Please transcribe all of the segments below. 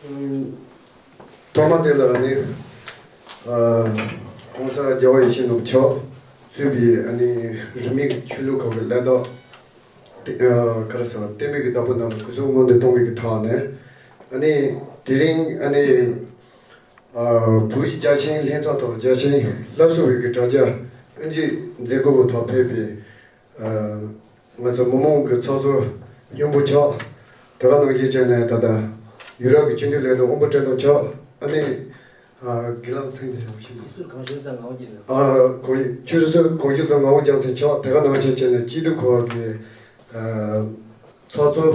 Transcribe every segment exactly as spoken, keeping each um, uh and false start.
ཐོག་མ་དེ་ལ་ནི་༸གོང་ས་༸རྒྱལ་བ་ཡིད་བཞིན་ནོར་བུ་མཆོག་གཙོས་པའི་ཨ་ནི་རིས་མེད་ཀྱི་ཆོས་ལུགས་ཁག་གི་ལས་བདག་ག་རེ་ཟེར་བ་བསྟན་པའི་གི་བདག་པོ་རྣམས་ལ་གུས་གསུང་སྔོན་དུ་གཏོང་བའི་གི་ཐོག་ནས། ཨ་ནི་དེ་རིང་ཨ་ནི་བོད་ཀྱི་རྒྱལ་ཞེན་ལྷན་ཚོགས་དང་རྒྱལ་ཞེན་སླར་གསོ་བའི་གི་དྲ་རྒྱ་དབུ་འབྱེད་མཛད་སྒོ་གི་ཐོག་ཕེབས་པའི། ང་ཚོ་མི་མང་གི་ཚོགས་གཙོ་སྙིང་པོ་མཆོག་དེ་ག་ནང་བཞིན་བྱས་ནས་ད་ལྟ་ཡུ་རོབ་ཀྱི་སྤྱི་འཐུས་ལས་དོན་དབང་པོ་བཀྲས་མཐོང་མཆོག་ཨ་ནི་དགེ་ལགས་མཚན་དེ་ཡང་ཞིག་སྤྱི་ཟུར་གངས་ལྗོངས་ཚང་ངག་དབང་རྒྱལ་མཚན། ཨ་གོང་ཆུ་རུ་སུ་གོང་ཆུ་ཚང་ངག་དབང་རྒྱལ་མཚན་མཆོག་དེ་ག་ནང་བཞིན་བྱས་ནས་སྤྱི་འཐུས་ཁོར་གྱི་ཚོགས་གཙོ།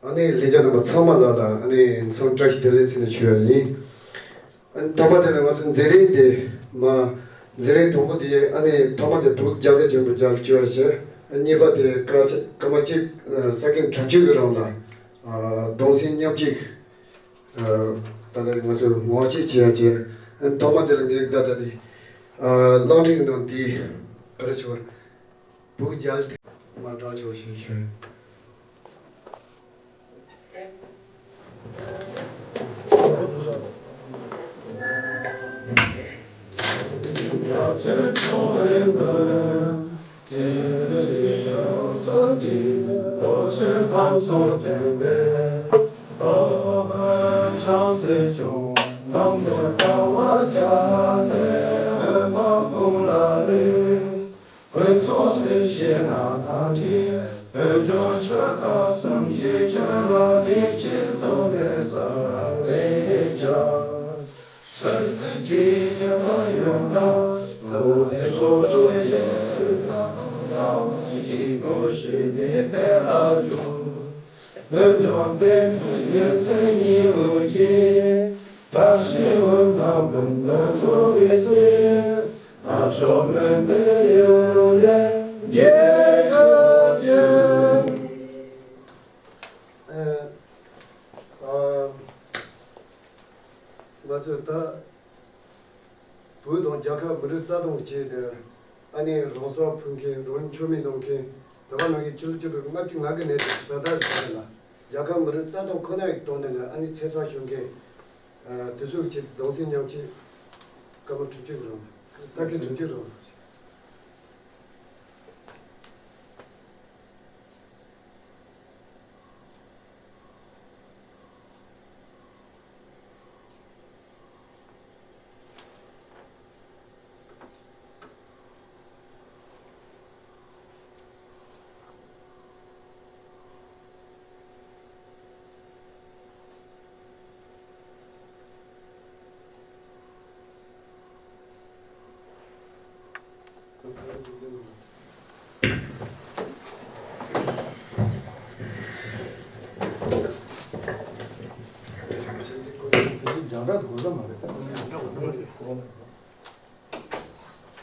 ཨ་ནི་ལྷན་རྒྱས་རྣམ་པ་ཚང་མ་ལ་ལ་ཨ་ནི་འཚམས་བཀྲ་ཤིས་བདེ་ལེགས་ཟེར་ནས་ཞུ་ཡ་ཡིན། ཨ་ནི་ཐོག་མ་དེ་ལ་ང་ཚོ་མཛད་རིམ་དེ་མ་མཛད་རིམ་དང་པོ་དེ་ཨ་ནི་ཐོག་མ་དེ་བོད་རྒྱལ་ཁབ་ཆེན་པོ་རྒྱལ་བཅོས་བྱས། གཉིས་པ་དེ་སྐར་ཆ་སྐར་མ་གཅིག་ས་ཀིན་དྲུག་ཅུ་གི་རིང་ལ་གདུང་སེམས་མཉམ་སྐྱེད་ད་ལྟ་ང་ཚོ་ངོ་སྤྲོད་བྱེད་ཡ་བྱས། ཐོག་མ་དེ་ལ་ངས་ད་ལྟ་དེ་གློག་འཕྲིན་ནང་དེ་ག་རེ་ཞུ་བ། བོད་རྒྱལ་དེ་མ་དྲག་ཆོག་ཞེས་ཞུ། དཀོན་མཆོག་སྲིད་ཞེ་ན་ཐམས་ཅད་བོད་ལྗོངས་ཆོས་བདག་གསུམ་གྱི་ཆོས་ལ་བདེ་སྐྱིད་རྫོགས་པའི་ས་རེ་བྱ། སྲིད་ཀྱི་ཡོན་ཏན་ཡོངས་དག་ཐུབ་པའི་སོ་སོའི་ཡེ་ཤེས་དང་། ཡེ་ཤེས་སྒོ་ཕྱེ་སྟེ་འཕེལ་ལ་འཇུག་བོད་ལྗོངས་བསྟན་འགྲོའི་ཡོན་ཚད་ཉི་འོད་ཀྱིས། བཀྲ་ཤིས་འོད་སྣང་ཀུན་ཏུ་འཕྲོ་བའི་ཚེ། ཕྱོགས་མེད་པའི་ཡུལ་ལས་རྒྱལ་ཁབ་ཀྱི། ཨ་ང་ཚོས་ད་བོད་དང་རྒྱལ་ཁབ་མི་རིགས་རྩ་དོན་གྱི་ཆེད་དུ་ཨ་ནི་རང་སྲོག་ཕུལ་མཁན། རང་ཉིད་མཆོད་མེ་གནང་མཁན། དེ་ག་ནང་བཞིན་ཕྱི་ལོ་ཆིག་སྟོང་ལྔ་བཅུ་ང་དགུ་ནས་ད་ལྟ་བར་ལ་རྒྱལ་ཁབ་མི་རིགས་རྩ་དོན་ཁོ་ན་ཡི་ཐོག་ནས་ལ་ཨ་ནི་ཚེ་སྲོག་ཤོར་མཁན། ཨ་དེ་ཚོའི་ཆེད་གདུང་སེམས་མཉམ་སྐྱེད་སྐར་མ་དྲུག་ཅུ་རིང་། ས་ཀིན་དྲུག་ཅུ་རིང་།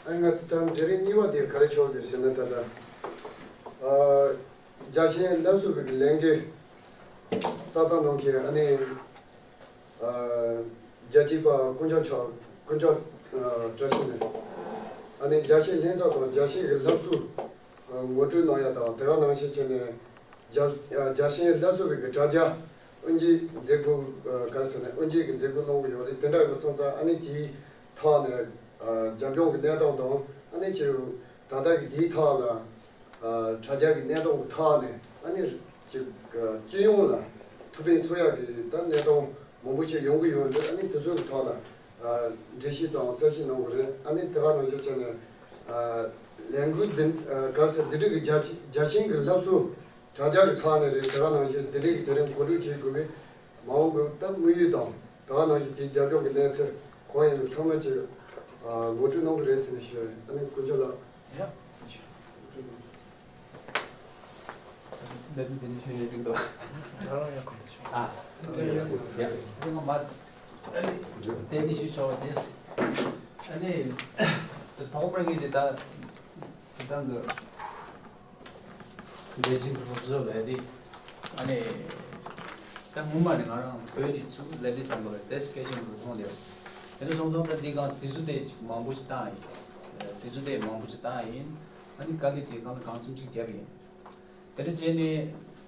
ཨ་ང་ཚོ་ད་མཛད་རིམ་གཉིས་པ་དེ་ག་རེ་ཆགས་ཡོད་ཟེར་ན། ད་ལྟ་ཨ་རྒྱལ་ཞེན་སླར་གསོ་གི་ལས་འགུལ་གསར་རྩོམ་གནང་མཁན་ཨ་ནི་ཨ་རྒྱལ་གཅེས་པ་དཀོན་མཆོག་མཆོག་དཀོན་མཆོག་ཨ་བཀྲ་ཤིས་ནས་ཨ་ནི་རྒྱལ་ཞེན་ལྷན་ཚོགས་དང་རྒྱལ་ཞེན་གྱི་སླར་གསོ་ཨ་ངོ་སྤྲོད་གནང་ཡ་དང་། དེ་ག་ནང་བཞིན་བྱས་ནས་རྒྱལ་ཨ་རྒྱལ་ཞེན་སླར་གསོ་བའི་གི་དྲ་རྒྱ་དབུ་འབྱེད་མཛད་སྒོ་ཨ་ག་རེ་ཟེར་ན་དབུ་འབྱེད་ཀྱི་མཛད་སྒོ་གནང་གི་ཡོད་རེད། དེ་འདྲ་ཡོད་སོང་ཙང་ཨ་ནི་དེའི་ཐོག་ནས་ཨ་རྒྱབ་ལྗོངས་ཀྱི་གནས་སྟངས་དང་། ཨ་ནི་ཅིག་ད་ལྟ་གི་དེའི་ཐོག་ལ་ཨ་དྲ་རྒྱ་གི་གནས་སྟངས་ཀྱི་ཐོག་ནས་ཨ་ནི་ཅིག་ཨ་སྤྱི་ཡོངས་ལ་ཐུགས་ཕན་གསོ་ཡག་གི་ད་གནས་སྟངས་མང་པོ་ཞིག་ཡོང་གི་ཡོད་འདུག་ཨ་ནི་དེ་ཚོ་གི་ཐོག་ལ་ཨ་འགྲེལ་བཤད་དང་གསལ་བཤད་གནང་གི་རེད། ཨ་ནི་དེ་ག་ནང་བཞིན་བྱས་ནས་ཨ་ལས་འགུལ་འདི་ཨ་ག་རེ་ཟེར་འདི་འདྲ་གི་རྒྱ་ཆེ་རྒྱལ་ཞེན་གྱི་སླར་གསོ་དྲ་རྒྱ་གི་ཐོག་ནས་རེད། དེ་ག་ནང་བཞིན་དེ་འདྲའི་གི་དེ་རིང་གོ་སྒྲིག་བྱེད་དགོས་པའི་མ་འོངས་ཀྱི་ད་དམིགས་ཡུལ་དང་། དེ་ག་ནང་བཞིན་དེའི་རྒྱབ་ལྗོངས་ཀྱི་གནས་ཚུལ་གང་ཡིན་མིན་ཚང་མ་ཅིག་ཨ་ངོ་སྤྲོད་གནང་གི་རེད་ཟེར་ནས་ཞུ་ཡ་ཡིན། ཨ་ནི་དཀོན་མཆོག་ལགས། ཡ། འདི་འདི་འདི་ཞུ་ཡ་འགྲིག་འདུག་ང་རང་ཡང་གོ་ཆོག་ཨ། ཡ་ཡ་ཡ། འདི་ང་མ་དེ་ནི་ཞུ་ཆོག་རེད། ཨ་ནི་ཐོག་མར་ངས་འདི་ད་འདི་དང་གི་ལས་བྱེད་ཀྱི་སློབ་གསོ་ལས་དེ། ཨ་ནི། ད་སྔོན་མ་ནས་ང་རང་བོད་ནས་ཚུར་སླེབས་དུས་ཙམ་པ་ལ་དེ་སྐད་ཆ་འགྲོ་མཐོང་དེ། དེ་འདྲ་སོང་ཙང་ད་འདི་གང་དུས་ཚོད་དེ་ཅིག་མང་པོ་ཅིག་བཏང་ཡིན། དུས་ཚོད་དེ་མང་པོ་ཅིག་བཏང་ཡིན། ཨ་ནི་དཀའ་ལས་དེ་གང་ལ་གང་འཚམ་ཅིག་བརྒྱབ་ཡིན། དེ་འདྲ་བྱས་ནས།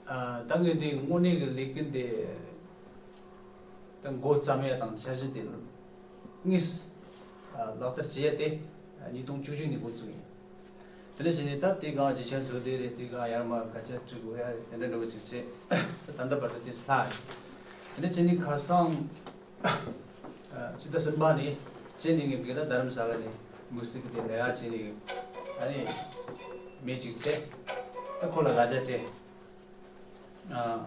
ཨ་ད་ངས་འདི་དངོས་གནས་ཀྱི་ལས་འགུལ་འདི། འགོ་བརྩམས་ཡ་དང་འཆར་གཞི་དེ་དངོས་སུ་ལག་བསྟར་བྱེད་ཡ་དེ་ཉིས་སྟོང་བཅུ་གཅིག་ནས་འགོ་བཙུགས་ཡིན། དེ་འདྲ་བྱས་ནས་ད་དེ་སྒང་རྒྱུ་ཆ་ཚོ་དེ་རེད། དེ་སྒང་ཡར་མར་སྐད་ཆ་དྲི་དགོས་ཡ་དེ་འདྲ་འདྲ་བོ་ཅིག་བྱས། ད་ད་ལྟ་བར་དུ་དེ་ལྷག་ཡིན། དེ་འདྲ་བྱས་ནས་ཁ་སང་ཕྱི་ཟླ་གསུམ་པ་ནས་བྱས་ནས་ངས་བགད་ད་རྡ་རམ་ས་ལ་ནས་དམིགས་བསལ་གྱི་དེ་ལས་ཀ་བྱས་ནས་ཨ་ནི་མི་གཅིག་བྱས། ད་ཁོ་ལ་ལ་རྒྱ་སྤྲད། ཨ།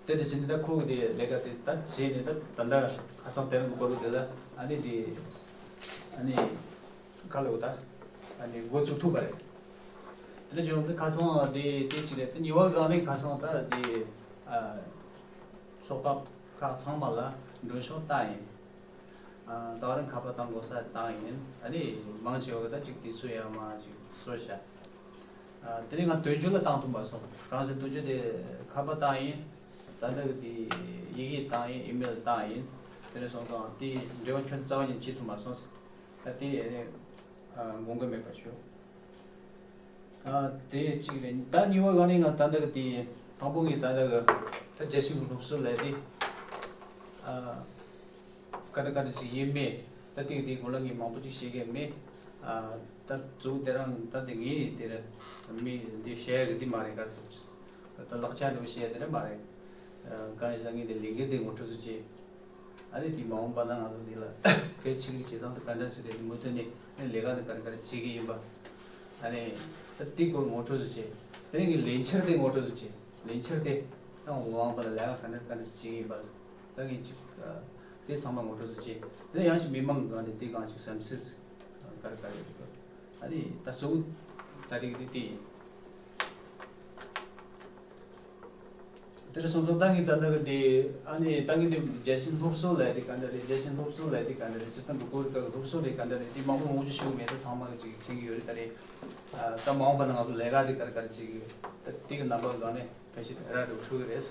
དེ་འདྲ་བྱས་ནས་ད་ཁོ་གི་དེ་ལས་ཀ་དེ་ད་བྱས་ནས་ད་ད་ལྟ་ཁ་སང་དེ་རིང་གི་སྐོར་དེ་ལ་ཨ་ནི་དེ་ཨ་ནི་ཁ་ལོ་ད་ཨ་ནི་འགོ་ཚུགས་ཐུབ་པ་རེད། དེ་འདྲ་བྱུང་ཚེ་ཁ་སང་དེ་དེ་གཅིག་རེད། དེ་གཉིས་པ་སྒང་ནས་ཁ་སང་ད་དེ་ཨ་ཚོགས་པ་ཁག་ཚང་མ་ལ་མགྲོན་ཤོག་བཏང་ཡིན། ཨ་ད་རིང་ཁ་པར་བཏང་དགོས་ས་བཏང་ཡིན། ཨ་ནི་མང་ཆེ་བ་གི་ད་ཅིག་དུས་ཚོད་ཡར་མར་ཅིག་སོར་བཞག་ཨ་དེ་རིང་ང་དོན་གཅོད་ལ་བཏང་ཐུབ་མ་སོང་། གང་ཟེར་དོན་གཅོད་དེ་ཁ་པར་བཏང་ཡིན། ད་ལྟ་གི་དེ་ཡི་གེ་བཏང་ཡིན། ཨི་མེལ་བཏང་ཡིན། དེ་རིང་སོང་ཙང་དེ་འབྲེལ་བ་ཁྱོན་རྩ་བ་ཉིད་བྱེད་ཐུབ་མ་སོང་། ད་དེ་ཨ་ནི་ཨ་དགོངས་འགལ་མེད་པ་ཞུ། ཨ་དེ་གཅིག་རེད། ད་གཉིས་པ་ག་ནས་ང་ད་ལྟ་གི་དེ་དང་པོ་ངས་ད་ལྟ་གི་ད་རྒྱལ་སྤྱིའི་སློབ་གསོ་ལས་དེ་ཨ་ག་འདྲ་ག་འདྲ་ཅིག་ཡིན་མེད། ད་དེ་གི་དེ་གོ་ལ་ངས་མང་པོ་ཅིག་ཤེས་ཀྱི་མེད། ཨ་ད་གཙོ་བོ་དེ་རང་ད་དེ་ངས་དེ་ར་མི་འདི་བཤད་ཡ་གི་དེ་མ་རེད། ག་ཚོད་ད་ལག་ཆ་འདྲ་བོ་བཤད་ཡ་དེ་ར་མ་རེད། ཨ་གང་ཡིན་ཟེར་ན་ངས་དེ་ལས་འགན་དེ་ངོ་སྤྲོད་ཚུལ་བྱས། ཨ་ནི་དེ་མ་འོངས་པ་ན་ང་ཚོ་འདི་ལ་གལ་ཆེ་རིགས་བྱེད་སྟངས་དེ་ག་འདྲ་ཞིག་རེད། མུ་མཐུད་ནས་ཨ་ནི་ལས་ཀ་དེ་ག་རེ་ག་རེ་བྱེད་ཀྱི་ཡིན་པ། ཨ་ནི་ད་དེ་སྐོར་ངོ་སྤྲོད་ཞིག་བྱས། དེ་ནས་ངས་ལས་འཆར་དེ་ངོ་སྤྲོད་ཞིག་བྱས། ལས་འཆར་དེ་ད་མ་འོངས་པ་ལ་ལས་ཀ་ག་འདྲ་ག་འདྲ་ཞིག་བྱེད་ཀྱི་ཡིན་པ། ད་ངས་ཅིག་དེ་ཚང་མ་ངོ་སྤྲོད་ཞིག་བྱས། དེ་ནས་ཡང་ཞིག་མི་མང་གི་སྒང་ནས་དེ་སྒང་ཅིག་བསམ་ཚུལ་ག་རེ་ག་རེ་ཡོད་པ། ཨ་ནི་ད་གཙོ་བོ་ད་རེས་ཀྱི་དེ་དེ་ཡིན། དེར་སོང་ཙང་ད་ངས་ད་ལྟ་གི་དེ་ཨ་ནི་ད་ངས་དེ་རྒྱལ་སྤྱིའི་སློབ་གསོ་ལས་དེ་ག་འདྲ་རེད། རྒྱལ་སྤྱིའི་སློབ་གསོ་ལས་དེ་ག་འདྲ་རེད། སྤྱིར་བཏང་གི་བོད་སྐད་ཀྱི་སློབ་གསོ་རེད་ག་འདྲ་རེད། དེ་མང་པོ་མང་པོ་ཞུ་གི་མེད། ད་ཚང་མ་གི་ཅིག་མཁྱེན་གྱི་ཡོད་རེད། ད་རེད་ཨ་ད་མ་འོངས་པ་ན་ང་ཚོ་ལས་ཀ་དེ་ག་རེ་ག་རེ་བྱེད་ཀྱི་ཡོད། ད་དེ་གི་རྣམ་པ་སྒང་ནས་ཕལ་ཆེར་ར་འགྲོ་ཐུབ་ཀྱི་རེད།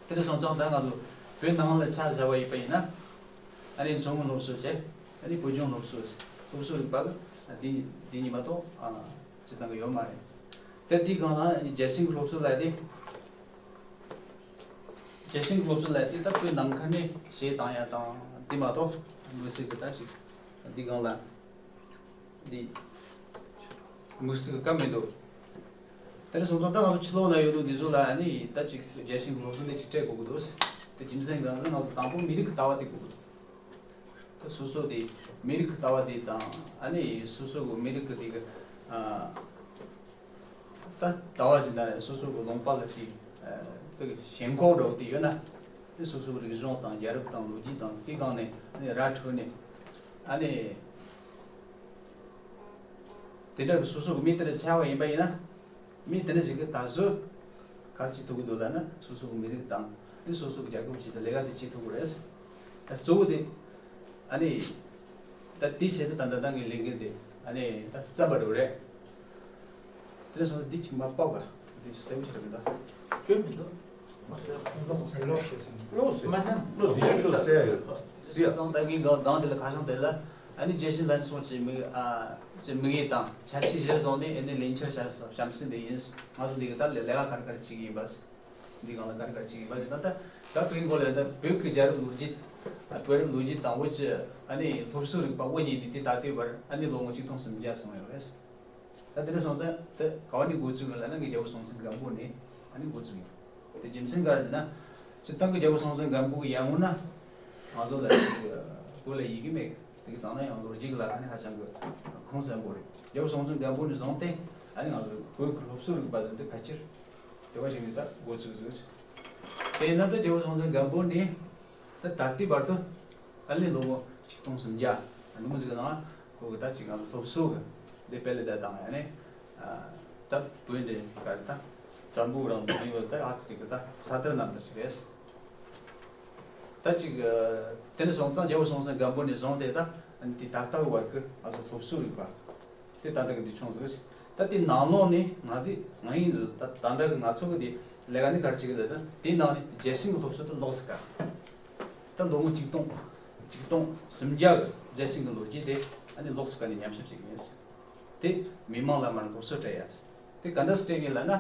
དེར་སོང་ཙང་ད་ང་ཚོ་བོད་ནང་ལ་ཆ་བཞག་པ་ཡིན་པ་ཡིན་ན་ཨ་ནི་མཚོ་སྔོན་སློབ་གསོ་བྱས། ཨ་ནི་བོད་ལྗོངས་སློབ་གསོ་སློབ་གསོ་རིག་པ་གི་དེ་དེ་གཉིས་མ་གཏོགས་ཨ། སྤྱིར་བཏང་གི་ཡོད་མ་རེད། དེ་དེའི་སྒང་ལ་རྒྱལ་སྤྱིའི་སློབ་གསོ་ལས་དེ། རྒྱལ་སྤྱིའི་སློབ་གསོ་ལས་དེ་ད་བོད་ནང་ཁུལ་ནས་བྱེད་བཏང་ཡ་དང་དེ་མ་གཏོགས་དམིགས་བསལ་གྱི་ད་ཅིག་འདི་སྒང་ལ་འདི་དམིགས་བསལ་གྱི་སྐབས་མི་འདུག་དེར་སོང་ཙང་ད་ང་ཚོ་ཕྱི་ལོགས་ན་ཡོད་དུས་འདི་ཚོ་ལ་ནི་ད་ཅིག་རྒྱལ་སྤྱིའི་སློབ་གསོ་འདི་ཅིག་སྤྲད་དགོས་ཀྱི་འདུག་དེ་རྒྱུ་མཚན་སྒང་ལ་ང་ཚོ་དང་པོ་མི་རིགས་ཀྱི་ལྟ་བ་དེ་དགོས་ཀྱི་འདུག་ད་སོ་སོ་དེ་མི་རིགས་ཀྱི་ལྟ་བ་དེ་དང་ཨ་ནི་སོ་སོ་གི་མི་རིགས་ཀྱི་དེ་གི་ཨ། ད་ལྟ་བ་ཞིག་ན་སོ་སོ་གི་ལུང་པ་ལ་དེ་ཨ་དེ་གི་ཞེན་ཁོག་འདྲ་བོ་དེ་ཡོད་ན་དེ་སོ་སོ་གི་རིག་གཞུང་དང་རྒྱལ་རབས་དང་ལོ་རྒྱུས་དང་དེ་སྒང་ནས་ཨ་ནི་ར་འཕྲོད་ནས་ཨ་ནི་དེ་འདྲ་གི་སོ་སོ་གི་མི་དེ་ལ་ཆགས་པ་ཡིན་པ་ཡིན་ན། མི་དེ་འདྲ་ཞིག་གིས་ད་གཟོད་ག་རེ་བྱེད་ཐུབ་ཀྱི་འདུག་ལབ་ན་སོ་སོ་གི་མི་རིགས་དང་ཨ་ནི་སོ་སོ་གི་རྒྱལ་ཁབ་ཅིག་དང་ལས་ཀ་དེ་བྱེད་ཐུབ་ཀྱི་རེད། ད་གཙོ་བོ་དེ་ཨ་ནི་ད་དེའི་ཆེད་དུ་ད་ལྟ་ད་ངའི་ལས་འགན་དེ་ཨ་ནི་ད་བརྩམས་པ་འདྲ་བོ་རེད། དེ་འདྲ་སོང་ཙང་འདི་གཅིག་མ་ཕབ་པ་འདི་གསལ་པོ་ཞིག་རེད་མི་འདུག་སྐྱོན་མི་འདུག་ལོ་སི་མ་ཤེས་ན་ལོ་འདི་ཆུ་ཆུ་ཟེར་ཡ་ཡོད་ཟེར་ཡ། སོང་ཙང་ད་ངའི་སྒང་སྒང་དེ་ལ་ཁ་བྱང་དེ་ལ། ཨ་ནི་རྒྱལ་སྤྱིའི་ལྷན་ཚོགས་ཀྱི་དམིགས་ཨ་ཀྱི་དམིགས་ཡུལ་དང་འཆར་གཞི་གཞིར་བཟུང་ནས་ཨ་ནི་ལས་འཆར་བྱ་བྱམས་སེམས་དེ་ཡིན། ང་ཚོ་འདི་གི་ད་ལས་ལས་ཀ་ག་རེ་ག་རེ་བྱེད་ཀྱི་ཡིན་པ། འདི་སྒང་ལ་ག་རེ་ག་རེ་བྱེད་ཀྱི་ཡིན་པ་ཞེས་ན། ད་ད་བོད་མགོ་ལ་ད་བོད་ཀྱི་རྒྱལ་རབས་ལོ་རྒྱུས་ཨ་བོད་རབས་ལོ་རྒྱུས་དང་བོད་ཀྱི་ཨ་ནི་སློབ་གསོ་རིག་པ་དབུ་བརྙེས་ནས་དེ་ད་ལྟའི་བར་ཨ་ནི་ལོ་ངོ་ཆིག་སྟོང་སུམ་བརྒྱ་སོང་ཡོད་རེད། ད་དེ་འདྲ་སོང་ཙང་དེ་ག་བ་ནས་འགོ་བཙུགས་ཡོད་ལབ་ན་ངའི་རྒྱལ་པོ་སྲོང་བཙན་སྒམ་པོ་ནས་ཨ་ནི་འགོ་བཙུགས་ཡོད། དེ་རྒྱུ་མཚན་ག་རེ་ཟེར་ན། སྤྱིར་བཏང་གི་རྒྱལ་པོ་སྲོང་བཙན་སྒམ་པོ་གི་ཡར་སྔོན་ན་ང་ཚོ་ལ་ཅིག་བོད་ལ་ཡི་གེ་མེད། དེ་གི་དང་ན་ཡང་ལོ་རྒྱུས་ཀྱི་ལ་ཁ་ནས་ཧ་ཅང་གི་ཁུངས་བཙན་པོ་རེད། རྒྱལ་པོ་སྲོང་བཙན་སྒམ་པོ་ནས་བཟུང་སྟེ་ཨ་ནི་ང་ཚོ་བོད་ཀྱི་སློབ་གསོ་རིག་པ་ཟེར་དེ་ཕལ་ཆེར་དེ་བ་ཞིག་ནས་ད་འགོ་ཚུགས་ཚུགས། དེས་ན་ད་རྒྱལ་པོ་སྲོང་བཙན་སྒམ་པོ་ནས་ད་ད་ལྟའི་བར་དུ་ཨ་ནི་ལོ་ངོ་ཆིག་སྟོང་སུམ་བརྒྱ་ཨ་ནི་མོ་ཟིག་ནང་ཁོ་གི་ད་ཅིག་ང་ཚོ་སློབ་གསོ་གི་འདི་སྤེལ་ལེ་ད་དང་ཡ་ནི་ད་བོད་འདི་ག་རེ་ད་བཙན་པོ་རང་དུ་ཡོད་ད་ཨ་ཙི་གི་ད་ས་ཐར་རྣམ་ཐར་ཞིག་རེད། ད་ཅིག་དེ་ནས་སོང་ཙང་རྒྱལ་པོ་སྲོང་བཙན་སྒམ་པོ་ནས་བཟུང་སྟེ་ད་ཨ་ནི་དེ་ད་ལྟ་བར་གི་ང་ཚོ་སློབ་གསོ་རིག་པ་དེ་ད་ལྟ་གི་འདི་བྱུང་ཟིག་ད་དེ་ནང་ལོགས་ནས་ང་ཚོས་ང་ཡིན་ད་ད་ལྟ་གི་ང་ཚོ་གི་དེ་ལས་ཀ་ནི་ག་རེ་བྱེད་གི་ལ་ད་དེ་ནང་ནས་རྒྱལ་སྲིད་ཀྱི་སློབ་གསོ་དེ་ལོགས་སུ་བཀར། ད་ལོ་ངོ་ཆིག་སྟོང་ཆིག་སྟོང་སུམ་བརྒྱ་གི་རྒྱལ་སྲིད་ཀྱི་ལོ་རྒྱུས་དེ་ཨ་ནི་ལོགས་སུ་བཀར་ནས་ཉམས་ཞིབ་བྱེད་གི་ཡིན། དེ་མི་མང་ལ་མར་སློབ་གསོ་སྤྲད་ཡ། དེ་ག་འདྲ་སྤྲད་ངེས་ལབ་ན།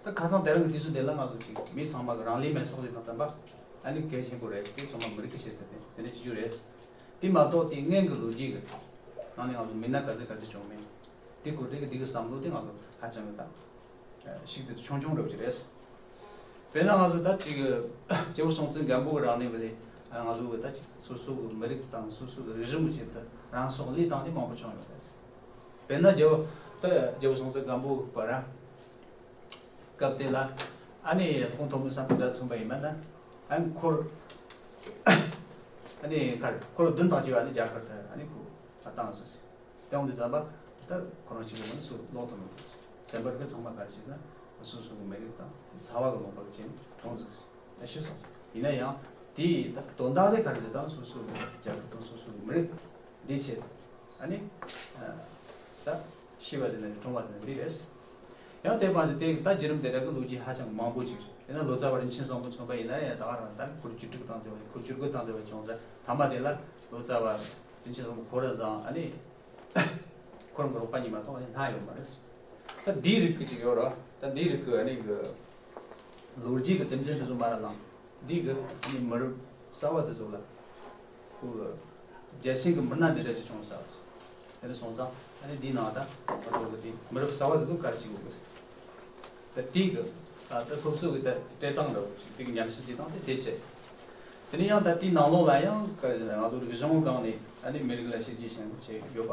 ད་ཁ་སང་དེ་རིང་གི་དུས་ཚོད་དེ་ལ་ང་ཚོ་ཅིག་མི་ཚང་མ་གི་རང་ལུས་མེར་སྲེག་ཅིག་དང་བསྟུན་པ། ཨ་ནི་གལ་ཆེན་པོ་རེད། དེ་ཚང་མ་མི་རིགས་ཀྱི་ཆེད་དུ་དེ་དེ་འདྲ་བྱེད་རྒྱུ་རེད། དེ་མ་གཏོགས་དེ་སྔོན་གྱི་ལོ་རྒྱུས་ཀྱི་ནང་ནས་ང་ཚོ་མི་སྣ་ག་ཚོད་ག་ཚོད་བྱུང་མིན། དེ་སྐོར་དེ་གི་དེ་གི་བསམ་བློ་དེ་ང་ཚོ་ཧ་ཅང་གི་ད་ཤིག་དེ་ཆུང་ཆུང་འདྲ་བོ་ཅིག་རེད། དཔེར་ན་ང་ཚོ་ད་ཅིག་རྒྱལ་པོ་སྲོང་བཙན་སྒམ་པོ་གི་རིང་ནས་བ་ལས་ང་ཚོ་གི་ད་ཅིག་སོ་སོ་གི་མི་རིགས་དང་སོ་སོ་གི་རིག་གཞུང་གི་ཆེད་དུ་རང་སྲོག་བློས་བཏང་དེ་མང་པོ་བྱུང་ཡོད་རེད། དཔེར་ན་རྒྱལ་པོ་ད་རྒྱལ་པོ་སྲོང་བཙན་སྒམ་པོ་གི་བར་སྐབས་དེ་ལ་ཨ་ནི་ལྷོ་ཐོན་མི་སམ་བྷོ་ཊ་མཚོན་པ་ཡིན་པ་ན་ཨ་ནི་འཁོར་ཨ་ནི་མཁར་འཁོར་བདུན་དང་བཅས་པ་ཨ་ནི་རྒྱ་གར་དུ་ཨ་ནི་ཁོ་ཨ་བཏང་སོང་ཟེར། དེ་འོང་དུས་ཙམ་པ་ད་ཁོ་རང་གཅིག་པུ་མིན་སུ་ལོག་ཐུབ་མི་འདུག་སེམས་པ་གི་ཚང་མ་ག་རེ་བྱས་ན་སོ་སོ་གི་མི་རིགས་དང་ཚ་བ་གི་ལུང་པ་གི་ཆེད་གྲོངས་འདུག་ཟེར་ད་ཤི་སོང་། ཡིན་ན་ཡང་དེའི་ད་དོན་དག་དེ་ག་རེ་རེད་དང་སོ་སོ་གི་རྒྱལ་ཁབ་དང་སོ་སོ་གི་མི་རིགས་འདི་ཆེད་ཨ་ནི་ད་ཤི་བ་ཟེར་ན་རེད་གྲོངས་པ་ཟེར་ན་འདི་རེད། ཡང་དེ་བར་དུ་དེ་ད་བརྒྱུད་རིམ་དེ་འདྲ་གི་ལོ་རྒྱུས་ཧ་ཅང་མང་པོ་ཅིག་རེད། དེ་ན་ལོ་ཙཱ་བ་རིན་ཆེན་བཟང་པོ་མཚོན་པ་ཡིན་ན་ཡང་ད་ག་རང་ད་འཁོར་བཅུ་དྲུག་དང་འབྲེལ་བ་འཁོར་བཅུ་དགུ་དང་འབྲེལ་བ་བྱུང་ཙང་ཐ་མ་དེ་ལ་ལོ་ཙཱ་བ་རིན་ཆེན་བཟང་པོ་ཁོ་རང་དང་ཨ་ནི་ཁོ་རང་གི་རོགས་པ་གཉིས་མ་གཏོགས་ཨ་ནི་སླར་ཡོད་མ་རེད། ད་འདིའི་རིགས་ཀྱི་ཅིག་ཡོད་རེད་བ། ད་འདིའི་རིགས་ཀྱི་ཨ་ནི་གི་ལོ་རྒྱུས་ཀྱི་དེབ་འཛིན་དེ་ཚོ་མར་བླངས། འདི་གི་ནི་མི་རབས་གསར་བ་དེ་ཚོ་ལ་ཁོ་རྒྱལ་ཞེན་གྱི་མི་སྣ་འདི་འདྲ་ཞིག་བྱུང་ཤག་དེ་འདྲ་སོང་ཙང་ཨ་ནི་འདིའི་ནང་ད་ང་ཚོ་གི་དེ་མི་རབས་གསར་བ་དེ་ཚོ་ག་རེ་བྱེད་དགོས་གི་ཟེར། ད་དེ་གི་ད་ད་སློབ་གསོ་གི་ད་སྤྲད་སྟངས་འདྲ་བོ་ཞིག་དེ་གི་ཉམས་ཞིབ་བྱེད་སྟངས་དེ་དེ་བྱས། དེ་ནས་ཡང་ད་དེའི་ནང་ལོགས་ལ་ཡང་ག་རེ་ཟེར་ན་ང་ཚོ་རིག་གཞུང་སྒང་ནས་ཨ་ནི་མི་རིགས་ལ་བྱས་རྗེས་ཞེན་བྱས་ཡོད་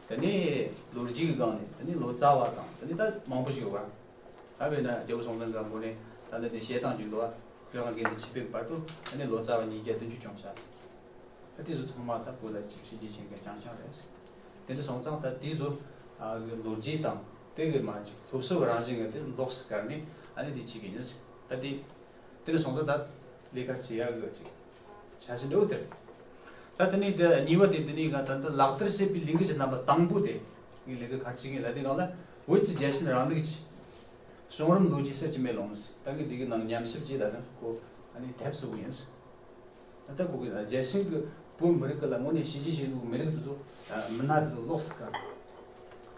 པ། དེ་ནས་ལོ་རྒྱུས་ཀྱི་སྒང་ནས་དེ་ནས་ལོ་ཙཱ་བ་དང་དེ་ནས་ད་མང་པོ་ཞིག་ཡོད་པ། ད་དཔེར་ན་རྒྱལ་པོ་སྲོང་བཙན་སྒམ་པོ་ནས་ད་ལྟ་དེ་བཤད་སྟངས་ཅིག་འདུག་བ། བོད་གངས་ཅན་དུ་ཆིབས་པའི་བར་དུ་ཨ་ནི་ལོ་ཙཱ་བ་ཉིས་བརྒྱ་བདུན་ཅུ་བྱུང་ཤག་ད་དེ་ཚོ་ཚང་མ་ད་བོད་ལ་ཅིག་བྱས་རྗེས་ཞེན་མཁན་རྐྱང་རྐྱང་རེད། དེ་འདྲ་སོང་ཙང་ད་དེ་ཚོ་ཨ་གི་ལོ་རྒྱུས་དང་དེ་གི་མ་ཅིག་སློབ་གསོ་གི་རང་བཞིན་གི་དེ་ལོགས་སུ་བཀར་ནས་ཨ་ནི་དེ་བྱེད་ཀྱི་ཡིན། ད་དེ་དེ་འདྲ་སོང་ཙང་ད་ལས་ཀ་བྱེད་ཡག་གི་ཅིག་འཆར་གཞི་འདྲ་བོ་དེ་རེད། ད་དེ་ནས་དེ་གཉིས་པ་དེ་དེ་ནས་ང་ད་ལྟ་ལག་བསྟར་བྱེད་པའི་ལས་འགུལ་གྱི་རྣམ་པ་དང་པོ་དེ་ངས་ལས་ཀ་ག་རེ་བྱེད་ཀྱི་ཡིན་ལབ་དུས་སྒང་ལ་བོད་ཀྱི་རྒྱལ་ཞེན་རིང་ལུགས་ཀྱི་བྱུང་རིམ་ལོ་རྒྱུས་ཟེར་གྱི་མེད་ལོང་། ད་ངས་འདི་གི་ནང་ཉམས་ཞིབ་བྱས་ད་ནི་ཁོ་ཨ་ནི་དེབ་བཟོ་གི་ཡིན། ད་ལྟ་ཁོ་གི་རྒྱལ་ཞེན་གྱི་བོད་མི་རིགས་ཀྱི་ལ་དངོས་གནས་གཤིས་རྒྱུད་གཞན་ལུགས་མི་རིགས་དེ་ཚོ་མི་སྣ་དེ་ཚོ་ལོགས་སུ་བཀར།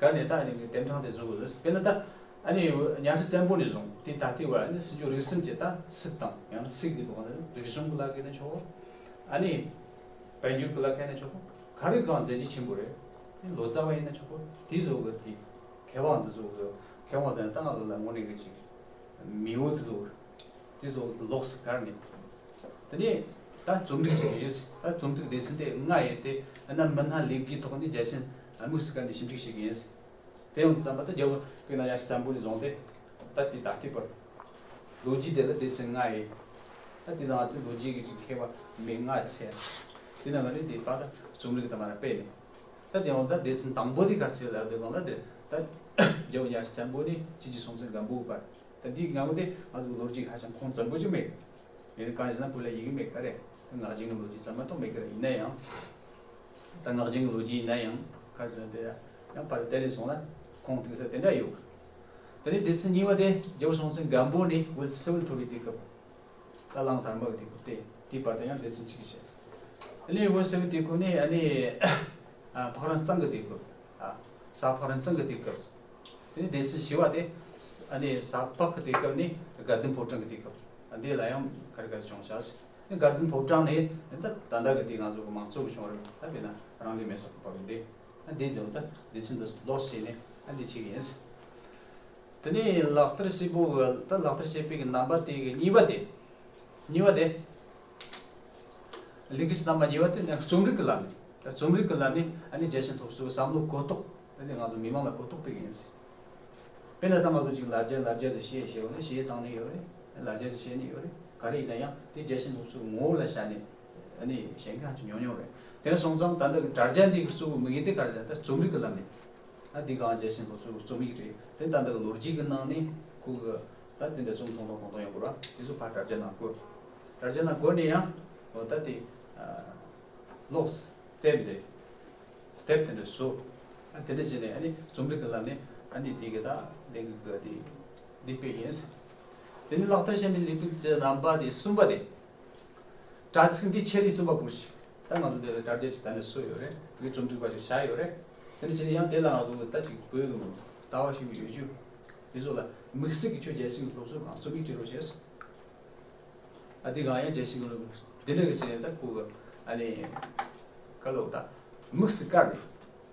བཀར་ནས་ད་ཨ་ནི་དེབ་ཕྲེང་དེ་བཟོ་དགོས་ལ། དཔེར་ན་ད་ཨ་ནི་གཉའ་ཁྲི་བཙན་པོ་ནས་བཟུང་དེ་ད་ལྟའི་བར་ཨ་ནི་སྲིད་འབྱོར་རིག་གསུམ་གྱི་ད་སྲིད་དང་ཡང་ན་སྲིད་ཀྱི་ཐོག་ནས་རིག་གཞུང་གི་ལ་ཁ་ནས་ཆོག་གོ། ཨ་ནི་དཔལ་འབྱོར་གྱི་ལ་ཁ་ནས་ཆོག་གོ། ག་རེ་གང་མཛད་རྗེས་ཆེན་པོ་རེད། ཨ་ནི་ལོ་ཙཱ་བ་ཡིན་ན་ཆོག་གོ། དེ་བཟོ་དགོས། དེ་མཁས་དབང་དེ་བཟོ་དགོས། མཁས་དབང་ཟེར་ན་ད་ང་ཚོ་ལ་དངོས་གནས་གི་ཅིག་མེས་པོ་དེ་བཟོ་དགོས། དེ་ཚོ་ལོགས་སུ་བཀར་ནས། དེ་ནས་ད་རྩོམ་སྒྲིག་བྱེད་ཀྱི་ཡོད། ད་རྩོམ་སྒྲིག་སྡེ་ཚན་དེ་ལྔ་ཡོད་དེ་ཨ་ན་མི་སྣ་ལས་བགོས་ཐོག་ནས་རྒྱལ་ཞེན་དམིགས་སུ་བཀར་ནས་ཞིབ་འཇུག་བྱེད་ཀྱི་ཡིན། དེ་ཡང་དུས་ཙམ་པ་ད་རྒྱལ་པོ་དཔེར་ན་གཉའ་ཁྲི་བཙན་པོ་ནས་བཟུང་སྟེ་ད་ལྟའི་ད་ལྟའི་བར་ལོ་རྒྱུས་དེ་ལ་སྡེ་ཚན་ལྔ་ཡོད། ད་དེ་དང་ཨ་ཅེ་ལོ་རྒྱུས་ཀྱི་ཅིག་མཁས་པ་མི་ལྔ་ཚད། དེ་ནང་ལ་ནི་དེ་ད་ད་རྩོམ་རིག་དང་མ་ར་སྤེལ་ནས། ད་དེ་ཡང་ད་སྡེ་ཚན་དང་པོ་དེ་ག་རེ་བྱས་ལབ་དུས་སྒང་ལ་དེ་ད་རྒྱལ་པོ་གཉའ་ཁྲི་བཙན་པོ་ནས་ཆོས་རྒྱལ་སྲོང་བཙན་སྒམ་པོའི་བར། ད་འདི་ང་ཚོ་དེ་ང་ཚོ་ལོ་རྒྱུས་ཧ་ཅང་ཁུངས་བཙན་པོ་ཅིག་མེད། ཡིན་གང་ཡིན་ན་བོད་ལ་ཡི་གེ་མེད་ག་རེ། ད་ངག་རྒྱུན་གྱི་ལོ་རྒྱུས་ཙམ་མ་གཏོགས་མེད་ག་རེ། ཡིན་ན་ཡང་ད་ངག་རྒྱུན་གྱི་ལོ་རྒྱུས་ཡིན་ན་ཡང་ག་རེ་ཟེར་ན་དེ་ཡང་ཕར་བལྟས་ནས་སོང་ན་ཁུངས་གཏུགས་ས་དེ་འདྲ་ཡོད། དེ་ནས་སྡེ་ཚན་གཉིས་པ་དེ་རྒྱལ་པོ་སྲོང་བཙན་སྒམ་པོ་ནས་བོད་སིལ་བུར་ཐོར་བའི་དུས་སྐབས། ད་གླང་དར་མ་གི་དུས་སྐབས་དེ་དེའི་བར་དུ་ཡང་སྡེ་ཚན་གཅིག་བྱས། དེ་ནས་བོད་སིལ་བུའི་དུས་སྐབས་ནས་ཨ་ནི་ཨ་ཕག་རོན་གཙང་གི་དུས་སྐབས། ཨ་གཟའ་ཕག་རོན་གཙང་གི་དུས་སྐབས། དེ་ནས་སྡེ་ཚན་བཞི་པ་དེ་ཨ་ནི་གཟའ་ཕག་གི་དུས་སྐབས་ནས་དགའ་ལྡན་ཕོ་བྲང་གི་དུས་སྐབས། ཨ་འདི་ལ་ཡང་ག་རེ་ག་རེ་བྱུང་ཤག་ཟེར་ན་དགའ་ལྡན་ཕོ་བྲང་ནས་ད་ད་ལྟ་གི་དེ་ང་ཚོ་གི་མང་གཙོ་གི་བྱུང་རིམ་ད་དཔེར་ན་རང་ལུས་མེར་སྲེག་གི་བར་དུ་འདི་ཨ་འདི་དོན་ད་སྡེ་ཚན་འདི་ལོགས་བྱས་ནས་ཨ་འདི་བྱེད་ཀྱི་ཡིན་ཟེར། དེ་ནས་ལག་བསྟར་བྱེད་པོ་གི་ད་ལག་བསྟར་བྱེད་པའི་གི་རྣམ་པ་དེ་གི་གཉིས་པ་དེ། གཉིས་པ་དེ། ལས་འགུལ་གྱི་རྣམ་པ་གཉིས་པ་དེ་ནི་རྩོམ་རིག་གི་ལམ་ནས། ད་རྩོམ་རིག་གི་ལམ་ནས་ཨ་ནི་རྒྱལ་ཞེན་སློབ་གསོའི་བསམ་བློ་གོ་རྟོགས་ཨ་ནི་ང་ཚོ་མི་མང་ལ་གོ་རྟོགས་སྤེལ་གྱི་ཡིན་ཟེར། དཔེར་ན་ད་ང་ཚོ་ཅིག་ལ་རྒྱ་ལ་རྒྱ་ཟེར་བཤད་བཤད་ཡོད་རེད། བཤད་བཏང་ནི་ཡོད་རེད། ལ་རྒྱ་ཟེར་བཤད་ནི་ཡོད་རེད། ག་རེ་ཡིན་ན་ཡང་དེ་རྒྱལ་ཞེན་སློབ་གསོའི་ངོ་བོ་ལ་བཞག་ནས་ཨ་ནི་བཤད་མཁན་ཧ་ཅང་ཉུང་ཉུང་རེད། དེ་འདྲ་སོང་ཙང་ད་ལྟ་གི་དྲ་རྒྱ་འདི་གི་གཙོ་བོ་དམིགས་ཡུལ་དེ་ག་རེ་ཟེར་ན་ད་རྩོམ་རིག་གི་ལམ་ནས། ཨ་འདི་གང་རྒྱལ་ཞེན་སློབ་གསོའི་རྩོམ་ཡིག་རེད། དེ་ད་ལྟ་གི་ལོ་རྒྱུས་ཀྱི་ནང་ནས་ཁོ་གི་ད་དེ་འདྲ་རྩོམ་ཐུང་ཐུང་ཐུང་ཐུང་ཡོང་དགོས་ར། དེ་ཚོ་ཕར་དྲ་རྒྱ་ནང་བཀོད། དྲ་རྒྱ་ནང་བཀོད་ནས་ཡང་འོ་ད་དེ་ཨ་ཀློག་དེབ་འདི་དེབ་དེ་འདྲ་བཟོ། ཨ་དེ་འདྲ་བྱས་ནས་ཨ་ནི་རྩོམ་རིག་གི་ལམ་ནས་ཨ་ནི་དེ་གི་ད་ལས་འགུལ་གི་དེ་འདི་སྤེལ་ཡིན། དེ་ནི་ལག་བསྟར་བྱས་ནས་ལས་འགུལ་གྱི་རྣམ་པ་དེ་གསུམ་པ་དེ། དྲ་ཚིགས་འདི་ཆེད་ལས་རྩོམ་པ་པོ་ཞིག་ད་ང་ཚོ་འདི་ལ་དྲ་རྒྱ་ཅིག་ད་ནས་བཟོས་ཡོད་རེད། དེ་རྩོམ་སྒྲིག་པ་ཞིག་བྱ་ཡོད་རེད། དེ་འདྲ་བྱས་ནས་ཡང་དེ་ལ་ང་ཚོ་ད་ཅིག་བོད་ཀྱི་ལྟ་བ་ཞིག་ཡོད་རྒྱུ། དེ་ཚོ་ལ་དམིགས་བསལ་གྱི་ཆོས་རྒྱལ་སྲིད་ཀྱི་སློབ་གསོ་གང་རྩོམ་ཡིག་བྲིས་རོགས་བྱས། ཨ་དེ་གང་ཡང་རྒྱལ་སྲས་ཀྱི་སློབ་དེ་འདྲ་གི་བྱས་ནས་ད་ཁོ་གི་ཨ་ནི་ག་ལོག་ད་དམིགས་སུ་བཀར་ནས་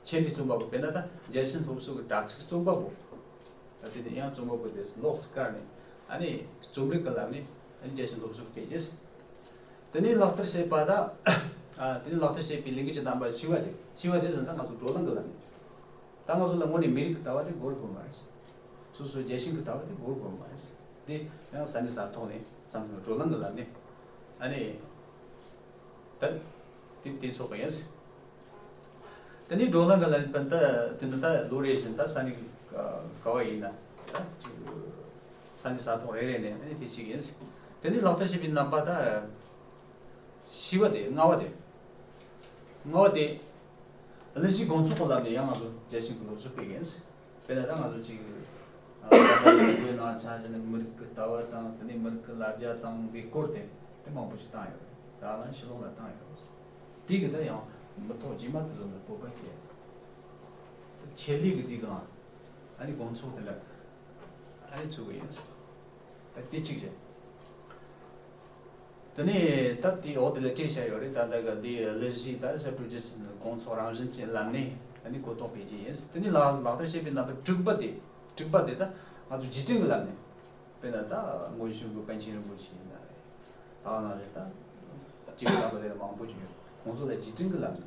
ཆེད་དུ་རྩོམ་པ་པོ་དཔེར་ན་ད་རྒྱལ་སྲས་སློབ་གསོ་གི་དྲ་ཚིགས་རྩོམ་པ་པོ། ད་དེ་ནས་ཡང་རྩོམ་པ་པོ་དེ་ལོགས་སུ་བཀར་ནས་ཨ་ནི་རྩོམ་རིག་གི་ལམ་ནས་ཨ་ནི་རྒྱལ་སྲས་སློབ་གསོ་སྤེལ་རྗེས། དེ་ནས་ལག་བསྟར་བྱས་པ་ད་ཨ་དེ་ནས་ལག་བསྟར་བྱས་པའི་ལས་འགུལ་གྱི་རྣམ་པ་བཞི་བ་དེ་བཞི་བ་དེ་ཟེར་ན་ད་ང་ཚོ་བགྲོ་གླེང་གི་ལམ་ནས། ད་ང་ཚོ་ལ་དངོས་གནས་མི་རིགས་ཀྱི་ལྟ་བ་དེ་དགོས་དགོས་མ་རེད། སོ་སོའི་རྒྱལ་ཞེན་གྱི་ལྟ་བ་དེ་དགོས་དགོས་མ་རེད། དེ་ཡང་ས་གནས་ས་ཐོག་ནས་བསམ་བློ་བགྲོ་གླེང་གི་ལམ་ནས་ཨ་ནི་ད་དེ་དེ་ཚོགས་པ་ཡིན། དེ་ནས་བགྲོ་གླེང་གི་ལམ་ནས་ད་དེ་ནི་ད་ལོ་རེ་བཞིན་ད་ས་གནས་ག་བ་ཡིན་ན་ད་ཅིག་ས་གནས་ས་ཐོག་རེ་རེ་ནས་ཨ་ནི་དེ་ཞིག་ཡིན། དེ་ནས་ལག་བསྟར་བྱེད་པའི་རྣམ་པ་ད་བཞི་བ་དེ་ལྔ་བ་དེ་ལྔ་བ་དེ་གླུ་གཞས་དགོང་ཚོགས་ཀྱི་ལམ་ནས་ཡང་ང་ཚོ་རྒྱལ་ཞེན་གྱི་སློབ་གསོ་སྤེལ་གི་ཡིན། དཔེར་ན་ད་ང་ཚོ་ཅིག་ཨ་ད་ལྟ་ཡི་གེའི་ནང་ཆ་བཞག་ན་མི་རིགས་ཀྱི་ལྟ་བ་དང་དེ་ནས་མི་རིགས་ཀྱི་ལ་རྒྱ་དང་འདི་སྐོར་དེ་དེ་མང་པོ་ཞིག་བཏང་ཡོད་རེད། ད་ལ་ཕྱི་ལོགས་ལ་བཏང་ཡོད་རེད། དེ་གི་ད་ཡང་མི་ཐོག་རྗེས་མ་དེ་ཚོ་ལ་སྤོབས་པ་སྐྱེ། ཆེད་ལས་གི་དེ་གང་ཨ་ནི་དགོང་ཚོགས་དེ་ལ་ཨ་ནི་ཚུགས་གི་ཡིན། ད་དེ་གཅིག་རེད། དེ་ནས་ད་དེའི་འོག་དེ་ལ་བྲིས་བཞག་ཡོད་རེད། ད་ལྟ་ག་འདི་གླུ་གཞས་ད་ཟེར་བྲོ་རྗེས་ནི་དགོང་ཚོགས་རང་བཞིན་གྱི་ལམ་ནས་ཨ་ནི་གོ་རྟོགས་སྤེལ་གྱི་ཡིན། དེ་ནས་ལག་ལག་བསྟར་བྱེད་པའི་རྣམ་པ་དྲུག་པ་དེ་དྲུག་པ་དེ་ད་ང་ཚོ་རྗེས་དྲན་གྱི་ལམ་ནས་དཔེར་ན་ད་སྔོན་བྱོན་གྱི་པཎ་ཆེན་རིན་པོ་ཆེ་ཡིན་ན་རེད། ད་ག་ནང་རེད། ད་སྤྱི་ཚོགས་ལ་དེ་མང་པོ་ཅིག་ཡོད། ཁོང་ཚོ་ལ་རྗེས་དྲན་གྱི་ལམ་ནས་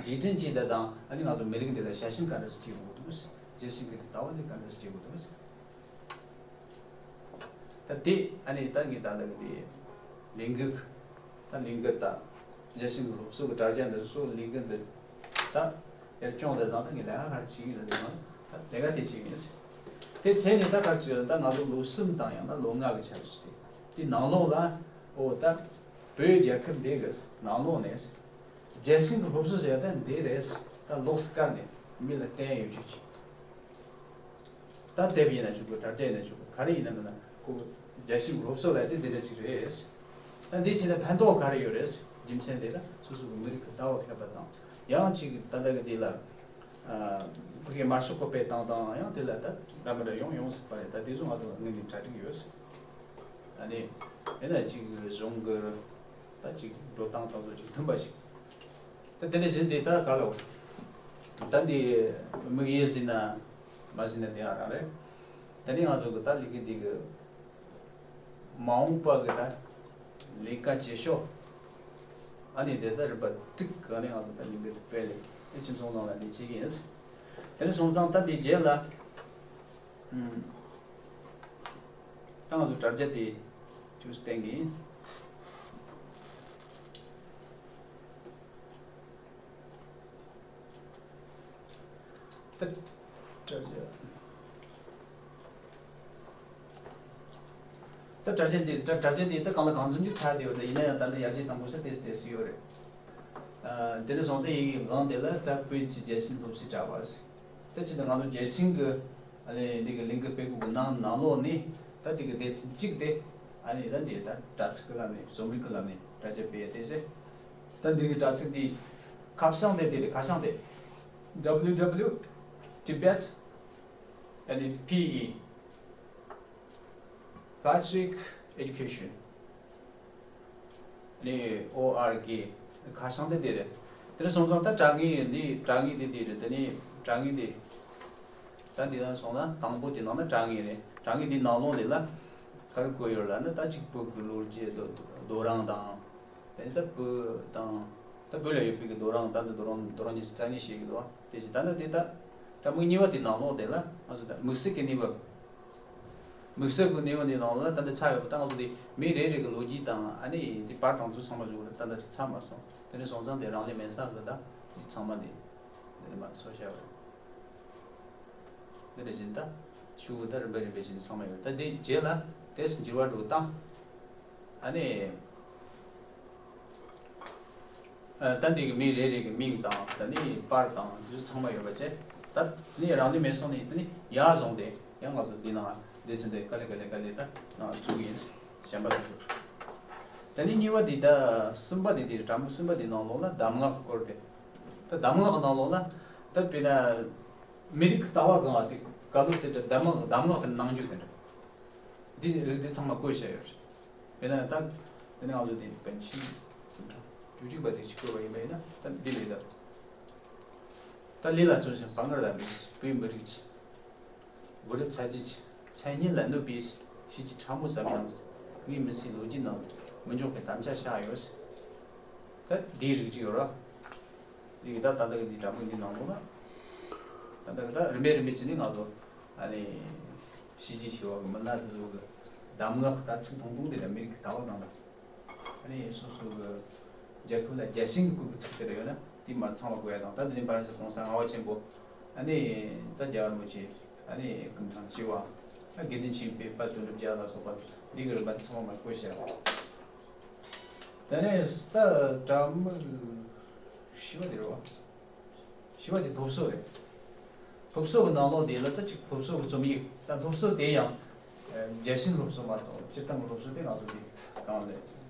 རྗེས་དྲན་བྱས་ད་དང་ཨ་ནི་ང་ཚོ་མི་རིགས་འདི་ལ་ཞལ་ཆེམས་ག་འདྲ་ཞིག་བྱེད་དགོས་འདུག་རྒྱལ་སྲས་ཀྱི་ལྟ་བ་འདི་ག་འདྲ་ཞིག་བྱེད་དགོས་འདུག་ད་དེ་ཨ་ནི་ད་ངས་ད་ལྟ་གི་དེ་ལས་འགུལ་ད་ལས་འགུལ་ད་རྒྱལ་སྲས་ཀྱི་སློབ་གསོ་གི་དྲ་རྒྱ་འདི་སོགས་ལས་འགུལ་འདི་ད་ཡར་སྐྱོང་དེ་དང་ད་ངས་ལས་ཀ་ག་རེ་བྱེད་ཀྱི་ཡོད་ན་དེ་ནང་ད་ལས་ཀ་དེ་བྱེད་ཀྱི་ཡིན། དེ་བྱས་ནས་ད་ག་རེ་བྱེད་ཡོད་ན་ད་ང་ཚོ་ལོ་གསུམ་དང་ཡང་ན་ལོ་ལྔ་གི་འཆར་གཞི་དེ་དེ་ནང་ལོགས་ལ་འོ་ད་བོད་རྒྱལ་ཁབ་འདི་གི་ནང་ལོགས་ནས་རྒྱལ་སྲས་ཀྱི་སློབ་གསོ་ཟེར་ཡ་ད་འདི་རེད། ད་ལོགས་སུ་བཀར་ནས་མི་ལ་བསྟན་ཡོད་རྒྱུ་ཅིག་ད་དེབ་ཡིན་ན་ཆོག་གི། དྲ་རྒྱ་ཡིན་ན་ཆོག་གི། ག་རེ་ཡིན་ན་མིན་ན་ཁོ་རྒྱལ་སྲས་སློབ་གསོ་ལབ་དེ་འདི་འདྲ་ཅིག་རེད། ད་འདི་བྱས་ན་ཕན་ཐོགས་ག་རེ་ཡོད་རེད། རྒྱུ་མཚན་དེ་ལ་སོ་སོ་གི་མི་རིགས་ཀྱི་ལྟ་བ་མཁས་པ་དང་ཡང་ཅིག་ད་ལྟ་གི་འདི་ལ་ཨ་ཕ་གིའི་དམར་ཤོག་གི་སྤེལ་སྟངས་དང་ཡང་དེ་ལ་ད་འདྲ་མི་འདྲ་ཡོང་ཡོང་སྲིད་པ་རེད། ད་དེ་ཚོ་ང་ཚོ་དངོས་གནས་གྲ་སྒྲིག་ཡོད། ཨ་ནི་ཡིན་ན་ཅིག་གཞུང་གི་ད་ཅིག་འགྲོ་སྟངས་དང་ཚོ་ཅིག་མཐུན་པ་ཞིག་ད་དེ་འདྲ་བཞིན་དེ་ད་ག་ལ་འོ། ད་འདི་དམིགས་ཡུལ་ཟིན་ན་མ་ཟིན་ན་དེ་ཡང་རང་རེད། ད་ནི་ང་ཚོ་གི་ད་ལས་ཀ་འདི་གི་མ་འོངས་པ་གི་ད་ལས་ཀ་བྱེད་ཕྱོགས་ཨ་ནི་དེ་ད་རིམ་པ་དྲུག་གི་ནི་ང་ཚོ་ད་ལས་འགུལ་དེ་སྤེལ་ལེ་ཨེ་ཕྱིན་སོང་ནང་ལ་འདི་བྱེད་ཀྱི་ཡིན། དེ་ནས་སོང་ཙང་ད་འདི་རྗེས་ལ་ཨུམ། ད་ང་ཚོ་དྲ་རྒྱ་དེ་ཅུས་བསྟན་གི་ཡིན། ད་དྲ་རྒྱ། ད་དྲ་རྒྱ་འདི་དྲ་དྲ་རྒྱ་འདི་ད་གང་ལ་གང་འཚམ་གྱི་ཚར་དེ་ཡོད། ད་ཡིན་ན་ཡང་ད་ལྟ་ཡར་རྒྱས་གཏོང་དགོས་ས་ཏོག་ཙམ་ཏོག་ཙམ་ཡོད་རེད། ཨ་དེ་ནས་སོང་ཙང་ཡིན་གི་སྒང་དེ་ལ་ད་བོད་ཀྱི་རྒྱལ་སྲས་སློབ་གསོའི་དྲ་བ་ཟེར། ད་ཅི་ད་ང་ཚོ་རྒྱལ་སྲས་ཀྱི་ཨ་ནི་འདི་གི་ལས་འགུལ་སྤེལ་དགོས་ཀྱི་ནང་ནང་ལོགས་ནས་ད་དེ་གི་སྡེ་ཚན་གཅིག་དེ་ཨ་ནི་ད་འདི་ད་དྲ་ཚིགས་ཀྱི་ལམ་ནས་རྩོམ་རིག་གི་ལམ་ནས་དྲ་རྒྱ་སྤེལ་ཡ་དེ་ཟེར། ད་འདི་གི་དྲ་ཚིགས་འདི་ཁ་བྱང་དེ་དེ་རེད། ཁ་བྱང་དེ་W W Tibet ཨ་ནི་P E Patrick Education ཨ་ནི་O R G ཁ་བྱང་དེ་དེ་རེད། དེ་ནས་སོང་ཙང་ད་དྲ་ངོས་འདི་དྲ་ངོས་དེ་དེ་རེད། དེ་ནས་དྲ་ངོས་དེ་ད་འདི་ན་སོང་ན་དང་པོ་དེ་ནང་ན་དྲ་ངོས་རེད། དྲ་ངོས་དེ་ནང་ལོགས་དེ་ལ་ག་རེ་བཀོད་ཡོད་ལབ་ན་ད་ཅིག་བོད་ཀྱི་ལོ་རྒྱུས་རྡོ་རྡོ་རིང་དང་། དེ་ནི་ད་བོད་དང་ད་བོད་ལ་ཡོད་པའི་གི་རྡོ་རིང་ད་འདི་རྡོ་རིང་རྡོ་རིང་གཉིས་རྩ་གཉིས་ཤིག་གི་འདུག་དེ་བཞིན་ད་ནི་དེ་ད་དྲ་མིག་གཉིས་པ་དེ་ནང་ལོགས་དེ་ལ་ང་ཚོ་ད་དམིགས་བསལ་གྱི་གནས་བབ། དམིགས་བསལ་གྱི་གནས་བབ་འདི་ནང་ལ་ད་འདི་ཚར་ཡོད་པ་ད་ང་ཚོ་དེ་མི་རེ་རེ་གི་ལོ་རྒྱུས་དང་ཨ་ནི་དེ་པར་དང་ཚོ་ཚང་མ་བཟོ་གི་རེད། ད་ད་ཅིག་ཚར་མ་སོང་། དེ་ནས་སོང་ཙང་དེ་རང་ལས་མེད་ས་གི་ད་དེ་ཚང་མ་དེ་དེ་ནས་མ་སོ་བྱ་བ་རེད། འདི་རེ་བཞིན་ད་ཤུ་གུ་ད་རིམ་པ་རིམ་པ་བྱས་ནས་ཚང་མ་ཡོད། ད་དེ་རྗེས་ལ་དེ་འགྱུར་བ་འགྲོ་སྟངས། ཨ་ནི། ཨ་ད་འདི་གི་མི་རེ་རེ་གི་མིང་དང་ད་ནི་པར་དང་འདི་ཚོ་ཚང་མ་ཡོད་པ་བྱས། ད་ནི་རང་ལུས་མེད་སོང་ནི་ད་ནི་ཡར་བཟུང་སྟེ་ཡང་ང་ཚོ་འདི་ནང་འདི་ཚོ་འདི་ག་ལེ་ག་ལེ་ག་ལེ་ད་ནང་བཙུགས་ཡིན། གཞན་པ་ལ་ཞུ། ད་ནི་གཉིས་པ་འདི་ད་གསུམ་པ་འདི་འདི་དྲ་མིག་གསུམ་པ་འདི་ནང་ལོགས་ལ་གདམས་ངག་གི་སྐོར་དེ། ད་གདམས་ངག་གི་ནང་ལོགས་ལ་ད་དཔེར་ན་མི་རིགས་ཀྱི་ལྟ་བ་གང་བ་དེ་ག་ལོ་དེ་འདྲ་གདམས་ངག་གདམས་ངག་གི་ནང་རྒྱུ་དེ་འདྲ། འདི་རིགས་འདི་ཚང་མ་བཀོད་བཞག་ཡོད་རེད། དཔེར་ན་ད་དེ་ནས་ང་ཚོ་དེ་པཎ་ཆེན་བཅུ་དྲུག་པ་དེ་གཅིག་པུ་བ་ཡིན་པ་ཡིན་ན། ད་འདི་ལས་ད་ད་ལས་ལ་བརྩོན་ཞིང་དཔའ་ངར་ལྡན་པའི་བོད་མི་རིགས་ཀྱི་བུ་རབས་ཚ་རྒྱུད་ཀྱི་མཚན་སྙན་ལ་གནོད་པའི་གཤིས་ཀྱི་ཕྲ་མོ་ཙམ་ཡང་ངའི་མི་ཚེའི་ལོ་རྒྱུས་ནང་མི་འཇོག་པའི་དམ་བཅའ་བཞག་ཡོད། ད་འདིའི་རིགས་ཀྱི་ཡོད་ར། འདི་གི་ད་ད་ལྟ་གི་འདི་འདྲ་མོ་འདི་ནང་ལོགས་ལ། ད་ལྟ་གི་ད་རིམ་པས་རིམ་པས་བྱས་ནས་ང་ཚོ་ཨ་ནི་གཤིས་རྒྱུད་ཆེ་བ་གི་མི་སྣ་དེ་ཚོ་གི་གདམས་ངག་གི་ད་ཚིག་ཐུང་ཐུང་དེ་འདྲ་མི་རིགས་ཀྱི་ལྟ་བ་ནང་ལ། ཨ་ནི་སོ་སོ་གི་རྒྱལ་ཁབ་ལ་རྒྱལ་ཞེན་གྱི་སྐོར་གྱི་ཚིག་དེ་འདྲ་ཡོད་ན་དེ་མར་ཚང་མ་གོ་ཡ་དང་། ད་དེ་ནས་འབར་གྱི་གོང་ས་ལྔ་པ་ཆེན་པོ། ཨ་ནི་ད་རྒྱལ་བ་རིན་པོ་ཆེ། ཨ་ནི་ཀུན་ཁང་བཅུ་པ། ཨ་དགེ་འདུན་ཆོས་འཕེལ་དཔལ་དོན་གྲུབ་རྒྱལ་ལ་སོགས་པ་འདི་གི་རིམ་པ་དེ་ཚང་མ་མར་གོ་བཞག་དེ་ནས་ད་དྲ་མིག་བཞི་པ་དེ་རེད་བ། བཞི་པ་དེ་སློབ་གསོ་རེད། སློབ་གསོ་གི་ནང་ལོགས་དེ་ལ་ད་ཅིག་སློབ་གསོ་གི་རྩོམ་ཡིག་ད་སློབ་གསོ་དེ་ཡང་རྒྱལ་ཞེན་སློབ་གསོ་མ་གཏོགས་སྤྱིར་བཏང་གི་སློབ་གསོ་དེ་ང་ཚོ་དེ་གང་ལས་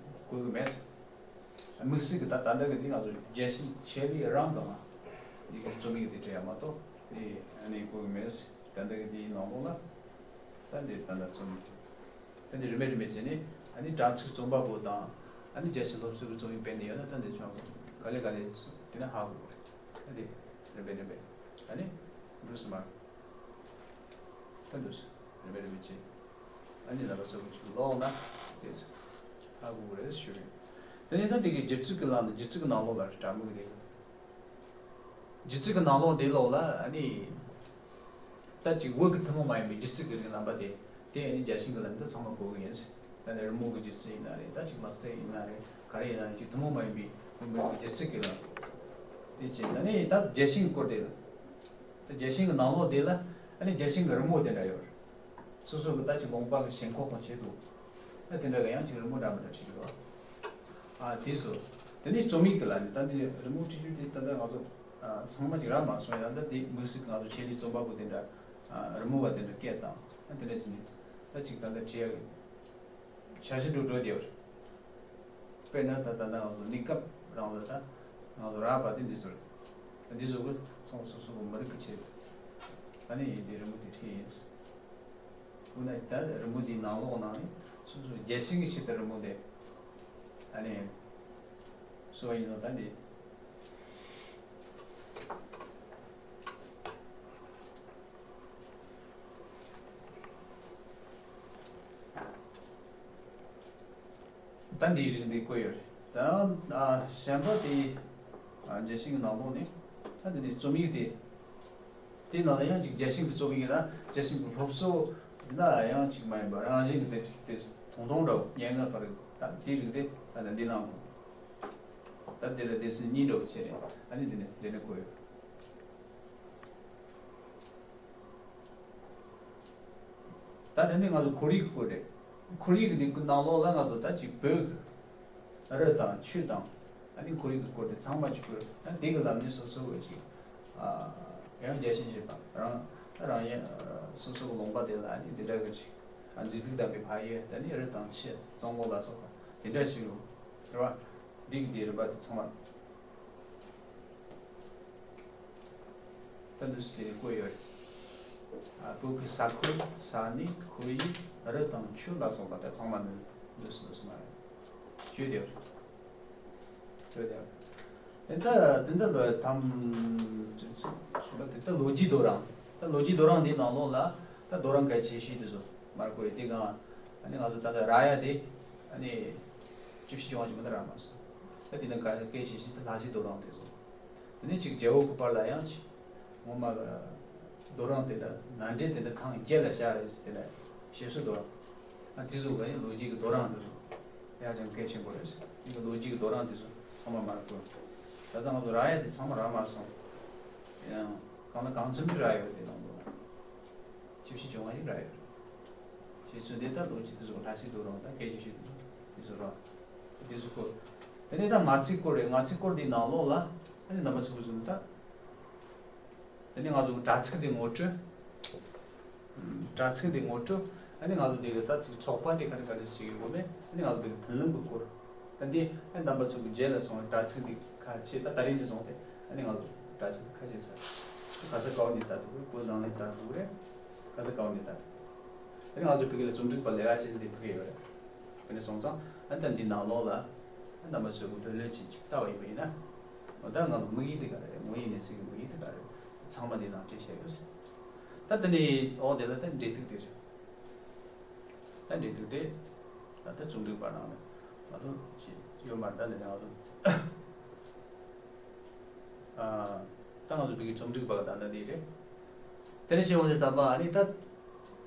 གོ་གི་མེད། དམིགས་བསལ་གྱི་ད་ད་ལྟ་གི་དེ་ང་ཚོ་རྒྱལ་ཞེན་ཆེ་ལི་རང་གི་ང་འདི་གི་རྩོམ་ཡིག་དེ་བྲིས་ཡ་མ་གཏོགས་དེ་ཨ་ནི་གོ་གི་མེད། ད་ལྟ་གི་དེའི་ནང་ལོགས་ལ་ད་འདི་ད་ལྟ་རྩོམ་ཡིག་དེ། ད་འདི་རིམ་པས་རིམ་པས་བྱས་ནས་ཨ་ནི་དྲ་ཚིགས་རྩོམ་པ་པོ་དང་། ཨ་ནི་རྒྱལ་སྤྱིའི་སློབ་གསོ་གི་རྩོམ་ཡིག་སྤེལ་ནས་ཡོད་ན་ད་འདི་ཆོག་གི། ག་ལེ་ག་ལེ་སོ་དེ་ནས་ཧ་གོ་གི་རེད། ད་འདི་རིམ་པས་རིམ་པས་ཨ་ནི་འདུག་སེ་མར་ད་འདུག་སེ་རིམ་པས་རིམ་པས་བྱས། ཨ་ནི་ལ་ལ་ཚོ་གི་ཅིག་ཀློག་ན་དེ་ཧ་གོ་གི་རེད་ཞུ་གི་ཡིན། དེ་ནས་ད་དེ་གི་སྒྱུ་རྩལ་གི་ལམ་ནས་སྒྱུ་རྩལ་གི་ནང་ལོགས་ལ་དྲ་མིག་དེ། སྒྱུ་རྩལ་གྱི་ནང་ལོགས་འདི་ལོགས་ལ་ཨ་ནི། ད་ཅིག་བོད་ཀྱི་ཐུན་མོང་མ་ཡིན་པའི་སྒྱུ་རྩལ་གྱི་རིགས་རྣམ་པ་དེ། དེ་ཨ་ནི་རྒྱལ་ཞེན་གྱི་ལམ་དུ་ཚང་མ་གོ་གི་ཡིན། ད་ནི་རི་མོ་གི་སྒྱུ་རྩལ་ཡིན་ན་རེད། ད་ཅིག་ལག་རྩལ་ཡིན་ན་རེད། ག་རེ་ཡིན་ན་རེད། ཅིག་ཐུན་མོང་མ་ཡིན་པའི་བོད་མི་རིགས་ཀྱི་སྒྱུ་རྩལ་གྱི་ལམ། དེ་བྱས་ད་ནི་ད་རྒྱལ་ཞེན་གྱི་སྐོར་དེ་ལ། ད་རྒྱལ་ཞེན་གྱི་ནང་ལོགས་དེ་ལ་ཨ་ནི་རྒྱལ་ཞེན་གྱི་རི་མོ་དེ་འདྲ་ཡོད་རེད། སོ་སོ་གི་ད་ཅིག་ལུང་པ་གི་ཞེན་ཁོག་དང་བཅས་འདུག་ཨ་དེ་འདྲ་གི་ཡང་ཅིག་རི་མོ་འདྲ་མི་འདྲ་བྲིས་ཀྱི་འདུག་ཨ་དེ་ཚོ། དེ་ནས་རྩོམ་ཡིག་གི་ལ་ནི་ད་འདི་རི་མོ་བྲིས་རྒྱུ་དེ་ད་ལྟ་ང་ཚོ་ཨ་ཚང་མ་ཅིག་རག་མ་སོང་། ཡང་ད་དེ་དམིགས་བསལ་གྱི་ང་ཚོ་ཆེད་ལས་རྩོམ་པ་པོ་དེ་འདྲ་ཨ་རི་མོ་བ་དེ་འདྲ་སྐད་བཏང་། ཨ་དེ་འདྲ་བྱས་ནས་ད་ཅིག་ད་ལྟ་བྲིས་ཡ་གི་འཆར་གཞི་འགྲོ་འགྲོ་བསྡད་ཡོད་རེད། དཔེར་ན་ད་ད་ལྟ་ང་ཚོ་གནས་སྐབས་རང་ལ་ད་ང་ཚོ་རག་པ་དེ་འདི་ཚོ་རེད། འདི་ཚོ་གི་ཚོང་སོ་སོ་གི་མི་རིགས་ཀྱི་ཆེད་དུ་ཨ་ནི་ཡིན་དེ་རི་མོ་དེ་བྲིས་ཡིན། དཔེར་ན་ད་རི་མོ་དེའི་ནང་ལོགས་ནང་ནས་སོ་སོ་རྒྱལ་སྲིད་ཀྱི་ཆེད་དུ་རི་མོ་དེ་ཨ་ནི་བཟོ་བ་ཡིན་ནོ་ད་འདི། ད་འདིའི་རིགས་འདི་བཀོད་ཡོད་རེད། ད་ཨ་གཞན་པ་དེ་ཨ་རྒྱལ་ཞེན་གྱི་ནང་ལོགས་ནས་ད་འདི་ནས་རྩོམ་ཡིག་དེ། དེའི་ནང་ལ་ཡང་ཅིག་རྒྱལ་ཞེན་གྱི་རྩོམ་ཡིག་ལ་རྒྱལ་ཞེན་གྱི་སློབ་གསོ་ལ་ཡང་ཅིག་མ་ཡིན་པ་རང་བཞིན་གྱི་དེ་དེ་ཐུང་ཐུང་འདྲ་བོ་སྙན་ངག་ལྟར་གྱི་ད་དེའི་རིགས་དེ་ད་ལྟ་འདི་ནང་ད་དེ་ལ་སྡེ་ཚན་གཉིས་འདྲ་བོ་བྱས་ནས་ཨ་ནི་འདི་ནས་འདི་ནས་བཀོད་ཡོད། ད་དེ་ནས་ང་ཚོ་ཁོར་ཡུག་གི་སྐོར་རེད། ཁོར་ཡུག་གི་ནང་ལོགས་ལ་ང་ཚོ་ད་ཅིག་བོད་ཀྱི་རི་དང་ཆུ་དང་ཨ་ནི་ཁོར་ཡུག་གི་སྐོར་དེ་ཚང་མ་ཅིག་བཀོད། ད་དེ་གི་ལམ་ནས་སོ་སོ་གི་ཅིག་ཨ་ཡང་རྒྱལ་ཞེན་བྱེད་པ་རང་ད་རང་ཡན་སོ་སོ་གི་ལུང་པ་དེ་ལ་ཨ་ནི་འདི་འདྲ་གི་ཅིག་ཨ་མཛེས་སྡུག་ལྡན་པའི་ཕ་ཡུལ། ད་ནི་རི་དང་ཆུ་གཙང་པོ་ལ་སོགས་པ་དེ་འདྲ་ཞིག་ཡོད་རེད་བ། འདི་གི་དེ་རིམ་པ་དེ་ཚང་མ། ད་འདུག་སེ་བཀོད་ཡོད་རེད། ཨ་བོད་ཀྱི་ས་ཁུལ་ས་གནས་ཁོར་ཡུག་རི་དང་ཆུ་ལ་སོགས་པ་དེ་ཚང་མ་འདི་འདུག་སེ་འདུག་སེ་མ་རེད། བརྗོད་དེ་རེད། བརྗོད་དེ་རེད། ཨེ་ད་དེ་འདྲ་ལོ་ཐམ་ཅུ་ཚོད་ཞུ་ལ་དེ་ད་ལོ་རྒྱུས་རྡོ་རིང་། ད་ལོ་རྒྱུས་རྡོ་རིང་འདིའི་ནང་ལོགས་ལ་ད་རྡོ་རིང་གལ་ཆེ་ཤོས་དེ་ཚོ་མར་བཀོད་ཡོད། དེ་གང་ཨ་ནི་ང་ཚོ་ད་ལྟ་རག་ཡ་དེ་ཨ་ནི་བཅུ་བཞི་བཅོ་ལྔ་ཅིག་མ་གཏོགས་རག་མ་སོང་། ད་དེ་ནང་གལ་ཆེ་ཤོས་དེ་ལྷ་སའི་རྡོ་རིང་དེ་ཚོ། དེ་ནས་ཅིག་རྒྱལ་པོ་གི་བར་ལ་ཡང་ཅིག་ངོ་མ་རྡོ་རིང་དེ་འདྲ་མནའ་འབྲེལ་དེ་འདྲ་ཁང་བརྒྱད་ལ་བཞག་རེད་ཟེར། དེ་ལ་ཞེ་སུ་རྡོ་རིང་། ཨ་དེ་ཚོ་ག་ཡིན་ལོ་རྒྱུས་ཀྱི་རྡོ་རིང་དེ་ཚོ་ཡ་ཅང་གལ་ཆེན་པོ་རེད་ཟེར། དེ་གི་ལོ་རྒྱུས་ཀྱི་རྡོ་རིང་དེ་ཚོ་ཚང་མ་མར་བཀོད། ད་ལྟ་ང་ཚོ་རག་ཡ་དེ་ཚང་མ་རག་མ་སོང་། ཡང་གང་ལ་གང་འཚམ་ཅིག་རག་ཡོད་དེ་ནང་དུ། བཅུ་བཞི་བཅོ་ལྔ་ཡིན་ར་ཡོད། ཞེས་ཚུལ་འདི་ལྟར་ལོ་རྒྱུས་དེ་ཚོ་ལྷ་སའི་རྡོ་རིང་དང་སྐད་ཆ་བཤད་དུས་དེ་ཚོ་ར། དེ་ཚོ་སྐོར། དེ་ནས་ད་ངར་ཚིག་སྐོར་རེད། ངར་ཚིག་སྐོར་འདིའི་ནང་ལོགས་ལ་ཨ་ནི་རྣམ་པ་ཚོ་གི་བཟུང་ད། དེ་ནས་ང་ཚོ་གི་དྲ་ཚིགས་འདི་ངོ་སྤྲོད། དྲ་ཚིགས་འདི་ངོ་སྤྲོད། ཨ་ནི་ང་ཚོ་འདི་གི་ད་ཅིག་ཚོགས་པ་འདི་ག་རེ་ག་རེ་ཞིག་ཡོད་མེད། ཨ་ནི་ང་ཚོ་འདི་གི་མཐུན་ལམ་གི་སྐོར། ད་འདི་ཨ་ནི་རྣམ་པ་ཚོ་གི་རྗེས་ལ་སོང་བའི་དྲ་ཚིགས་འདི་ཁ་ཕྱེ་ད་ད་རིང་འདི་བཟུང་སྟེ་ཨ་ནི་ང་ཚོ་དྲ་ཚིགས་ཁ་ཕྱེ་ས། ཁ་ས་ཀའོ་འདི་ལྟ་འདུག་རེད། བོད་ནང་ལ་ལྟ་འདུག་རེད། ཁ་ས་ཀའོ་འདི་ལྟ། ཨ་ནི་ང་ཚོ་ཕ་གི་ལ་རྩོམ་སྒྲིག་པ་ལས་ཀ་བྱེད་འདི་ཕ་གི་ཡོད་རེད། དེ་ནས་སོང་ཙང་ཨ་ད་འདི་ནང་ལོགས་ལ་ཨ་རྣམ་པ་ཚོས་གུ་དོན་ལོས་ཅིག་ཅིག་ལྟ་བ་ཡིན་པ་ཡིན་ན། འོ་ད་ང་ཚོ་དམིགས་ཡུལ་དེ་ག་རེ་རེད། དངོས་ཡོད་གནས་ཚུལ་གྱི་དམིགས་ཡུལ་དེ་ག་རེ་རེད། ཚང་མ་འདི་ནང་བྲིས་བཞག་ཡོད་ཟེར། ད་དེ་ནས་འོ་དེ་ལ་ད་འབྲེལ་གཏུག་དེ་རེད། ད་འབྲེལ་གཏུག་དེ་ད་ད་རྩོམ་སྒྲིག་པ་ནང་ནས་ང་ཚོ་ཅིག་ཡོད་མ་རེད། ད་ནས་ང་ཚོ་ཨ་ད་ང་ཚོ་བོད་ཀྱི་རྩོམ་སྒྲིག་པ་གི་ད་ལྟ་འདི་རེད། དེ་ནས་བྱས་འོང་དེ་ད་པ་ཨ་ནི་ད་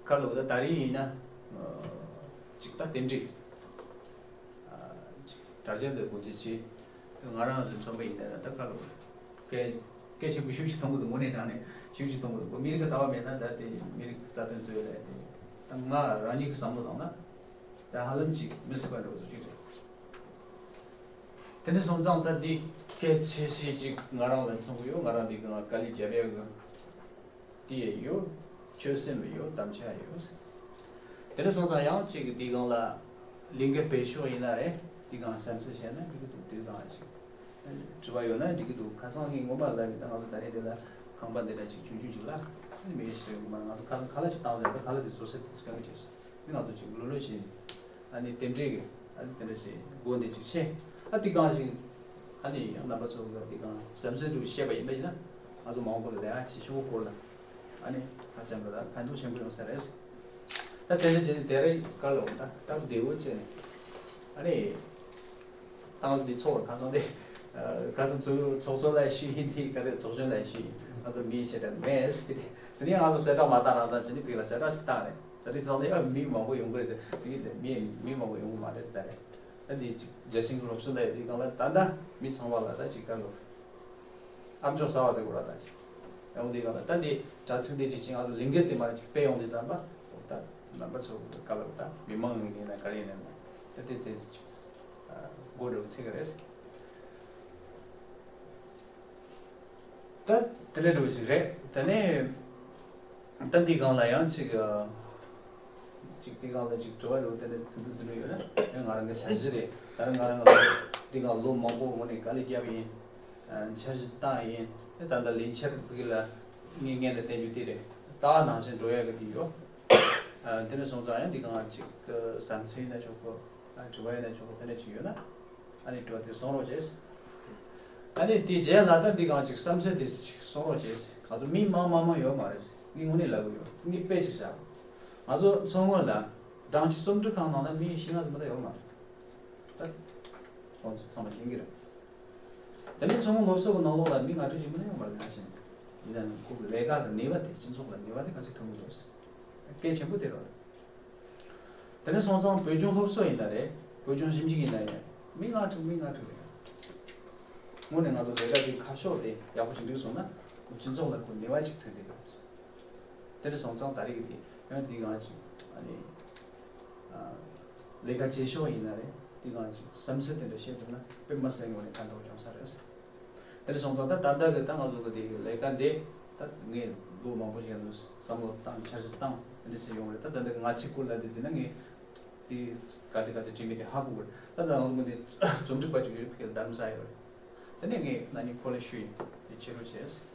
ག་ལོ་ད་ད་རིང་ཡིན་ན་ཅིག་ད་རྟེན་འབྲེལ་ཨ་ཅིག་དྲ་རྒྱ་འདི་སྒོ་འབྱེད་བྱས། ང་རང་ཚོ་མཚོན་པ་ཡིན་ན་ད་ག་ལོ་གལ་གལ་ཆེན་པོ་ཤུགས་ཆེ་གཏོང་གི་འདུག་དངོས་གནས་དྲང་གནས་ཤུགས་ཆེ་གཏོང་གི་འདུག་མི་རིགས་ཀྱི་ལྟ་བ་མེད་ན་ད་དེ་མི་རིགས་རྩ་དོན་རྩོད་ཡ་ལས་དེ་ད་ང་རང་ཉིད་ཀྱི་བསམ་བློ་བཏང་ན་ད་ཧ་ལམ་ཅིག་མི་སྲིད་པ་འདྲ་བོ་ཅིག་རེད། དེ་འདྲ་སོང་ཙང་ད་འདི་གལ་ཆེ་ཤོས་ཅིག་ང་རང་ལ་མཚོན་གྱི་ཡོད། ང་རང་འདི་གང་དཀའ་ལས་བརྒྱབ་ཡག་གི་དེ་ཡང་ཡོད། ཆོད་སེམས་ཡོད། དམ་བཅའ་ཡོད། དེ་འདྲ་སོང་ཙང་ཡང་ཅིག་འདི་གང་ལ་ལས་འགུལ་སྤེལ་ཕྱོགས་ཡིན་ན་རེད། འདི་གང་བསམ་ཚུལ་བཤད་ན་འགྲིག་གི་འདུག་དེ་གང་ཅིག་དྲི་བ་ཡོད་ན་འགྲིག་གི་འདུག་ཁ་སང་ངས་སྔོན་མ་ལབ་ཡོད། ད་ང་ཚོ་ད་རེས་འདི་ལ་ཁང་པ་འདི་འདྲ་ཅིག་ཆུང་ཆུང་ཅིག་ལ་མི་ཤེས་རེད། སྔོན་མ་ང་ཚོ་ཁ་ཁ་ལག་ཅིག་བཏང་ཡོད། ད་ཁ་ལག་དེ་བཟོ་ས་དེ་གང་གི་བྱས་སོང་། ང་ཚོ་ཅིག་ལོ་ལོ་བྱས་ནས་ཨ་ནི་རྟེན་འབྲེལ་གྱི་ཨ་ནི་དེ་འདྲ་ཞིག་སྒོ་འདི་ཅིག་ཕྱེ། ཨ་དེ་གང་ཞིག་ཨ་ནི་ཡང་རྣམ་པ་ཚོ་གི་དེ་གང་བསམ་ཚུལ་འདུག་བཤད་པ་ཡིན་པ་ཡིན་ན་ང་ཚོ་མང་པོ་ལ་དེ་ཨ་ཅིག་ཤོག་བུ་སྐོར་ལ་ཨ་ནི་ཧ་ཅང་གི་ལ་ཕན་ཐོགས་ཆེན་པོ་ཡོང་ས་རེད། ད་དེ་འདྲ་བྱས་ནས་དེ་རིང་ག་ལ་འོང་ད་སྟབས་བདེ་བོ་བྱས་ནས་ཨ་ནི། ཏང་འདི་ཚོགས་ཁ་སང་དེ། ཁ་སང་ཚོགས་ཚོགས་གཙོ་ལ་ཞུས་ཡིན། དེ་ག་རེ་ཚོགས་གཞོན་ལ་ཞུས་ཡིན། ང་ཚོ་མི་ཞེ་དྲག་མེད། དེ་ནས་ང་ཚོ་གསལ་བསྒྲགས་མ་བཏང་རང་བཏང་བྱས་ནས་བོད་ལ་གསལ་བསྒྲགས་ཤིག་བཏང་རེད། གསལ་བསྒྲགས་བཏང་ནས་ཨ་མི་མང་པོ་ཡོང་གི་རེད་ཟེར། དེ་གི་མི་མི་མང་པོ་ཡོང་གི་མ་རེད་ཟེར་ད་རེད། ད་འདི་ཅིག་རྒྱ་ཆེན་གྱི་སློབ་གསོ་ལ་དེ་གང་ལ་ད་ལྟ་མི་ཚང་མ་ལ་ད་ཅིག་ག་ལོ། ཨ་མཆོག་གསར་བ་ཟེར་དགོས་ར་ད་ཅིག་ཡོང་དེ་གང་ལ་ད་འདི་དྲ་ཚིགས་འདི་ཅིག་ཅིག་ང་ཚོ་ལས་འགུལ་དེ་མ་རེད་ཅིག་སྤེལ་ཡོང་དེ་ཙམ་པ་ད་རྣམ་པ་ཚོ་ག་ལ་ད་མི་མང་ཡིན་ན་ག་རེ་ཡིན་ན་ད་དེ་ཙེ་ཅིག་སྒོ་འགྲོ་ཚེ་ག་རེད། ད་དེ་འདྲ་འགྲོ་ཞིག་རེད། དེ་ནས་ད་འདི་སྒང་ལ་ཡང་ཅིག་ཅིག་འདི་སྒང་ལ་ཅིག་དྲི་བ་འགྲོ་དེ་འདྲ་དུ་དུ་དུ་ཡོད་ན་ཡང་ང་རང་གི་འཆར་གཞི་རེད། ད་རང་ང་རང་ལ་འདི་སྒང་ལོ་མང་པོ་སྔོན་ནས་དཀའ་ལས་བརྒྱབ་ཡིན། འཆར་གཞི་བཏང་ཡིན། ད་ལྟ་ལས་འཆར་བུ་གི་ལ་ངས་ངས་ལ་བསྟན་རྒྱུ་དེ་རེད། ད་ནང་བཞིན་འགྲོ་ཡག་གི་དེ་ཡོད། དེ་འདྲ་སོང་ཙང་ཡང་འདི་སྒང་ཅིག་བསམ་ཚུལ་ཡིན་ན་ཆོག་གོ། དྲི་བ་ཡིན་ན་ཆོག་གོ། དེ་འདྲ་ཅིག་ཡོད་ན། ཨ་ནི་དྲི་བ་དེ་གསུང་རོགས་བྱས། ཨ་ནི་དེ་རྗེས་ལ་ད་འདི་སྒང་ཅིག་བསམ་ཚུལ་དེ་ཅིག་གསུང་རོགས་བྱས། ང་ཚོ་མི་མང་མང་མང་ཡོད་མ་རེད། ངས་དངོས་གནས་ལབ་གི་ཡོད། ངས་དཔེ་ཅིག་བཞག་ང་ཚོ་མཚོ་སྔོན་ལ་སྦྲང་ཆུ་རྩོམ་སྒྲིག་ཁང་ནང་ན་མི་བཞི་ལྔ་ཙམ་མ་གཏོགས་ཡོད་མ་རེད། ད་ཁོང་ཚོ་ཚང་མ་མཁྱེན་གྱི་རེད། དེ་ནས་མཚོ་སྔོན་སློབ་གསོ་གི་ནང་ལོགས་ལ་མི་ལྔ་བཅུ་ཞིག་མ་གཏོགས་ཡོད་མ་རེད། ང་ཤེས་ན་ཡིན་ན་ཁོ་གི་ལས་ཀ་གི་ནུས་པ་དེ་སྤྱི་ཚོགས་ལ་ནུས་པ་དེ་ག་ཚོད་ཐོན་གྱི་འདུག་གལ་ཆེན་པོ་དེ་རེད། དེ་ནས་སོང་ཙང་བོད་ལྗོངས་སློབ་གསོ་ཡིན་ན་རེད། བོད་ལྗོངས་ཞིབ་འཇུག་ཡིན་ན་རེད། མི་ལྔ་དྲུག་མི་ལྔ་དྲུག་རེད། དངོས་གནས་ང་ཚོ་ལས་ཀ་དེ་ཁ་ཕྱོགས་དེ་ཡག་པོ་ཅིག་འགྲིག་སོང་ན་ཁོ་སྤྱི་ཚོགས་ལ་ཁོ་ནུས་པ་ཅིག་ཐོན་བསྡད་ཀྱི་རེད། དེ་འདྲ་སོང་ཙང་ད་རེས་ཀྱི་དེ་ཡང་འདི་གང་ཅིག་ཨ་ནི་ལས་ཀ་བྱེད་ཕྱོགས་ཡིན་ན་རེད། འདི་གང་ཅིག་བསམ་ཚུལ་དེ་འདྲ་བཤད་ཐུབ་ན་དཔེ་མ་སྲིད་ངོ་ནས་ཕན་ཐོགས་བྱུང་ས་རེད། དེ་འདྲ་སོང་ཙང་ད་ད་ལྟ་གི་ད་ང་ཚོ་གི་དེ་ལས་ཀ་འདི་ད་ངས་ལོ་མང་པོ་ཞིག་ལ་བསམ་བློ་བཏང་འཆར་གཞི་བཏང་དེ་འདྲ་བྱས་ཡོང་རེད། ད་ད་ལྟ་གི་ང་ཚིག་སྐོར་ལ་དེ་དེ་ན་ངས་དེ་ག་དེ་ག་དེ་བྲིས་མེད་དེ་ཧ་གོ་གི་རེད། ད་ད་ང་ཚོ་གི་དེ་རྩོམ་སྒྲིག་པ་ཅིག་ཡོད་ཕ་གིར་རྡ་རམ་ས་ཡོད་རེད། དེ་ནས་ངས་ན་ནིང་ཁོ་ལ་ཞུས་ཡིན། དེ་ཕྱི་རུ་བྱས།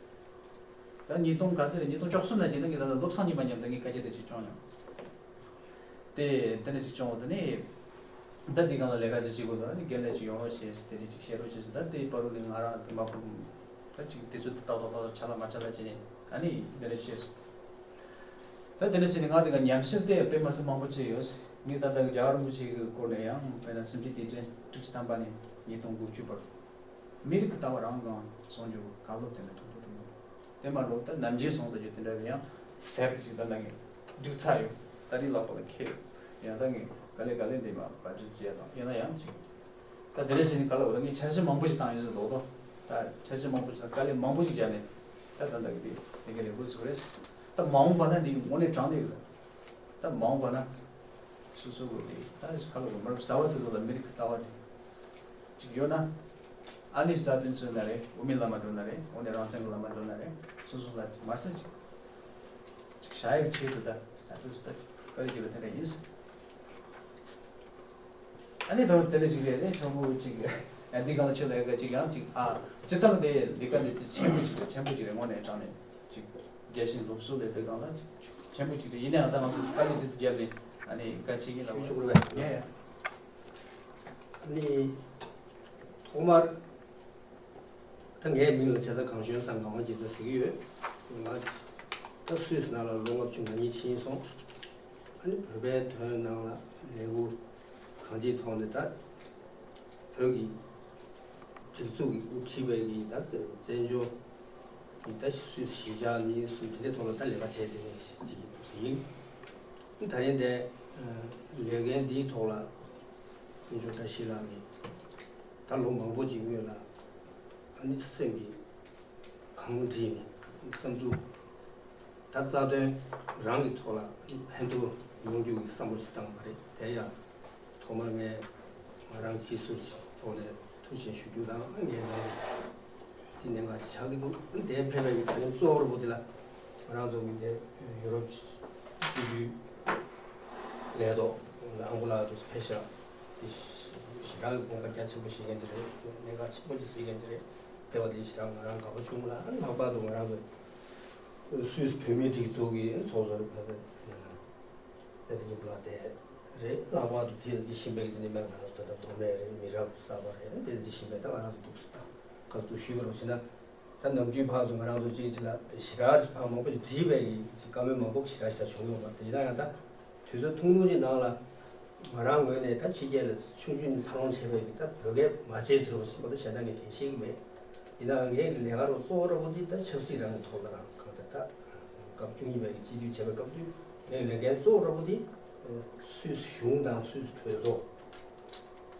ད་ཉིས་སྟོང་ག་ཚོད་རེད། ཉིས་སྟོང་བཅུ་གསུམ་ལ་དེ་ནས་ངས་ད་ལྟ་བློ་བཟང་ཉི་མ་མཉམ་དུ་ངས་སྐད་ཆ་དེ་ཅིག་བྱུང་མྱོང་། དེ་དེ་ནས་ཅིག་བྱུང་བ་དེ་ནས་ད་དེ་སྒང་ལ་ལས་ཀ་ཅིག་བྱེད་དགོས་འདུག་ཨ་ནི་རྒན་ལགས་ཅིག་ཡོང་རོགས་བྱས་ཟེར། དེ་རིགས་ཅིག་བཤད་རོགས་བྱས་ཟེར། ད་དེ་བར་དུ་ནས་ང་རང་དེ་མ་ཕུག་ད་ཅིག་དེ་ཚོ་དེ་ཏག་ཏག་ཏག་ཏག་ཆ་ལ་མ་ཆ་ལ་བྱས་ནས་ཨ་ནི་དེ་འདྲ་བྱས་སོང་། ད་དེ་འདྲ་བྱས་ནས་ང་དེ་ག་ཉམས་ཞིབ་དེ་དཔེ་མ་སྲིད་མང་པོ་བྱས་ཡོད། ངས་ད་ལྟ་གི་རྒྱལ་བ་རིན་པོ་ཆེ་གི་སྐོར་ནས་ཡང་དཔེར་ན་སེམས་ཅན་སྡེ་ཚན་དྲུག་ཅུ་ཐམ་པ་ནས་ཉིས་སྟོང་དགུ་བཅུ་བར། མི་རིགས་ཀྱི་ལྟ་བ་རང་གང་སོང་རྒྱུ་བཀའ་སློབ་དེ་འདྲ་ཐུང་ཐུང་ཐུང་ཐུང་། དེ་མ་འགྲོ་ད་ནམ་རྒྱུན་སོང་ད་རྒྱུ་དེ་འདྲ་བའི་ཡང་ཕེབས་ཀྱི་ཅིག་ད་ལྟ་ངས་འགྲིག་ཚར་ཡོད། ད་རིང་ལག་པ་ལ་ཁེལ་ཡོད། ཡང་ད་ངས་ག་ལེ་ག་ལེ་འདི་མ་པར་ཅིག་བྱས་དང་ཡིན་ན་ཡང་ཅིག་ད་དེ་འདྲ་ཟེར་ནས་ག་ལ་འོ་ད་ངས་འཆར་གཞི་མང་པོ་ཞིག་བཏང་ཡོད་ཟེར་ལོག་ཏོ། ད་འཆར་གཞི་མང་པོ་ཞིག་དང་དཀའ་ལས་མང་པོ་ཞིག་བརྒྱབ་ནས་ད་ད་ལྟ་གི་དེ་དེ་ག་རེ་འགོ་ཚུགས་རེད། ད་མ་འོངས་པ་ན་འདི་དངོས་གནས་དྲང་གནས་ཡོད། ད་མ་འོངས་པ་ན་སོ་སོ་གི་དེ་ད་ག་ལ་འོ་མ་རབས་གསར་བ་དེ་ཚོ་ལ་མི་རིགས་ཀྱི་ལྟ་བ་དེ། ཅིག་ཡོད་ན། ཨ་ནི་རྩ་དོན་རྩོད་ན་རེད། དབུ་མའི་ལམ་མ་འགྲོ་ན་རེད། འོ་ནས་རང་བཙན་གྱི་ལམ་མ་འགྲོ་ན་རེད། སོ་སོ་ལ་མ་ཟད་ཅིག་ཅིག་བྱ་ཡག་ཆེད་དུ་ད་ད་དུས་ད་བཀའ་ལས་བརྒྱུད་པ་དེ་འདྲ་ཡིན། ཨ་ནི་ད་དེ་ལས་ཅིག་རེད་རེད་ཤོག་བུ་ཅིག་ཨ་འདི་གང་ཆོད་ལ་ཡག་ག་ཅིག་ཡང་ཅིག་ཨ་སྤྱི་བཏང་དེ་ལས་ཀ་འདི་ཅིག་ཆེན་པོ་ཅིག་རེད། ཆེན་པོ་ཅིག་རེད། དངོས་གནས་དྲང་གནས་ཅིག་རྒྱལ་སྤྱིའི་སློབ་གསོ་ལས་དེ་གང་ལ་ཅིག་ཆེན་པོ་ཅིག་རེད། ཡིན་ནའང་ད་ང་ཚོ་ཅིག་དཀའ་ལས་དེ་ཚོ་བརྒྱབ་ནས་ཨ་ནི་བཀའ་ཆད་ཡིན་ལ་ཤོག་བུ་རེད། ཡ་ཡ། ནི་ཐོག་མར་ད་ངའི་མིང་ལ་བྱས་ཙང་གངས་ཞོན་སམ་ངག་དབང་རྒྱལ་མཚན་ཟེར་གྱི་ཡོད། ང་ད་སུད་སི་ནང་ལ་ལོ་ལྔ་བཅུ་ང་གཉིས་ཕྱིན་སོང་། ཨ་ནི་བོད་པའི་དོན་ནང་ལ་ལས་འགུལ་གང་ཅིའི་ཐོག་ནས་ད་བོད་ཀྱི་སྒྲིག་འཛུགས་ཀྱི་དབུ་ཁྲིད་པའི་གི་ད་བཙན་བྱོལ་གྱི་ད་སུད་སི་གཞིས་ཆགས་ནས་སུད་སི་དེ་འདྲའི་ཐོག་ལ་ད་ལས་ཀ་བྱས་བསྡད་མཁན་ཞིག་ཡིན། ད་རིང་འདི་ལས་འགན་འདིའི་ཐོག་ལ་དཀོན་མཆོག་བཀྲ་ཤིས་ལགས་ཀྱིས་ད་ལོ་མང་པོ་ཅིག་སྔོན་ལ་ཨ་ནི་སེམས་ཀྱི་གང་བསྒྲིལ་ནས་བསམ་ཚུལ་ད་རྩ་དོན་རང་གི་ཐོག་ལ་ཕན་ཐོགས་ཡོང་རྒྱུ་གི་བསམ་བློ་ཞིག་བཏང་བ་རེད། དེ་ཡང་ཐོག་མར་ངས་ང་རང་སྤྱི་ཟུར་ཞིག་ཐོག་ནས་ཐུགས་རྗེ་ཆེ་ཞུ་རྒྱུ་དང་། ངས་ནང་འདི་གནད་འགག་ཅིག་ཆགས་ཀྱི་འདུག་དེ་ཕེབས་པའི་གི་ད་ནི་གཙོ་བོར་པོ་དེ་ལ་ང་རང་ཚོ་གི་འདི་ཡུ་རོབ་སྤྱི་འཐུས་ལས་ཐོག་ཨང་པོ་ལགས་དུ་ཕེབས་ཤག་དེ་ཞེ་དྲག་གི་དགོངས་པ་རྒྱ་ཆེན་པོ་བཞེས་མཁན་ཅིག་རེད། གནད་འགག་ཆེན་པོ་ཅིག་གཟིགས་མཁན་ཅིག་རེད། ཕེབས་པ་དེ་ཞེ་དྲག་ང་རང་དགའ་པོ་བྱུང་ལ། ལྷག་པར་དུ་ང་རང་ཚོ་སུད་སི་བོད་མིའི་སྒྲིག་འཛུགས་ཀྱི་ཚོགས་གཙོ་རེད། ད་ཚེ་རིང་པོ་ལགས་དེ་རེད། ལྷག་པར་དུ་དེ་ལ་འདི་ཤེས་པའི་དེ་ནི་མེད། ང་རང་ཚོ་ད་ལྟ་མདོ་སྨད་རེད། མི་རབས་གསར་པ་རེད། དེ་འདི་ཤེས་པའི་ད་ང་རང་ཚོ་འདུག་ས་ཁ་ཐུག་ཞུས་པ་རོགས་བྱས་ན། ད་ནམ་རྒྱུན་ཕར་ཚུར་ང་རང་ཚོ་གཅིག་གཅིག་ལ་ཞེ་དྲག་ཅིག་ཕར་མང་པོ་ཞིག་བྲིས་པའི་ཅིག་བཀའ་མོལ་མང་པོ་ཞེ་དྲག་ཞེ་དྲག་བྱུང་ཡོད་མ་རེད། ཡིན་ན་ཡང་ད་དུས་ཚོད་ཐུང་ཐུང་ཅིག་ནང་ལ་ང་རང་ངོས་ནས་ད་ཕྱི་རྒྱལ་ལ་ཆུང་ཆུང་ནས་འཚར་ལོངས་བྱས་པའི་ད་བོད་སྐད་མ་བརྗེད་ཟེར་བ་ཞིག་མ་གཏོགས་གཞན་དག་ངས་གང་ཤེས་ཀྱི་མེད། ཡིན་ནའང་ངའི་ལས་ཀ་རུ་གཙོ་བོ་འདྲ་པོ་འདི་ད་ཆབ་སྲིད་རང་གི་ཐོག་ལ་རང་གང་ལྟར་ད་སྐབས་བཅུ་གཉིས་པའི་སྤྱི་འཐུས་བྱས་པའི་སྐབས་དུས་ངའི་ལས་འགན་གཙོ་བོ་འདྲ་པོ་འདི་སུད་སི་གཞུང་དང་སུད་སི་གྲོས་ཚོགས་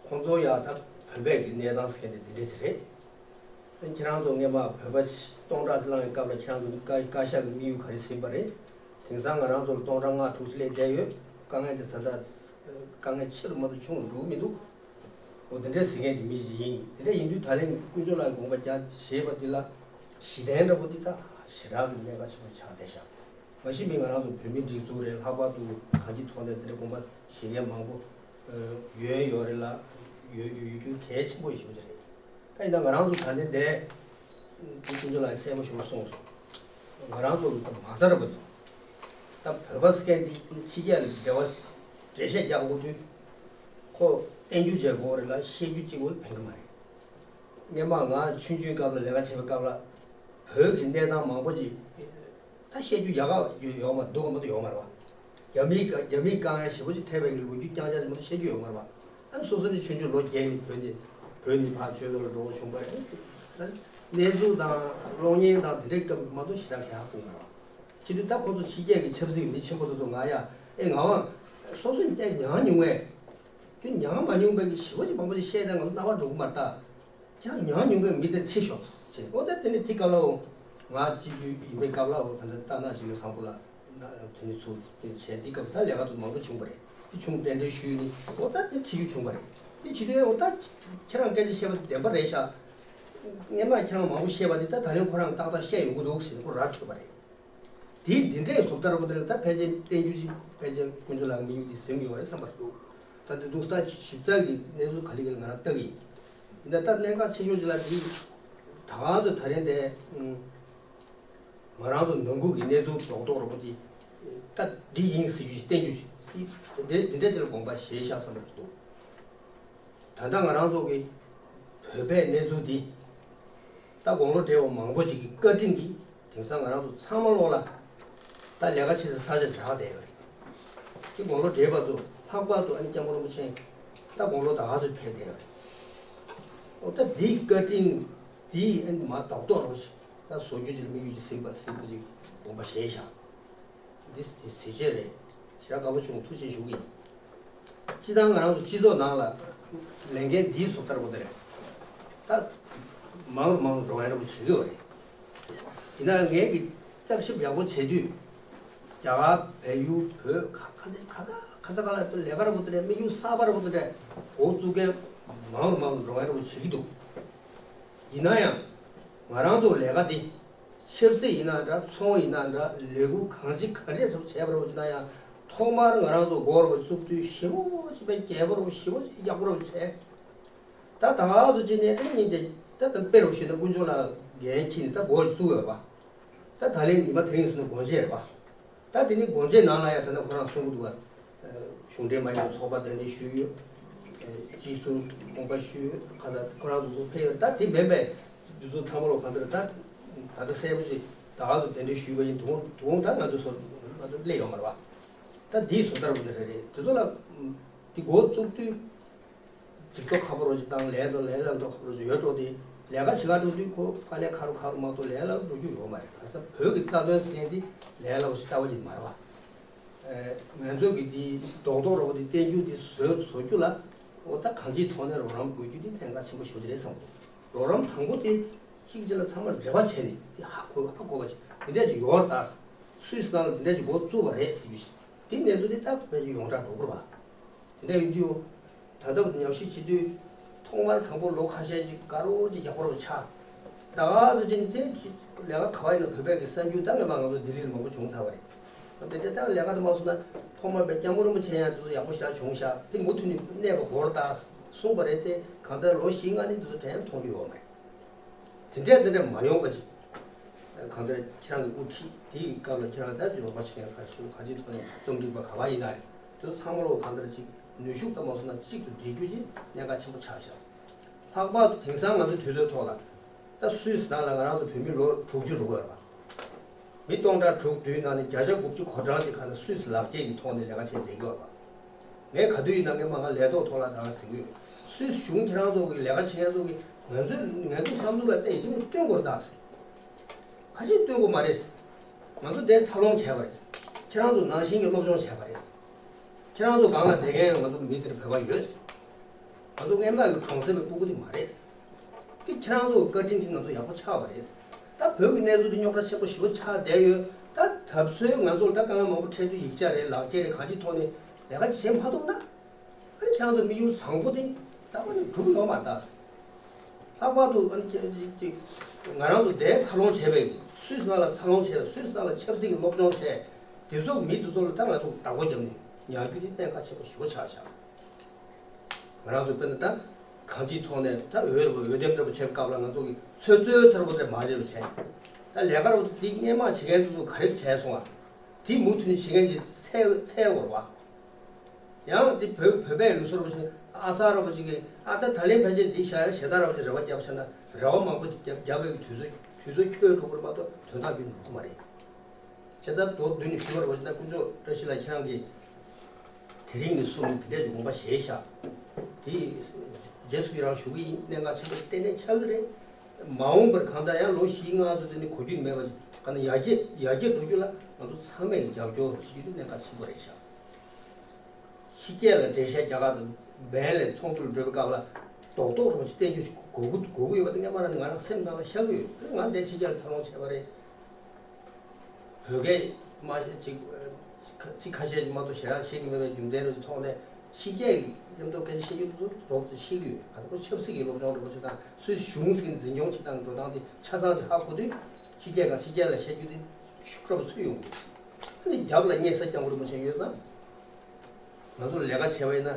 ཁོང་ཚོ་ཡང་ད་བོད་པའི་གི་གནས་སྟངས་ཟེར་མཁན་དེ་འདི་འདྲ་ཅིག་རེད། ཁྱེད་རང་ཚོ་སྔས་མ་བོད་པ་སྟོང་ཕྲག་ཅིག་ལངས་པའི་སྐབས་ལ་ཁྱེད་རང་ཚོ་བཀའ་བཀའ་ཤག་གི་དམིགས་ཡུལ་ག་རེ་ཟིན་པ་རེད། དེང་སང་ང་རང་ཚོ་ལ་སྟོང་ཕྲག་ལྔ་དྲུག་ཅིག་སླེབས་བསྡད་ཡོད། དཀའ་ངལ་དེ་ད་ལྟ་དཀའ་ངལ་ཆེ་རུ་མ་གཏོགས་ཆུང་རུ་འགྲོ་གི་མི་འདུག་འོ་དེ་འདྲའི་ཟེར་མཁན་གྱི་མི་ཞིག་ཡིན། དེ་འདྲ་ཡིན་དུས་ད་ལན་དཀོན་མཆོག་ལགས་ཀྱི་དགོངས་པ་རྒྱ་ཞེས་པ་འདི་ལ་གཞི་རྟེན་འདྲ་པོ་འདི་ད་ཞེ་དྲག་གི་གནད་འགག་ཆེན་པོ་ཆགས་བསྡད་ཤག་མ་གཞི་མི་ང་རང་ཚོ་བོད་མི་སྒྲིག་འཛུགས་རེད། ལྷག་པར་དུ་གང་ཅིའི་ཐོག་ནས་དེ་འདྲའི་དགོངས་པ་བཞེས་མཁན་མང་པོ་ཡོད་ཡོད་རེད་ལ། ཡོད་ཡོད་ཡོད་རྒྱུ་གལ་ཆེན་པོ་ཞེ་པོ་ཅིག་རེད། ད་ཡིན་ན་ང་རང་ཚོ་ད་ལྟའི་འདས་དེ་ཁྱོད་ཚོ་ལ་གསལ་པོ་ཞེ་པོ་གསུངས་སོང་། ང་རང་ཚོ་ད་མ་རྩ་ར་པོ་དེ་ད་བོད་པ་ཟེར་མཁན་དེ་ཕྱི་རྒྱལ་ལ་འབྲེལ་བ་འགྲེལ་བཤད་རྒྱག་དགོས་དུས་ཁོ་བསྟན་འགྱུར་བྱེད་དགོས་རེད་ལ། བཤད་རྒྱུ་གཅིག་པོ་ཕན་གི་མ་རེད། སྔོན་མ་ང་ཆུང་ཆུང་སྐབས་ལ་ལས་ཀ་བྱེད་པའི་སྐབས་ལ་བོད་ཀྱི་གནས་སྟངས་མང་པོ་ཅིག་ད་བཤད་རྒྱུ་ཡག་ག་ཡོད་མ་འདུག་ག་མ་གཏོགས་ཡོད་མ་རེད་པ། རྒྱ་མིའི་རྒྱ་མིའི་དཀའ་ངལ་ཞེ་པོ་ཅིག་འཕྲད་པའི་ལོ་རྒྱུས་རྐྱང་རྐྱང་ཅིག་མ་གཏོགས་བཤད་རྒྱུ་ཡོད་མ་རེད་པ། ཨ་ནི་སོ་སོ་ནི་ཆུང་ཆུང་ལོ་བརྒྱད་ནས་བོད་ནས་བོད་ནས་ཕར་ཆོས་ལོག་ལ་འགྲོ་བ་བྱུང་བ་རེད། གནས་ཚུལ་དང་གློག་བརྙན་དང་དེ་འདྲའི་སྐབས་མ་གཏོགས་ཞེ་དྲག་གང་ཡང་གོ་མ་རེད་པ། བྱེད་དུས་ད་ཁོ་ཚོ་ཕྱི་རྒྱལ་གྱི་ཆབ་སྲིད་ཀྱི་མི་ཆེན་པོ་དེ་ཚོ་ང་ཡ་ཨེ་ང་བ་སོ་སོ་ནས་ཀྱང་མྱངས་མྱོང་བས། ཁྱོད་མྱངས་མ་མྱོང་བའི་གི་ཞི་བ་ཅིག་མང་པོ་ཞིག་བཤད་དང་ང་ཚོ་རྣ་བ་འགྲོ་གི་མ་རེད་ད། ཀྱང་མྱངས་མྱོང་བའི་མི་དེར་ཁྲིད་ཤོག་ཅེས། འོ་ད་དེ་ནི་དེ་སྐབས་ལའོ། ང་སྤྱི་འཐུས་ཡིན་པའི་སྐབས་ལའོ། ད་ལྟ་རྟ་ནག་ཞིག་ལོས་བཟང་པོ་ལ་དེ་ནི་ཚུར་བྱས། དེ་སྐབས་ད་ལས་ཀ་དུ་མང་པོ་བྱུང་བ་རེད། དེ་བྱུང་གདན་འདྲེན་ཞུས་ནི་འོ་ད་དེ་ཁྲིད་རྒྱུ་བྱུང་བ་རེད། དེ་བྱེད་དུས་འོ་ད་ཁྱེད་རང་སྐད་ཆ་བཤད་པ་དེ་བདེན་པ་རེད་ཤག་སྔོན་མ་ཁྱེད་རང་མང་པོ་བཤད་པ་དེ་ད་ད་རིང་ཁོ་རང་ཏག་ཏག་བཤད་ཡོང་གི་འདུག་ཟེར་ཁོ་ར་འཕྲོད་པ་རེད། དེ་འདི་འདྲའི་བཟོ་ལྟ་ར་པོ་དེ་ལ་ད་ཕལ་ཆེར་བསྟན་འགྱུར་ཅིག་ཕལ་ཆེར་དཀོན་མཆོག་ལགས་དམིགས་ཡུལ་དེ་ཟིན་ཡོད་རེད་བསམ་པ་འདུག་ད་དེ་འདུག་ད་ཞིབ་ཚགས་ཀྱི་གནས་ཚུལ་ག་ལེ་ག་ལེ་ང་རང་ལྟ་གི་ཡིན། ཡིན་ན་ད་གནད་འགག་ཆེ་ཤོས་ཅིག་ལ་དེ་ད་ག་ཚོད་ད་རེས་དེ་ང་རང་ཚོ་ནང་ཁུལ་གྱི་གནས་ཚུལ་རྡོག་རྡོག་ར་པོ་དེ་ད་འདི་ཡིན་ཟེར་རྒྱུ་ཞིག་བསྟན་རྒྱུ་ཞིག་འདི་འདི་འདྲ་ཅིག་ལ་དགོངས་པ་བཞེས་ཤག་བསམ་པ་ཅིག་འདུག་ད་ལྟ་ང་རང་ཚོ་གི་བོད་པའི་གནས་ཚུལ་འདི་ད་དགུང་ལོ་བགྲེས་པ་མང་པོ་ཞིག་གི་བཀའ་དྲིན་གྱིས་དེང་སང་ང་རང་ཚོ་ཚང་མ་ལོག་ལ་ད་ལས་ཀ་བྱེད་སའི་ས་ཆ་ཅིག་རག་བསྡད་ཡོད་རེད། དེ་དགུང་ལོ་བགྲེས་པ་ཚོ་ལྷག་པར་དུ་ཨ་ནི་སྐྱབས་མགོན་རིན་པོ་ཆེ་ད་དགུང་ལོ་ད་ག་ཚོད་ཕེབས་བསྡད་ཡོད་རེད། འོ་ད་འདིའི་བཀའ་དྲིན་འདིས་ཨ་ནི་མ་རྡོག་རྡོག་ར་པོ་ཞིག་ད་བཟོ་རྒྱུ་ཅིག་ལ་དམིགས་ཡུལ་ཅིག་ཟིན་པ་ཟིན་པ་ཅིག་དགོངས་པ་བཞེས་ཤག་འདི་འདི་གཟི་བརྗིད་རེད། ཞེ་དྲག་དགའ་པོ་བྱུང་། ཐུགས་རྗེ་ཆེ་ཞུ་གི་ཡིན། སྤྱི་བཏང་ང་རང་ཚོ་སྤྱི་ཚོགས་ནང་ལ་ལས་འགན་འདིའི་བཟོ་ལྟ་ར་པོ་དེ་རེད། ད་མང་རུ་མང་རུ་འགྲོ་ཡ་ར་པོ་བྱེད་ཀྱི་ཡོད་རེད། ཡིན་ན་ངས་ཀྱི་བརྟག་ཞིབ་ཡག་པོ་བྱེད་དུས་རྒྱ་གར་བལ་ཡུལ་བོད་ག་ག་ཚ་ག་ཚ་ག་ལ་ལས་ཀ་ར་པོ་དེ་རེད། དམིགས་ཡུལ་གསར་པ་ར་པོ་དེ་རེད། འགོ་བཙུགས་མཁན་མང་རུ་མང་རུ་འགྲོ་ཡ་ར་པོ་བྱེད་ཀྱི་འདུག་ཡིན་ན་ཡང་ང་རང་ཚོ་ལས་ཀ་འདི་ཆབ་སྲིད་ཡིན་ན་འདྲ། ཚོང་ཡིན་ན་འདྲ། ལས་འགུལ་གང་ཅི་ག་རེ་བྱས་པ་རེད་ན་ཡང་ཐོག་མར་ང་རང་ཚོ་འགོ་ར་པོ་བཙུགས་དུས་ཞེ་པོ་ཅིག་དཔེ་རྒྱས་པོ་ར་པོ་ཞེ་པོ་ཅིག་ཡག་པོ་ར་པོ་བྱས། ད་ད་ག་ཚོད་ཅིག་ནས་ཨ་ནི་སྙིང་རྗེ་ད་ད་དཔེ་ར་པོ་ཞུས་ན་དཀོན་མཆོག་ལགས་འགན་འཁྱེར་ནས་ད་འགོ་བཙུགས་ཡོད་པ། ད་ད་ལན་ཉི་མ་དེ་རིང་སོང་ན་དགོངས་བཞེས་རེད་པ། ད་དེ་ནི་དགོངས་བཞེས་ནང་ལ་ཡང་ད་ལྟ་ཁོ་རང་གསུང་གི་འདུག་བ། གཞུང་འབྲེལ་མ་ཡིན་པའི་ཚོགས་པ་གདན་འདྲེན་ཞུས་ཡོད། སྤྱི་ཚོགས་དགོངས་པ་ཞུས། གང་ལྟར་ཁོ་རང་ཚོ་ཚོ་ཕེབས་ཡོད། ད་དེ་མིན་པའི་འདི་ཚོ་ཚང་མ་ལོ་གང་ལྟར་ད་ད་ལྟ་གསལ་པོ་ཞིག་ད་ག་ཚོད་གདན་འདྲེན་ཞུས་པ་ཡིན། དུང་དུང་ད་ང་ཚོ་སོ་ང་ཚོ་སླེབས་ཡོད་མ་རེད་བ། ད་འདིའི་བཟོ་ལྟ་རུ་འདི་རེད་རེད། དེ་ཚོ་ལ་འདི་འགོ་བཙུགས་དུས་ཇུས་གཏོགས་ཁག་པོ་རོ་ཞིག་དང་ལས་དང་ལས་ལ་འགྲོ་ཁག་པོ་རོ་ཞིག་ཡོད་འགྲོ། དེ་ལས་ཀ་བྱེད་ག་འགྲོ་དུས་ཁོ་དཀའ་ལས་ཁག་རུ་ཁག་རུ་མ་གཏོགས་ལས་ལ་འགྲོ་རྒྱུ་ཡོད་མ་རེད། ག་ས་བོད་ཀྱི་རྩ་དོན་ཟེར་མཁན་འདི་ལས་སླ་པོ་ཞིག་རྩ་བ་ཉིད་མ་རེད་བ། ང་ཚོ་གི་འདི་རྡོག་རྡོག་རོ་འདི་བསྟན་རྒྱུ་འདི་བཟོ་བཟོ་རྒྱུ་ལ། འོ་ད་གང་ཅིའི་ཐོག་ནས་རོགས་རམ་དགོས་རྒྱུ་འདི་གནད་འགག་ཆེན་པོ་ཞེ་པོ་ཅིག་རེད་བསམ་གྱི་འདུག་རོགས་རམ་དང་པོ་དེ་གཅིག་གཅིག་ལ་ཚང་མ་འབྲེལ་བ་བྱས་ནས་འདི་ཧ་གོ་ཧ་གོ་བ་ཅིག་འདི་འདྲ་ཞིག་ཡོད་རེད་ད། སུད་སི་ནང་ལ་འདི་འདྲ་ཞིག་འགོ་བཙུགས་པ་རེད་ཟེར་རྒྱུ་ཞིག་འདི་གནས་ཚུལ་འདི་ད་ཕལ་ཆེར་ཡོངས་གྲགས་འགྲོ་གི་རེད་བ། དེ་འདྲ་ཡིན་དུས། ད་ལྟ་ཉམས་ཞིབ་བྱེད་དུས། ཐོག་མར་དང་པོ་ལོ་ཁ་ཤས་ཅིག་དགའ་རབ་ཅིག་ཡག་པོ་རབ་ཆགས། ད་ག་ཚོད་ཅིག་དེ་ལས་ཀ་ག་བ་ཡིན་ན་བོད་པའི་གི་གསར་འགྱུར་ད་ངས་མ་ང་ཚོ་ལྡི་ལི་ལ་མང་པོ་བྱུང་ཚར་བ་རེད། དེ་འདྲ་ད་ལས་ཀ་དུ་མ་སོང་ན་ཐོག་མར་པའི་སྐྱབས་མགོན་རིན་པོ་ཆེ་ཡང་དེ་ཚོ་ཡག་པོ་ཞེ་དྲག་བྱུང་ཤག་དེ་མུ་མཐུད་ནས་གནས་པ་དགོས་རེད་ད་གསུངས་པ་རེད་དེ། གང་ལྟར་ལོ་བཞི་ལྔ་ནི་དེ་ཚོ་དྲན་མཐོང་རྒྱུ་ཡོད་མ་རེད། དེ་འདྲས་དེ་འདྲས་མ་ཡོང་བ་ཞིག་གང་ལྟར་ཁྱེད་རང་གི་དབུ་ཁྲིད་དེའི་སྐབས་ལ་ཁྱེད་རང་ད་དུ་རོགས་པ་བྱེད་མཁན་ག་རེ་ཞུ་ག་ཅི་ཐོག་ནས་རྩོམ་སྒྲིག་པ་ག་པར་ཡིན་ན་དེ་ཚོ་ཚང་མ་ལོ་གང་ལྟར་ཅིག་ནུས་ཤུགས་ལྟ་མ་སོང་ན་གཅིག་ཏུ་སྒྲིལ་རྒྱུ་ཅིག་གནད་འགག་ཆེན་པོ་ཆགས་ཤག་ལྷག་པར་དུ་དེང་སང་ང་ཚོའི་དུས་ཚོད་ཐོག་ལ་ད་སུད་སི་ནང་ལ་ང་རང་ཚོ་བོད་མི་ལོ་དྲུག་ཅུ་རུ་འགོར་བ། མི་སྟོང་ཕྲག་དྲུག་བདུན་ནང་ནས་བརྒྱ་ཆ་དགུ་བཅུ་གོ་གྲངས་ཅིག་ག་ལ་སུད་སི་ལག་འཁྱེར་གྱི་ཐོག་ནས་ལས་ཀ་བྱས་བསྡད་ཀྱི་ཡོད་པ། ངས་ག་དུས་ཡིན་ན་ངས་མ་ང་ལས་ཐོག་ཐོག་ལ་དང་ཟེར་གྱི་ཡོད། སུད་སི་གཞུང་ཁྱེད་རང་ཚོ་གི་ལས་ཀ་བྱེད་མཁན་ཚོ་གི་ང་ཚོའི་ང་ཚོའི་བསམ་བློ་ལ་བལྟས་ཡིན་ཅིག་སྟོན་དགོས་རེད་ད་ཟེར། ག་ཅིག་སྟོན་དགོས་མ་རེད་ཟེར། ང་ཚོ་འདིར་འཚར་ལོངས་བྱས་པ་རེད་ཟེར། ཁྱེད་རང་ཚོ་ནང་བཞིན་གྱི་སློབ་སྦྱོང་བྱས་པ་རེད་ཟེར། ཁྱེད་རང་ཚོ་སྒང་ལ་བསྡད་མཁན་ང་ཚོ་མི་དེར་བོད་པ་ཡོད་ཟེར། ང་ཚོ་སྔན་མ་གི་གྲོང་གསེབ་པའི་སྤུ་གུ་དེ་མ་རེད་ཟེར། དེ་ཁྱེད་རང་ཚོ་བཀའ་དྲིན་གྱིས་ང་ཚོ་ཡག་པོ་ཆགས་པ་རེད། ད་བོད་ཀྱི་གནས་ཚུལ་འདི་རྙོག་དྲ་ཆེན་པོ་ཞེ་པོ་ཆགས་བསྡད་ཡོད། ད་ད་གཟོད་ང་ཚོར་ད་དཀའ་ངལ་མང་པོ་འཕྲད་དུས་ཡིག་ཆ་རེད་ལག་འཁྱེར་རེད་གང་ཅིའི་ཐོག་ནས་ལས་ཀ་བྱེད་མ་ཐུབ་ན། ཨ་ནི་ཁྱེད་རང་ཚོ་དམིགས་ཡུལ་བཟང་པོ་དེ་རྩ་བ་ནས་འགྲུབ་ཡོང་མ་ད། ལྷག་པར་དུ་ཨ་ནི་ཅིག་ཅིག་ང་རང་ཚོ་འདིར་འཚར་ལོངས་བྱས་པའི་སུད་སི་ནང་ལ་འཚར་ལོངས་བྱས་སུད་སི་ནང་ལ་ཆབ་སྲིད་ཀྱི་སློབ་སྦྱོང་བྱས། དེ་ཚོ་མི་དེ་ཚོ་ལ་ད་ང་ཚོ་བདག་པོ་བརྒྱབ་ནས་ཉར་རྒྱུ་དེ་གནད་འགག་ཆེན་པོ་ཞེ་པོ་ཆགས་ཤག་ང་རང་ཚོ་དཔེར་ན་ད་གང་ཅིའི་ཐོག་ནས་ད་འོས་རེད་པ་འོས་འདེམས་འདྲ་པོ་བྱེད་སྐབས་ལ་ང་ཚོ་གི་ཚོད་ཚོད་ཚོད་པོ་ཚོད་མ་བྱེད་པ་བྱས། ད་ལས་ཀ་རུ་འདི་སྔས་མ་བྱེད་མཁན་ཚོ་ག་རེ་བྱས་སོང་ཨ། དེ་མུ་མཐུད་ནས་བྱེད་མཁན་ཅིག་འཚོལ་འཚོལ་དགོས་རེད་པ། ཡང་འདི་བོད་བོད་པའི་ལུགས་སྲོལ་རུ་ཕྱིན་ཨ་གསར་པ་ཅིག་གིས་ཨ་ད་ད་ལན་ཕལ་ཆེར་འདི་བཞག་ཡང་གཞན་དག་ར་པ་ཅིག་རེ་བ་བརྒྱབ་བྱས་ན་རེ་བ་མང་པོ་ཅིག་བརྒྱབ་བརྒྱབ་པའི་དུས་ཚོད་དུས་ཚོད་འཁྱོལ་འགྲོ་གི་རེད་མ་གཏོགས་དོན་དག་རྒྱུན་འགྲོ་གི་མ་རེད། བྱས་ཙང་མདོར་བསྡུས་ནས་ཞུ་བ་རེད་པ་ཅིག་ད་དཀོན་མཆོག་བཀྲ་ཤིས་ལགས་ཁྱེད་རང་གིས་དེ་རིང་ནས་བཟུང་ནས་དེ་འདྲའི་དགོངས་པ་བཞེས་ཤག་དེ་རྗེས་སུ་ཡི་རང་ཞུ་གི་ཡིན། གནད་འགག་ཆེན་པོ་གཏན་ནས་ཆགས་ཀྱི་རེད། མ་འོངས་པར་གང་ལྟར་ཡང་ལོ་བཞི་ལྔ་ཙམ་དེ་ནི་གོ་རྒྱུ་མེད་པ་ཅིག་ག་ན་ཡར་རྒྱས་ཡར་རྒྱས་འགྲོ་རྒྱུ་ལ་ང་ཚོ་ཚང་མས་རྒྱབ་སྐྱོར་བྱེད་རྒྱུ་དེ་གནད་འགག་ཆེན་པོ་རེད་ཤག་ཕྱི་རྒྱལ་ལ་འགྲེལ་བཤད་རྒྱག་ག་དང་སྦན་ལ་ཚོགས་འདུ་ལ་འགྲོ་བའི་སྐབས་ལ་རྡོག་རྡོག་རང་ཞིག་བསྟན་རྒྱུ་ཞིག་དགོས་ཀྱི་དགོས་ཀྱི་ཡོད་པ་དེ་སྔན་མ་རང་ནས་ང་རང་སེམས་ནང་ལ་ཤར་གྱི་ཡོད། ང་འདིར་ཕྱི་རྒྱལ་ལ་འཚར་ལོངས་བྱས་པ་རེད། བོད་སྐད་མ་ཅིག་ཚིག་ཁ་ཤས་ཅིག་མ་གཏོགས་ཞེ་དྲག་ཤེས་ཀྱི་མེད་པའི་རྒྱུ་མཚན་རེ་ཐོག་ནས་ཕྱི་རྒྱལ་གྱི་མཉམ་དུ་སྐད་ཆ་བཤད་རྒྱུ་དེ་ཚོ་རོབ་ཙམ་ཤེས་ཀྱི་ཡོད། ག་ཚོད་ཆབ་སྲིད་ཀྱི་སློབ་སྦྱོང་རེ་བ་ཆེ་དང་སུད་སི་གཞུང་ཟེར་འཛིན་སྐྱོང་བྱེད་སྟངས་འགྲོ་སྟངས་དེ་ཆ་ཚང་དེ་ཧ་གོ་དུས་ཕྱི་རྒྱལ་དང་ཕྱི་རྒྱལ་ལ་བཤད་རྒྱུ་དེ་ཤུགས་རབ་ཚུད་ཡོང་གི་འདུག་ཨ་ནི་རྒྱབ་ལ་སྙེ་ས་སྐྱབས་མགོན་རིན་པོ་ཆེ་ཡོད་ཙང་། ང་ཚོ་ལས་ཀ་བྱས་པ་ཡིན་ན་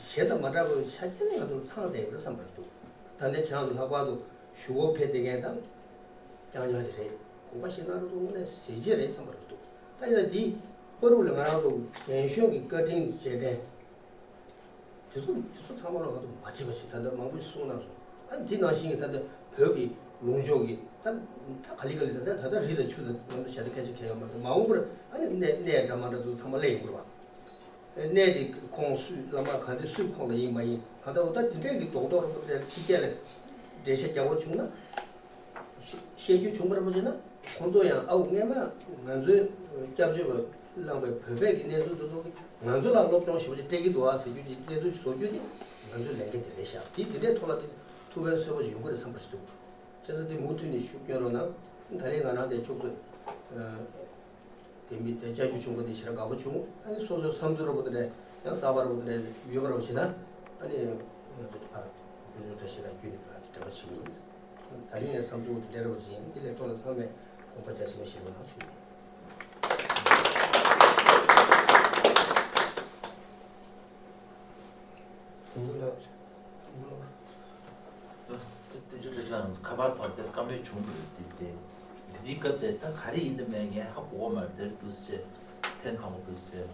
གཞན་དང་མ་འདྲ་བའི་ཆ་རྐྱེན་ནི་ང་ཚོར་ཚང་བསྡད་ཡོད་རེད་བསམ་པ་རེད་འདུག་ད་ལྟ་ཁྱེད་རང་ཚོ་ལྷག་པར་དུ་གཞུག་གུ་ཕེབས་བསྡད་མཁན་དང་རྐྱང་རྐྱང་ཞིག་རེད། དགོངས་པ་བཞེས་གནང་རོགས་གནང་ཟེར་གྱི་རེད་བསམ་པ་རེད་འདུག་ད་ཡིན་ན་འདི་བར་དུ་ལ་ང་རང་ཚོ་རྒན་གཞོན་གྱི་བཀའ་དྲིན་རྗེས་དྲན་དེ་ཚོ་དེ་ཚོ་ཚང་མ་ལ་ང་ཚོ་མ་བྱེད་པ་ཞིག་ད་ལྟ་མང་པོ་ཞིག་གསུངས་གནང་སོང་། ཨ་འདི་ནང་བཞིན་གྱི་ད་ལྟ་བོད་ཀྱི་ལུང་ཕྱོགས་ཀྱི་ད་ད་ག་ལེ་ག་ལེ་ད་ལྟ་ད་ལྟ་རི་དང་ཆུ་དང་ང་ཚོ་ཞེ་དྲག་སྐད་ཆ་གང་ཡང་མ་རེད། མ་འོངས་པར་ཨ་ནི་གནས་གནས་འདྲ་མ་འདྲ་ཚོ་ཚང་མ་སླེབས་ཡོང་གི་རེད་བ། གནས་དེ་ཁོངས་སུ་བླ་མ་ག་འདི་སུའི་ཁོངས་ལ་ཡིན་མ་ཡིན་གང་ལྟར་འོ་ད་དེ་འདྲས་ཀྱི་རྡོག་རྡོག་རེ་ཕྱི་རྒྱལ་ལ་འགྲེལ་བཤད་རྒྱག་པ་བྱུང་ན། བཤད་རྒྱུ་བྱུང་བར་མ་བྱས་ན་ཁོང་ཚོ་ཡང་ཨའུ་སྔས་མ་ང་ཚོའི་སྐྱབས་བཅོལ་བ་བླངས་པའི་བོད་པའི་གི་གནས་ཚུལ་དེ་ཚོ་གི་ང་ཚོ་ལ་སློབ་སྦྱོང་ཞེ་པོ་ཅིག་སྤྲད་ཀྱི་འདུག་ཨ་ཟེར་རྒྱུ་ཅིག་གནས་ཚུལ་བཟོ་རྒྱུ་དེ་ང་ཚོའི་ལས་འགན་ཅིག་རེད་ཤག་དེ་དེ་འདྲའི་ཐོག་ལ་དེ་ཐུགས་ཕན་གསོས་པ་ཞིག་ཡོང་གི་རེད་བསམ་པ་ཞིག་འདུག་བྱས་ཙང་དེ་མུ་མཐུད་ནས་ཤུགས་སྐྱོན་རོགས་གནང་། ད་ལན་ང་རང་དེ་ཁྱོད་ཚོ། དེ་མི་དེ་བཅར་རྒྱུ་བྱུང་བ་དེ་ཞེ་དྲག་དགའ་པོ་བྱུང་། ཨ་ནི་སོ་སོའི་བསམ་ཚུལ་རོ་པོ་དེ་འདྲ་ཡང་གསར་པ་རོ་པོ་དེ་འདྲ་ཡོད་པ་རོ་བྱེད་ན། ཨ་ནི་ང་ཚོ་ཕར་ཕུལ་བྱུང་བཀྲ་ཤིས་ལ་བརྒྱུད་ནས་ཕར་འབྲེལ་བ་བྱེད་ཀྱི་ཡིན། ད་ལན་ཡང་བསམ་ཚུལ་དེ་འདྲ་རོ་པོ་བྱེད་ཡིན། དེ་ལས་ཐོག་ལ་ཚང་མས་དགོངས་པ་རྒྱ་ཆེན་པོ་བཞེས་རོགས་གནང་ཞུ། སོ་སོ་ལ། ཨ་དེ་དེ་ཁ་པར་ཐོག་དེ་བཀའ་མོལ་བྱུང་འདུག་དེ་དེ་དེ་དེའི་སྐབས་དེ་ད་ག་རེ་ཡིན་དུ་མེད། ངས་ཧ་གོ་བ་མ་རེད། དེར་འདུག་ཟེར་ཐེངས་དང་པོ་འདུག་ཟེར་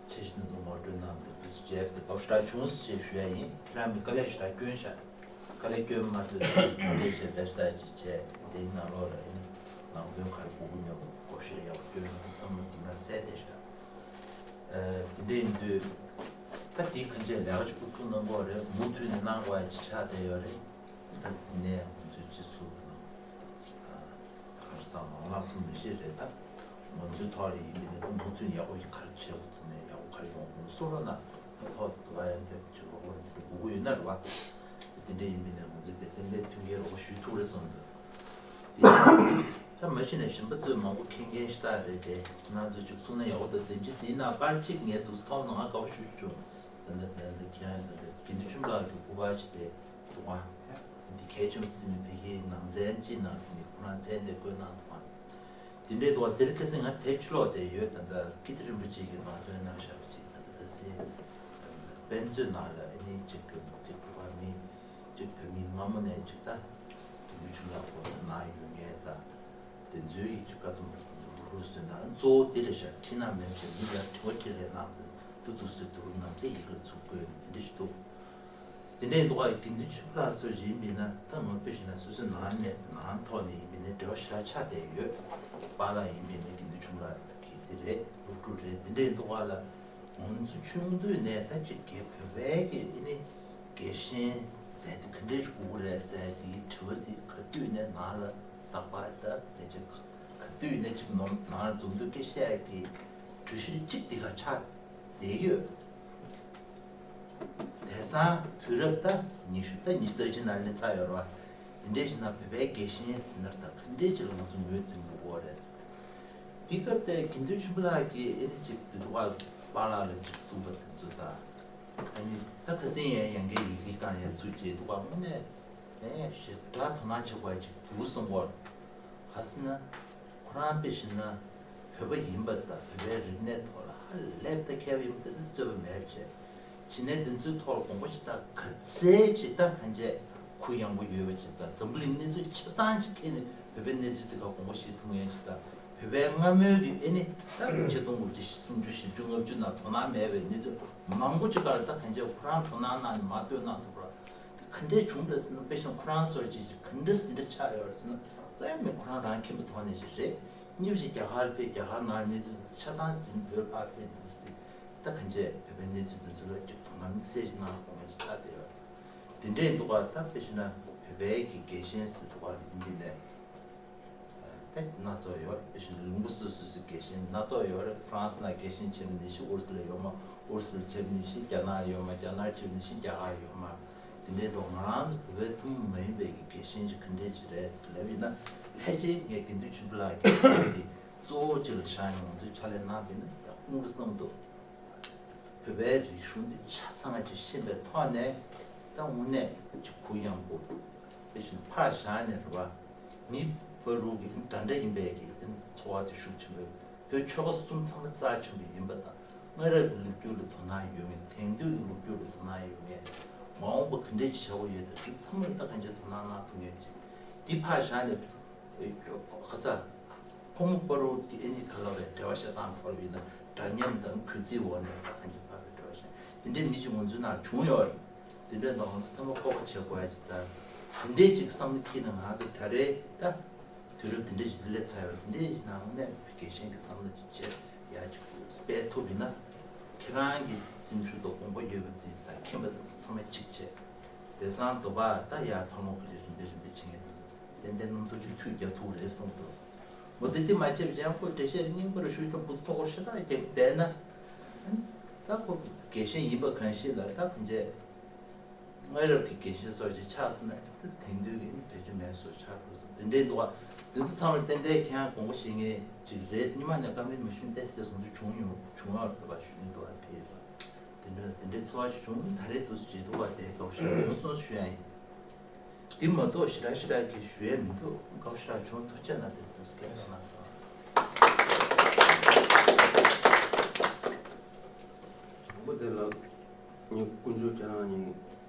ཆེ་ ཤེས་ནི་ཚོ་ངོ་སྤྲོད་གནང་སྟེ་དུས་སུ་བྱས་ཏེ་དགའ་བོ་ཞེ་དྲག་བྱུང་ཞེས་ཞུ་ཡ་ཡིན། ཁྱེད་རང་མི་དཀའ་ལས་ཞེ་དྲག་བསྐྱོན་ཤག་དཀའ་ལས་བསྐྱོན་མ་ཐུབ་ཚེ་དེ་འདྲའི་ཞེས་བེབ་སའིཊ་ཅིག་བྱས་དེའི་ནང་ལོགས་ལ་ཡིན་ནང་དོན་ག་རེ་དགོས་ཀྱི་མེད་པ་སྒོ་ཕྱེ་ཡག་པོ་བསྐྱོན་ན་བསམ་བློ་འདི་ན་གསལ་བསྡད་ཤག་དེ་འདྲ་ཡིན་དུས་ད་དེའི་ཁ་ཆད་ལས་ཀ་ཅིག་འགོ་ཚུགས་གནང་དགོས་རེད། མུ་མཐུད་ནས་གནང་དགོས་ཡ་ཅིག་ཆགས་བསྡད་ཡོད་རེད། ད་དེ་ནས་ང་ཚོའི་སྤྱི་ཚོགས་ནང་ག་རེ་ཟ་མང་ལག་གསུམ་ནས་ཤེས་རེད། ད་ང་ཚོའི་ཐོག་ལ་ཡིན་པའི་ནས་ད་མུ་མཐུད་ཡག་པོ་ཞིག་ག་རེ་བྱེད་དགོས་ཐུག་ནས་ཡག་པོ་ག་རེ་ཡོང་དགོས་སོགས་ལ་ན་ད་ཐོག་ཏུ་ཨ་ཡ་དེ་ཅིག་རོགས་པ་དེ་དགོས་ཀྱི་ཡོད་ན་རེད་བ། དེ་འདྲ་ཡིན་པའི་ནས་ང་ཚོས་དེ་ཏན་ཏན་མཐུན་རྐྱེན་རོགས་པ་ཞུ་ཐུབ་རེད་བསམ་འདུག་དེ་ད་མ་གཞི་ནས་གཞན་པ་ཚོས་མང་པོ་མཁྱེན་མཁན་ཞིག་ད་རེད་དེ་ང་ཚོས་ཅིག་གསུང་ན་ཡག་པོ་འདུག་དེ་འདྲ་དེའི་ནང་པར་གཅིག་ངས་འདུག་མཐོང་ན་ང་དགའ་པོ་ཞེ་པོ་བྱུང་། ད་ལྟ་ད་ལྟ་ཁྱེད་རང་ད་ལྟ་དགེ་འདུན་ཆོས་འཕེལ་ལགས་ཀྱི་སྐུ་པར་ཅིག་དེ་འདུག་ག་འདི་གལ་ཆེན་པོ་བརྩིས་ནས་ཕ་གིའི་ནང་ཚན་གཅིག་ནང་ནས་ཁོ་རང་མཚན་དེ་བཀོད་གནང་འདུག་ག་དེ་འདྲའི་འདུག་ག་དེར་ཁ་སང་ང་དེབ་ཕྱི་ལོགས་དེ་ཡོད། ད་ལྟ་ཀིརྟི་རིན་པོ་ཆེ་གིས་མ་བཏོན་གནང་བཞག་པ་ཅིག་ད་ལྟ་ད་སེ་དཔེ་མཛོད་ནང་ལ་ཨ་ནི་ཅིག་གི་ཅིག་འདུག་ག་མི་ཅིག་བོད་མི་སྔ་མོ་ནས་ཅིག་ད་དགེ་འདུན་ཆོས་འཕེལ་ལགས་སྐོར་ལ་ནང་ཡོད་མཁན་ད། དེ་ཚོའི་ཡིག་ཆ་བཀའ་གདམས་རུ་སོན་དང་གཙོ་བོ་དེ་རེད་ཤག་ཁྲིད་ན་མེད་ཅེས་མི་ལ་དྲི་བ་དྲིས་ལན་གནང་དུ་དུ་སུ་དུ་རུ་ནང་དེ་ཡི་གེར་ཚུར་བཀོད་ནས་དེ་འདྲ་ཞིག་འདུག་དེ་འདྲའི་འདུག་ག་དགེ་འདུན་ཆོས་འཕེལ་ལགས་སུ་ཡིན་པས་ན་ད་ང་དཔེ་བཞིན་ན་སོ་སོའི་ནང་ནས་ནང་ཐོག་ནས་ཡིན་པས་ན་འབྲེལ་བ་ཞེ་དྲག་ཆགས་བསྡད་ཡོད། པཱ་ལགས་ཡིན་པས་ན་དགེ་འདུན་ཆོས་འཕེལ་ལགས་ཀྱི་དེ་རེད། སློབ་ཕྲུག་རེད། དེ་འདྲའི་འདུག་ག་ལ། ང་ཚོ་ཆུང་དུས་ནས་ད་ཅིག་གི་བོད་པའི་གི་ཨ་ནི་རྒྱལ་ཞེན་ཟེར་དེ་ག་འདྲས་དགོས་ཀྱི་རེད་ཟེར་དེའི་དྲི་བ་དེ་ག་དུས་ནས་ནང་ལ་ལྷག་པ་ད་དེ་ཅིག་ག་དུས་ནས་ཅིག་ནོར་ནང་ལ་འཛོམས་དུས་སྐད་བཤད་ཀྱི་གྲོས་གཞི་གཅིག་དེ་ག་ཆགས་བསྡད་ཡོད། དེང་སང་དུས་རབས་ད་ཉི་ཤུ་ད་ཉི་ཤུ་རྩ་གཅིག་ནང་སླེབས་ཚར་ཡོད་རེད་བ། དེ་འདྲས་ཞིག་ན་བོད་པའི་རྒྱལ་ཞེན་ཟེར་ན་ད་ག་འདྲས་ཅིག་ལ་ང་ཚོ་ངོས་འཛིན་དགོས་ཀྱི་རེད། དེ་སྐབས་དེ་དགེ་འདུན་ཆོས་འཕེལ་ལགས་ཀྱིས་ཨེ་ནི་ཅིག་དེ་འདྲ་པཱ་ལགས་ལ་ཅིག་གསུངས་པ་དེ་ཚོ་དང་། ཨ་ནི་ད་ཁ་སང་ཡང་ཡང་གི་ཡི་གེ་དང་ཡང་ཚུལ་བྱེད་འདུག་པ་དངོས་གནས་ཨེ་ཞེ་དྲག་དོ་སྣང་བྱེད་དགོས་ཅིག་འདུག་བསམ་གོ། ག་ཟེར་ན་ཁོ་རང་དཔེ་བཞིན་ན་བོད་པ་ཡིན་པ་དང་བོད་པའི་རིག་གནས་ཐོག་ལ་ཧ་ལས་པ་མཁས་པ་ཡིན་པ་དེ་ཚོ་རྩོད་པ་མེད་བྱས། བྱས་ནས་དེ་ཚོའི་ཐོག་ལ་དགོངས་པ་ཞིག་ད་ག་ཚད་ཅིག་ད་གང་བྱས་གུ་ཡངས་པོ་ཡོད་པ་ཅིག་ད་འཛམ་བུ་གླིང་གནས་ཚུལ་ཆ་ཚང་ཅིག་ཁྱེར་ནས་བོད་པའི་གནས་ཚུལ་དེ་ག་དགོངས་པ་བཞེས་ཐུབ་མཁན་ཅིག་ད་བོད་པའི་སྔ་མོའི་གི་ཨེ་ནི་ད་ཆིག་སྟོང་དགུ་བརྒྱ་སུམ་ཅུ་བཞི་བཅུ་ལྔ་བཅུ་ནང་དོ་སྣང་མེད་པའི་གནས་ཚུལ་མང་པོ་ཅིག་ག་ལ་ད་གང་བྱས་ཁོ་རང་དོ་སྣང་གནང་ནས་མར་བཏོན་གནང་ཐུབ་པ་དེ་ག་འདྲས་བྱུང་རེད་ཟེར་ན། དཔེ་བཞིན་ཁོ་རང་སོར་ཅིག་ཅིག་ག་འདྲས་འདི་འདྲ་ཆགས་ཡོད་རེད་ཟེར་ན། རྩ་ནས་ཁོ་རང་རང་ཁྱིམ་པའི་ཐོག་ནས་ཞིག་རེད། གཉིས་པ་ཞིག་རྒྱ་གར་ཕེབས། རྒྱ་གར་ནང་གནས་ཚུལ་ཆ་ཚང་ཟིན། བོད་ཕར་ཕེབས་འདུག་ཟེར། ད་གང་བྱས་བོད་པའི་གནས་ཚུལ་འདི་ཚོ་ལ་ཅིག་དོ་སྣང་དམིགས་བསལ་ཞིག་གནང་དགོས་ངེས་ཅིག་ཆགས་བསྡད་ཡོད། དེ་འདྲའི་འདུག་ག་ད་དཔེ་བཞིན་ན་བོད་པའི་གི་རྒྱལ་ཞེན་ཟེར་འདུག་ག་ཡིན་གྱི་ནས་ད་སྣ་ཚོགས་ཡོད་རེད། དཔེ་བཞིན་ན་ལུང་པ་སོ་སོ་སོའི་རྒྱལ་ཞེན་སྣ་ཚོགས་ཡོད་རེད། ཧྥ་རན་སི་ནང་རྒྱལ་ཞེན་བྱེད་མི་ནི་ཞིག་ཨུ་རུ་སུ་ལ་ཡོད་མ། ཨུ་རུ་སུ་ལ་བྱེད་མི་ནི་ཞིག་རྒྱ་ནག་ཡོད་མ། རྒྱ་ནག་བྱེད་མི་ནི་ཞིག་རྒྱ་གར་ཡོད་མ། དེ་འདྲའི་ཐོག་ང་རང་ཚོ་བོད་པའི་ཐུན་མོང་མ་ཡིན་པའི་གི་རྒྱལ་ཞེན་ཅིག་ག་འདྲས་ཅིག་རེད་ལབ་ཡིན་ན། ཕལ་ཆེར་ངས་དགེ་འདུན་ཆོས་འཕེལ་ལགས་ཀྱིས་གསུངས་དེ་གཙོ་བོ་ཅིག་ལ་བཞག་ནས་ང་ཚོས་ཕྱག་ལས་གནང་བ་ཡིན་ན་ཡག་པོ་འདུག་བསམ་འདུག་བོད་པའི་རིག་གཞུང་འདི་ཆ་ཚང་ཅིག་ཤེས་པའི་ཐོག་ནས་ད་དངོས་གནས་ཅིག་གུ་ཡངས་པོ་དཔེ་བཞིན་ཕར་བཞག་ནས་རེད་བ། མི་བར་དུ་གི་འདྲ་འདྲ་ཡིན་པའི་གི་འཚོ་བ་དེ་ཤུགས་ཆེན་པོས། བོད་ཆོལ་ཁ་གསུམ་ཚང་མ་རྩ་ཆེན་པོ་ཡིན་པ་དང་། སྔ་རབས་ཀྱི་ལོ་རྒྱུས་ལ་དོ་སྣང་ཡོད་མཁན། དེང་དུས་ཀྱི་ལོ་རྒྱུས་ལ་དོ་སྣང་ཡོད་མཁན། མ་འོངས་པ་ག་འདྲས་ཅིག་བྱ་དགོས་ཡོད་དེ་ཚང་མ་ལ་ད་གང་ཅིའི་དོ་སྣང་གནང་ཐུབ་མཁན་ཅིག་འདི་ཕར་བཞག་ནས། ཨེ་ཁ་ས། ཕོ་མོ་བར་དུ་གི་ཨེ་ནི་ག་ལ་བའི་འབྲེལ་བ་བཤད་སྟངས་ཐོག་ཡིན་ན་འདྲ་མཉམ་དང་གུས་བརྩི་འོག་ནས་ད་གང་ཅི་ཕར་ཚུར་འབྲེལ་བ་བཤད་དེ་འདྲའི་མི་ཅིག་ང་ཚོའི་ནང་བྱུང་ཡོད་རེད། དེ་འདྲའི་ནང་ང་ཚོ་ཚང་མ་སྤོབས་པ་བྱེད་དགོས་ཡ་ཅིག་ད་དེ་འདྲའི་ཅིག་བསམ་བློ་འཁྱེར་ནས་ང་ཚོ་ད་རེས་ད་དུས་རབས་དེ་འདྲའི་ཅིག་སླེབས་ཚར་ཡོད་རེད། དེ་འདྲའི་ཅིག་ནང་ནས་རྒྱལ་ཞེན་གྱི་བསམ་བློ་ཅིག་བྱེད་ཡ་ཅིག་སྤེལ་ཐུབ་ཡིན་ན། ཁྱེད་རང་གི་སེམས་ཤུགས་དང་དགོངས་པ་ཡོད་པ་དེ་དང་མཁྱེན་པ་དེ་ཚོ་ཚང་མ་གཅིག་བྱས། དེང་སང་དུ་བ་ད་ཡར་ཚང་མ་ག་རེ་རིམ་པས་རིམ་པས་བྱེད་མཁན་དེ་ཚོ་ཏན་ཏན་རྣམ་རྟོག་ཅིག་མཐུད་རྒྱག་ཐུབ་རེད་གསུངས་འདུག་མོ་དེ་དེ་མ་བྱས་པ་ཡང་ཁོ་འགྲེལ་བཤད་རྙིང་པ་རུ་ཞུས་དང་བུ་ཚོ་ཐོག་ཤ་སྟག་རྒྱག་བསྡད་ན། ད་ཁོ་རྒྱལ་ཞེན་ཡིན་པ་གང་ཤེས་ལ་ད་ཁོ་འཇལ། སྔ་རབས་ཀྱི་རྒྱལ་ཞེན་སོགས་ཀྱི་ཆགས་སོང་ན་ད་དེང་དུས་ཀྱི་བེད་སྤྱོད་མེད་བཟོ་ཆགས་འགྲོ་སོང་། དེ་འདྲའི་འདུག་བ། དེ་ཚོ་ཚང་མར་ཏན་ཏན་ཁྱེད་རང་དགོངས་པ་བཞེས་མཁན་ཅིག་རེད། སྔོན་མ་ནས་བཀའ་མོལ་མ་ཞུས་ཏེ་སེ་བཟུང་རྒྱུ་བྱུང་ཡོང་བྱུང་ཡོད་རེད་བ་ཞུ་ནས་འདུག་བ་ཕེབས་པ། དེ་འདྲ་དེ་འདྲའི་ཚོར་བ་ཞིག་བྱུང་། ད་རེས་འདུག་སེ་བྱེད་འདུག་བ་དེ་དགའ་པོ་ཞེ་དྲག་བྱུང་སོང་ཞུ་ཡ་ཡིན། དེ་མ་གཏོགས་ཞེ་དྲག་ཞེ་དྲག་གི་ཞུ་ཡ་མི་འདུག་དགའ་པོ་ཞེ་དྲག་བྱུང་། ཐུགས་རྗེ་གནང་། དེ་འདུག་སེ་སྐད་ཆ་གནང་སོང་། དང་པོ་དེ་ལ་ངས་དཀོན་མཆོག་ཁྱེད་རང་གཉིས་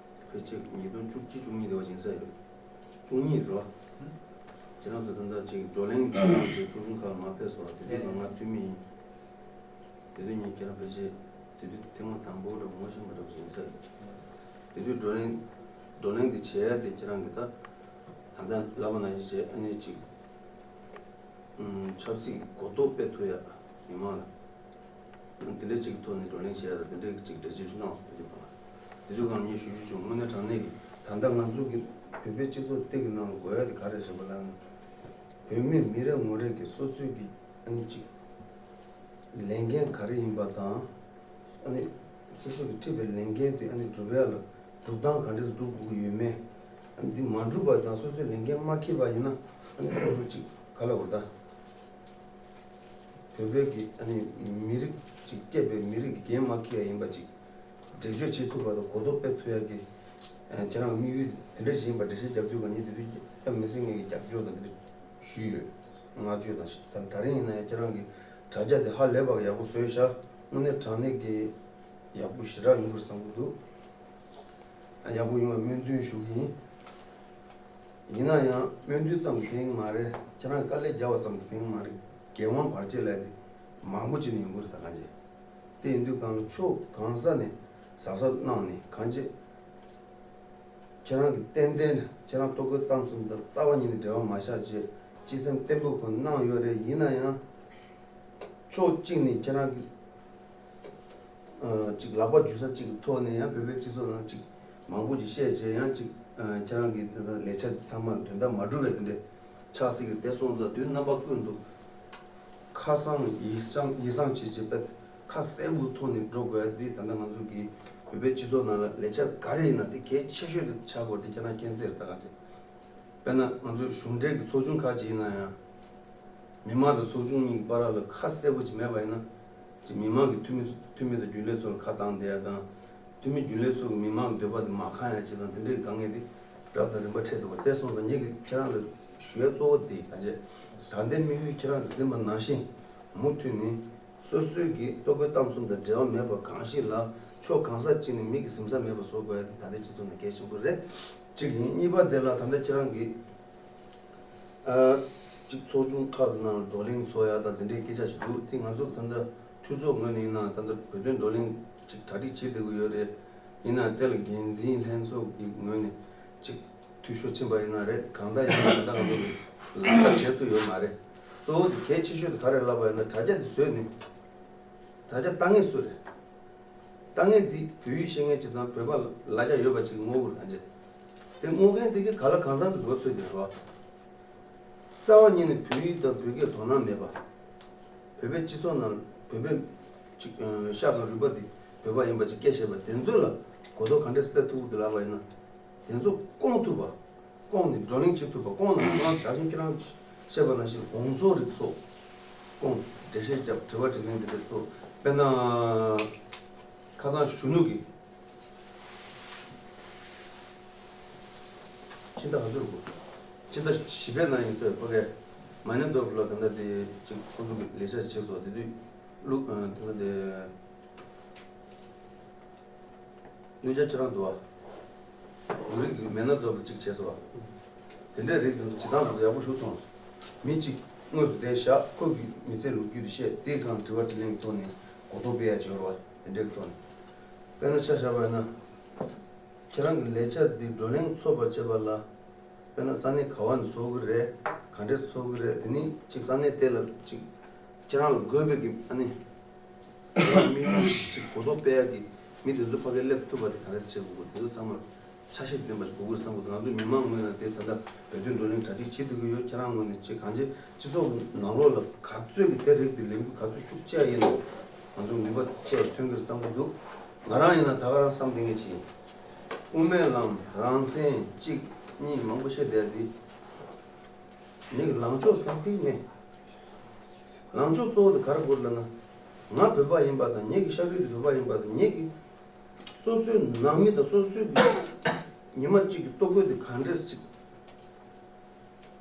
ཕལ་ཆེར་ཉིས་སྟོང་བཅུ་གཅིག་བཅུ་གཉིས་དེ་བ་ཡིན་ས་ཡོད། བཅུ་གཉིས་རེད་བ། ཁྱེད་རང་ཚོ་ད་ལྟ་ཅིག་བགྲོ་གླེང་བྱེད་སྟངས་ཅིག་ཚོགས་ཆུང་ཁག་མར་ཕེབས་སོང་བ། དེ་དུས་ང་ང་འཐུས་མི་ཡིན། དེ་དུས་ངས་ཁྱེད་རང་ཕལ་ཆེར་ དེ་དུས་ཐེངས་མ་དང་པོ་འདྲ་ངོ་ཤེས་པ་འདྲ་པོ་ཡིན་ས་རེད། དེ་དུས་བགྲོ་གླེང་བགྲོ་གླེང་འདི་བྱས་ཏེ་ཁྱེད་རང་གིས་ད་ད་ལྟ་ལབ་པ་ནང་བཞིན་བྱས། ཨ་ནི་ཅིག་ཨུམ་ཆབ་སྲིད་ཀྱི་གོ་རྟོགས་སྤེལ་ཐུབ་ཡ། མི་མང་ལ་འདི་འདྲ་ཅིག་ཐོག་ནས་བགྲོ་གླེང་བྱས་ཡ་དང་འདི་འདྲའི་ཅིག་འགྲེལ་བརྗོད་ཞིག་གནང་སོང་། དེ་དུས་གང་ལ་ངས་ཞུ་རྒྱུ་བྱུང་། དངོས་གནས་དྲང་གནས་ཀྱི་ད་ལྟ་ང་ཚོ་གི་བོད་པའི་སྤྱི་ཚོགས་སྟེང་གི་ནང་ལ་དགོས་ཡ་དེ་ག་རེ་རེད་ཟེར་བ་ལ། བོད་མི་མི་རེ་ངོ་རེ་གི་སོ་སོའི་གི་ཨ་ནི་ཅིག་ལས་འགན་ག་རེ་ཡིན་པ་དང་། ཨ་ནི་སོ་སོ་གི་ཁྲིད་པའི་ལས་འགན་དེ་ཨ་ནི་སྒྲུབ་ཡ་ལ་སྒྲུབ་སྟངས་ག་འདྲས་སྒྲུབ་དགོས་ཀྱི་ཡོད་མེད། ཨ་ནི་འདི་མ་སྒྲུབ་པ་དང་སོ་སོའི་ལས་འགན་མ་འཁྱེར་བ་ཡིན་ན། ཨ་ནི་སོ་སོ་ཅིག་ག་ལ་བར་ད་བོད་པའི་གི་ཨ་ནི་མི་རིགས་ཅིག་སྐྱེས་པའི་མི་རིགས་ཀྱི་འགན་མ་འཁྱེར་ཡ་ཡིན་པ་ཅིག་འགྲེལ་བརྗོད་བྱེད་ཐུབ་པ་དང་གོ་རྟོགས་སྤེལ་ཐུབ་ཡ་གི་ཨ་ཁྱེད་རང་དམིགས་ཡུལ་དེ་འདྲ་ཞིག་ཡིན་པ་འགྲེལ་བཤད་རྒྱབ་དུས་གང་ཉིད་དེ་དུས་ཨ་མི་སེར་ངེད་ཀྱི་རྒྱབ་སྐྱོར་དང་དེ་འདྲ་ཞུས་ཡོད། བསྔགས་བརྗོད་དང་ཞིག་ད་ད་རིང་ཡིན་ན་ཡང་ཁྱེད་རང་གི་དྲ་རྒྱ་དེ་ཧ་ལས་པ་ཡག་པོ་བཟོས་ཤག་དངོས་གནས་དྲང་གནས་ཀྱི་ཡག་པོ་ཞེ་དྲག་ཡོང་གི་རེད་བསམ་གྱི་འདུག་ཡག་པོ་ཡོང་བའི་སྨོན་འདུན་ཞུ་གི་ཡིན། ཡིན་ན་ཡང་སྨོན་འདུན་ཙམ་གྱིས་ཕན་གྱི་མ་རེད། ཁྱེད་རང་དཀའ་ལས་རྒྱབ་པ་ཙམ་གྱིས་ཕན་གྱི་མ་རེད། འགན་དབང་བར་ཆད་ལས་དེ་མང་པོ་ཅིག་ནས་ཡོང་གི་རེད། ད་གང་བྱས་དེ་ཡིན་དུས་གང་ལ་ཕྱོགས་གང་ས་ནས་གཟབ་གཟབ་གནང་ནས་གང་བྱས། ཁྱེད་རང་གི་ཏན་ཏན་ཁྱེད་རང་ལྟོ་གོས་གཏམ་གསུམ་དང་རྩ་བ་ཉིད་ནས་འབྲེལ་བ་མ་བཞག་བྱས་སྤྱི་སེམས་བརྟན་པོ་ཁོ་གནང་ཡོད་རེད། ཡིན་ན་ཡང་ཕྱོགས་གཅིག་ནས་ཁྱེད་རང་གི་ཨ་ཅིག་ལག་པ་འཇུ་ས་ཅིག་གི་ཐོག་ནས་ཡང་བོད་པའི་སྤྱི་ཚོགས་ནང་ཅིག་མང་པོ་ཅིག་བཤད་བྱས་ཡང་ཅིག་ཨ་ཁྱེད་རང་གི་དེ་དག་ལས་འཆར་ཚང་མ་དོན་དག་མ་འགྲུབ་པའི་དེ་འདྲའི་ཆགས་སྲིད་ཀྱི་དེ་སོང་ཙང་དུས་རྣམ་པ་ཀུན་ཏུ་ཁ་སང་ཡིད་སངས་ཡིད་སངས་བྱེད་ཅིག་དཔེ་ཁ་གསལ་པོའི་ཐོག་ནས་འགྲོ་དགོས་ཡ་འདི་ད་ལྟ་ང་ཚོ་གི་བོད་པའི་སྤྱི་ཚོགས་ནང་ལ་ལས་འཆར་ག་རེ་ཡིན་ན་དེ་གལ་ཆེ་ཤོས་དེ་ཆགས་དགོས་དེ་ཁྱེད་རང་མཁྱེན་གསལ་རེད། ད་ག་རེད། དཔེར་ན་ང་ཚོའི་གཞུང་འབྲེལ་གྱི་ཚོགས་ཆུང་ཁག་ཅིག་ཡིན་ན་ཡང་། མི་མང་དང་ཚོགས་ཆུང་གཉིས་ཀྱི་བར་ལ་ཁ་གསལ་པོ་ཅིག་མེད་པ་ཡིན་ན། ཅིག་མི་མང་གི་འཐུས་མི་འཐུས་མི་དང་རྒྱུན་ལས་ཚོར་ཁ་བཏང་བསྡད་ཡ་དང་། འཐུས་མི་རྒྱུན་ལས་ཚོ་གི་མི་མང་གི་འདོད་པ་དེ་མ་ཁེངས་ཡ་ཅིག་དང་དེ་འདྲའི་དཀའ་ངལ་དེ་རབ་དང་རིམ་པ་འཕྲད་འདུག་པ། དེ་སོང་ཙང་ངེད་ཀྱིས་ཁྱེད་རང་ལ་ཞུ་ཡ་གཙོ་བོ་དེ་ག་རེད། ད་ལྟའི་དམིགས་ཡུལ་ཁྱེད་རང་གིས་ཟིན་པ་ནང་བཞིན་མུ་མཐུད་ནས། སོ་སོའི་གི་ལྟོ་གོས་གཏམ་གསུམ་དང་འབྲེལ་བ་མེད་པ་གང་ཞིག་ལ་ཕྱོགས་གང་ས་ཅིག་ནས་མིག་གིས་ཟིན་ས་མེད་པ་བཟོ་དགོས་ཡ་དེ་ད་ལྟའི་སྤྱི་ཚོགས་ནང་གལ་ཆེན་པོ་རེད། གཅིག་ཡིན། གཉིས་པ་དེ་ལ་ད་ལྟ་ཁྱེད་རང་གིས་ཨ་གཅིག་ཚོགས་ཆུང་ཁག་གི་ནང་ལ་བགྲོ་གླེང་ཚོགས་ཡ་དང་དེ་འདྲའི་སྐད་ཆ་ཞིག་འདུག་དེ་ང་ཚོ་ད་ལྟ་འཐུས་ཚོགས་ངོས་ནས་ཡིན་ན་ད་ལྟ་བོད་དོན་བགྲོ་གླེང་གཅིག་གྲ་སྒྲིག་བྱེད་བསྡད་ཀྱི་ཡོད་རེད། ཡིན་ན་དེ་ལ་འགན་འཛིན་ལྷན་ཚོགས་ཀྱི་ངོས་ནས་གཅིག་འཐུས་ཤོར་ཕྱིན་པ་ཡིན་ན་རེད། གང་ལྟར་ཡིན་ན་ད་ལྟ་ང་ཚོ་གི་ལག་བསྟར་བྱེད་ཐུབ་ཡོད་མ་རེད། གཙོ་བོ་དེ་གལ་ཆེ་ཤོས་དེ་ག་རེ་ལབ་པ་ཡིན་ན་དྲ་རྒྱ་དེ་བཟོས་ནས་དྲ་རྒྱ་ལྟ་མཁན་སུ་རེད། ལྟ་མཁན་དེ་བོད་ཡིག་ཤེས་མཁན་ཅིག་དང་བོད་པ་ལ་རྒྱ་ཡོད་པ་ཅིག་ངོ་དགོས་གང་བྱེད། དེ་སྔོག་མཁན་དེ་གི་ག་ལ་གང་འཚམ་གྱི་མགོ་ཚོས་དེ་རེད་བ། རྩ་བ་ཉིད་ནས་བོད་ཡིག་དང་བོད་སྐད་དོ་སྣང་མེད་པ། བོད་པའི་སྤྱི་ཚོགས་ནང་བོད་པའི་ཅིག་ཤ་དང་རུས་པ་དེ་བོད་པ་ཡིན་པ་ཅིག་སྐད་བཤད་པ་དེ་ཚོ་ལ་གོ་རྟོགས་ག་འདྲས་སྤེལ་ཐུབ་ཀྱི་འདུག་ལབ་པ་ཡིན་ན། དེ་ཚོ་སྐོང་ཐུབ་པ། སྐོང་ནས་བགྲོ་གླེང་བྱེད་ཐུབ་པ། སྐོང་ན་ཁོ་རང་ད་ཐེངས་ཁྱེད་རང་བཤད་པ་ནང་བཞིན་དགོང་ཚོགས་རིགས་ཚོགས། སྐོང་། འགྲེལ་བཤད་རྒྱབ། དྲི་བ་དྲིས་ལན་དེ་འདྲ་ཚོགས། དཔེར་ན། ཁ་སང་གཞོན་ནུ་གི། ཕྱི་ཟླ་ག་ཚོད་རེད་གོ། ཕྱི་ཟླ་བཞི་པའི་ནང་ཡིན་ཟེར་ཕ་གི། མ་ནེ་དོབ་ལ་ད་ལྟ་དེ་ཅིག་ཁོ་ཚོ་གི་ལས་བྱ་བྱས་སོང་། དེ་དུས་ལུག་ད་ལྟ་དེ། གནོད་བྱ་ཁྱེད་རང་འདུག་ཨ། འབྲུ་རིགས་ཀྱི་མེ་ན་རྡོ་ལ་གཅིག་བྱས་སོང་ཨ། དེ་འདྲའི་རིགས་དེ་ཚོ་བྱེད་སྟངས་དེ་ཚོ་ཡག་པོ་ཞིག་མཐོང་སོང་། མི་གཅིག་དངོས་སུ་བསྡད་བཞག་ཁོ་གི་མི་ཚེའི་ལོ་རྒྱུས་དེ་བཤད། དེའི་སྒང་དྲི་བ་དྲིས་ལན་གྱི་ཐོག་ནས་གོ་རྟོགས་སྤེལ་ཡ་བྱེད་རོགས་ཨ། དེ་འདྲའི་གི་ཐོག་ནས། དཔེར་ན་ཆ་བཞག་པ་ཡིན་ན། ཁྱེད་རང་གི་ལས་འཆར་འདི་བགྲོ་གླེང་ཚོགས་པར་བྱེད་པ་ལ། དཔེར་ན་ས་གནས་ག་བ་ནས་ཚོགས་ཀྱི་རེད། ག་འདྲས་ཚོགས་ཀྱི་རེད། དེ་ནི་གཅིག་ས་གནས་དེ་ལ་གཅིག་ཁྱེད་རང་ལ་དགོས་པའི་གི་ཨ་ནི་དམིགས་ཡུལ་གཅིག་གོ་རྟོགས་སྤེལ་ཡག་གི་མི་དེ་ཚོ་ཕ་གིར་སླེབས་ཐུབ་པ་དེ་ག་རེ་བྱེད་དགོས་དགོས། དེ་ཚོ་ཚང་མ་ཆ་ཤས་ལྡན་པ་ཞིག་དགོས་ཀྱི་རེད་བསམ་གི་འདུག་ང་ཚོ་མི་མང་ངོས་ནས་དེ་ད་ལྟ་བོད་དོན་བགྲོ་གླེང་གྲ་སྒྲིག་བྱེད་ཐུབ་ཀྱི་ཡོད། ཁྱེད་རང་ངོས་ནས་གཅིག་གང་ཅི་སྤྱི་ཚོགས་ནང་ལོགས་ལ་ག་ཚོད་ཀྱི་དེ་རིགས་དེ་ལས་འགུལ་ག་ཚོད་ཤུགས་ཆེ་ཡིན་ན་ང་ཚོ་ནུས་པ་ཆེ་ཐོན་གྱི་རེད་བསམ་གི་འདུག་ང་རང་ཡིན་ན་ད་ག་རང་བསམ་བསྡད་མཁན་ཅིག་ཡིན། དབུ་མའི་ལམ་རང་བཙན་གཅིག་གཉིས་མང་པོ་བཤད་བསྡད་དེ། ངེད་ཀྱི་ལངས་ཕྱོགས་གང་ཅིག་མེད། ལངས་ཕྱོགས་གཙོ་བོ་དེ་ག་རེ་དགོས་ལབ་ན། ང་བོད་པ་ཡིན་པ་དང་ངེད་ཀྱི་ཤ་རུས་དེ་བོད་པ་ཡིན་པ་དང་ངེད་ཀྱི་སོ་སོའི་ནང་མི་དང་སོ་སོའི་གི་ཉི་མ་གཅིག་གི་ལྟོ་གོས་དེ་ག་འདྲས་ཅིག་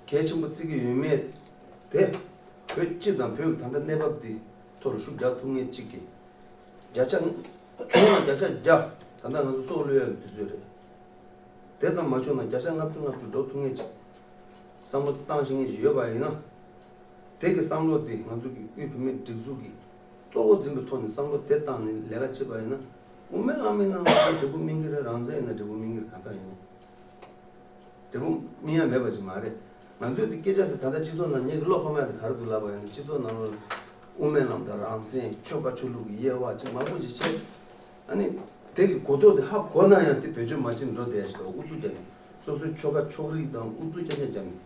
གལ་ཆེན་པོ་བརྩི་གི་ཡོད་མེད་དེ། བོད་སྤྱི་དང་བོད་ཀྱི་ད་ལྟ་གནས་བབ་འདི་ཐོག་ལ་ཤུགས་རྒྱག་ཐུབ་མཁན་གཅིག་གིས། བརྒྱ་ཆ་བྱུང་ན་བརྒྱ་ཆ་བརྒྱ་ད་ལྟ་ང་ཚོ་སྲོག་བློས་ཡ་གི་དུས་ཚོད་རེད། དེ་ཙམ་མ་བྱུང་ན་བརྒྱ་ཆ་ལྔ་བཅུ་ལྔ་བཅུ་འགྲོ་ཐུབ་མཁན་གཅིག་བསམ་བློ་བཏང་ཤེས་མཁན་ཞིག་ཡོད་པ་ཡིན་ན། དེ་གི་བསམ་བློ་དེ་ང་ཚོ་གི་དབུས་བུད་མེད་སྒྲིག་འཛུགས་ཀྱི་ གཙོ་བོ་འཛིན་པའི་ཐོག་ནས་བསམ་བློ་དེ་བཏང་ནས་ལས་ཀ་བྱེད་པ་ཡིན་ན། དབུ་མའི་ལམ་ཡིན་ན་འབྲས་བུ་སྨིན་གྱི་རེད། རང་བཙན་ཡིན་ན་འབྲས་བུ་སྨིན་གྱི་རེད། གང་ལྟར་ཡིན་ན། འབྲས་བུ་སྨིན་ཡ་མེད་པ་ཅིག་མ་རེད། ང་ཚོས་དེ་སྐད་ཆ་དེ་ད་ལྟ་སྤྱི་ཚོགས་ནང་ངེད་ཀྱི་བློ་ཕམ་ཡ་དེ་ག་རེ་འདུག་ལབ་པ་ཡིན་ན། སྤྱི་ཚོགས་ནང་ལོགས་དབུ་མའི་ལམ་དང་རང་བཙན་ཆོལ་ཁ་ཆོས་ལུགས་ཀྱི་དབྱེ་བ་ཅིག་མང་པོ་ཅིག་བྱས། ཨ་ནི་དེ་གི་གོ་རྟོགས་དེ་ཧ་གོ་ན་ཡང་དེ་བེད་སྤྱོད་མ་བྱེད་འགྲོ་བསྡད་ཡ་ཞིག་འདུག་ཨུ་ཚུགས་རྒྱབ་ནས། སོ་སོའི་ཆོལ་ཁ་ཕྱོགས་རིས་དང་ཨུ་ཚུགས་རྐྱང་རྐྱང་རྒྱབ་ནས།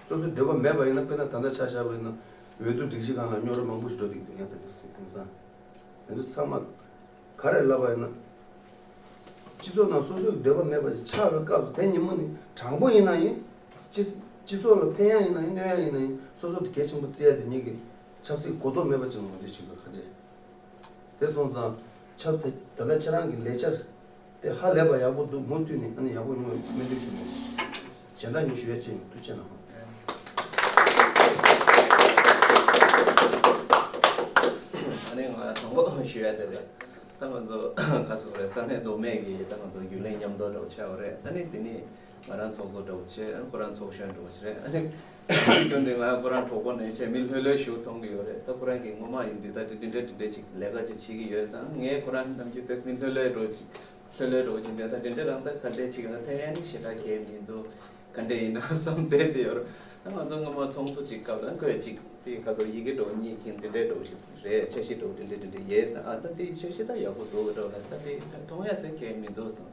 སོ་སོའི་འདོད་པ་མེད་པ་ཡིན་ན། དཔེར་ན་ད་ལྟ་ཆ་བཞག་པ་ཡིན་ན། འོས་བསྡུ་སྒྲིག་གཞི་སྒང་ལ་རྙོག་དྲ་མང་པོ་ཞིག་འགྲོ་བསྡད་ཀྱི་འདུག་ཡང་དེ་འདྲ་དེང་སང་། དེ་ཚོ་ཚང་མ་ག་རེ་ལབ་པ་ཡིན་ན། སྤྱི་ཚོགས་ནང་སོ་སོའི་འདོད་པ་མེད་པ་ཞིག་ཆགས་པའི་སྐབས་སུ། དེ་ཉིན་མོ་ནི་དྲང་པོ་ཡིན་ན་ཡིན། སྤྱི་སྤྱི་ཚོགས་ལ་ཕན་ཡ་ཡིན་ན་ཡིན། གནོད་ཡ་ཡིན་ན་ཡིན། སོ་སོ་དེ་གལ་ཆེན་པོ་བརྩི་ཡ་དེ་ཉིད་ཀྱི་ཆབ་སྲིད་གོ་རྟོགས་མེད་པ་ཅིག་ངོས་འཛིན་བྱེད་དགོས། ག་འདྲས། དེ་སོང་ཙང་ཆབ་དེ་ད་ལྟ་ཁྱེད་རང་གི་ལས་འཆར་དེ་ཧ་ལས་པ་ཡག་པོ་འདུག་མུ་མཐུད་ནས་ཨ་ནི་ཡག་པོ་ཡོང་བའི་སྨོན་འདུན་ཞུ་གི་ཡིན། གཞན་དག་ཉིད་ཞུ་ཡ་ཅི་ཡིན། ཐུགས་རྗེ་གནང་། ཨ་ནི་ང་དང་པོ་ཞུ་ཡ་དེ་རེད། ད་ང་ཚོ་ག་ཟེར་དགོས་རེད། ས་གནས་མདོ་སྨད་ཀྱི་ད་ང་ཚོ་རྒྱུན་ལས་མཉམ་དུ་འདྲ་བོ་ཆགས་པ་རེད། ཨ་ནི་དེ་ནི་ང་རང་ཚོགས་གཙོ་འདྲ་བོ་བྱས། ཨ་ནི་ཁོ་རང་ཚོགས་གཞོན་འདྲ་བོ་ཞིག་རེད། ཨ་ནི་སྐྱོན་དེ་ང་ཁོ་རང་གྲོགས་པོ་ནས་བྱས། མི་ལྷོད་ལྷོད་ཞིག་མཐོང་གི་ཡོད་རེད། ད་ཁོ་རང་གིས་ངོ་མ་ཡིན་འདི་ལྟ་འདི་འདྲ་འདི་འདྲ་ཅིག་ལས་ཀ་ཅིག་བྱེད་ཀྱི་ཡོད་བསམ། ངས་ཁོ་རང་ནམ་རྒྱུན་དེ་མི་ལྷོད་ལྷོད་འདྲ་བོ་ཅིག་ལྷོད་ལྷོད་འདྲ་བོ་ཅིག་འདི་ལྟ་འདི་འདྲ་རང་ལྟ་ག་འདྲས་ཅིག་ལ་ཐད་ཡ་ནི་ཞེ་དྲག་གལ་མི་འདུག་ག་འདྲས་ཡིན་ན་བསམ་བསྡད་དེ་ཡོད་རེད། ད་ང་ཚོ་སྔོན་མ་ཚོགས་འདུ་ཅིག་སྐབས་ལ་ཁོས་ཅིག་དེ་ག་ཚོད་ཡི་གེ་འདྲ་བོ་གཉིས་ཀྱིན་དེ་འདྲས་འདྲ་བོ་ཞིག་རེད། འཆར་གཞི་འདྲ་བོ་དེ་འདྲས་དེ་འདྲས་ཡོད་བསམ། ཨ་ད་དེ་འཆར་གཞི་ད་ཡག་པོ་འདུག་འདྲ་བོ་ལ། ད་དེ་མཐོང་ཡ་ཟེར་གལ་མི་འདུག་བསམ།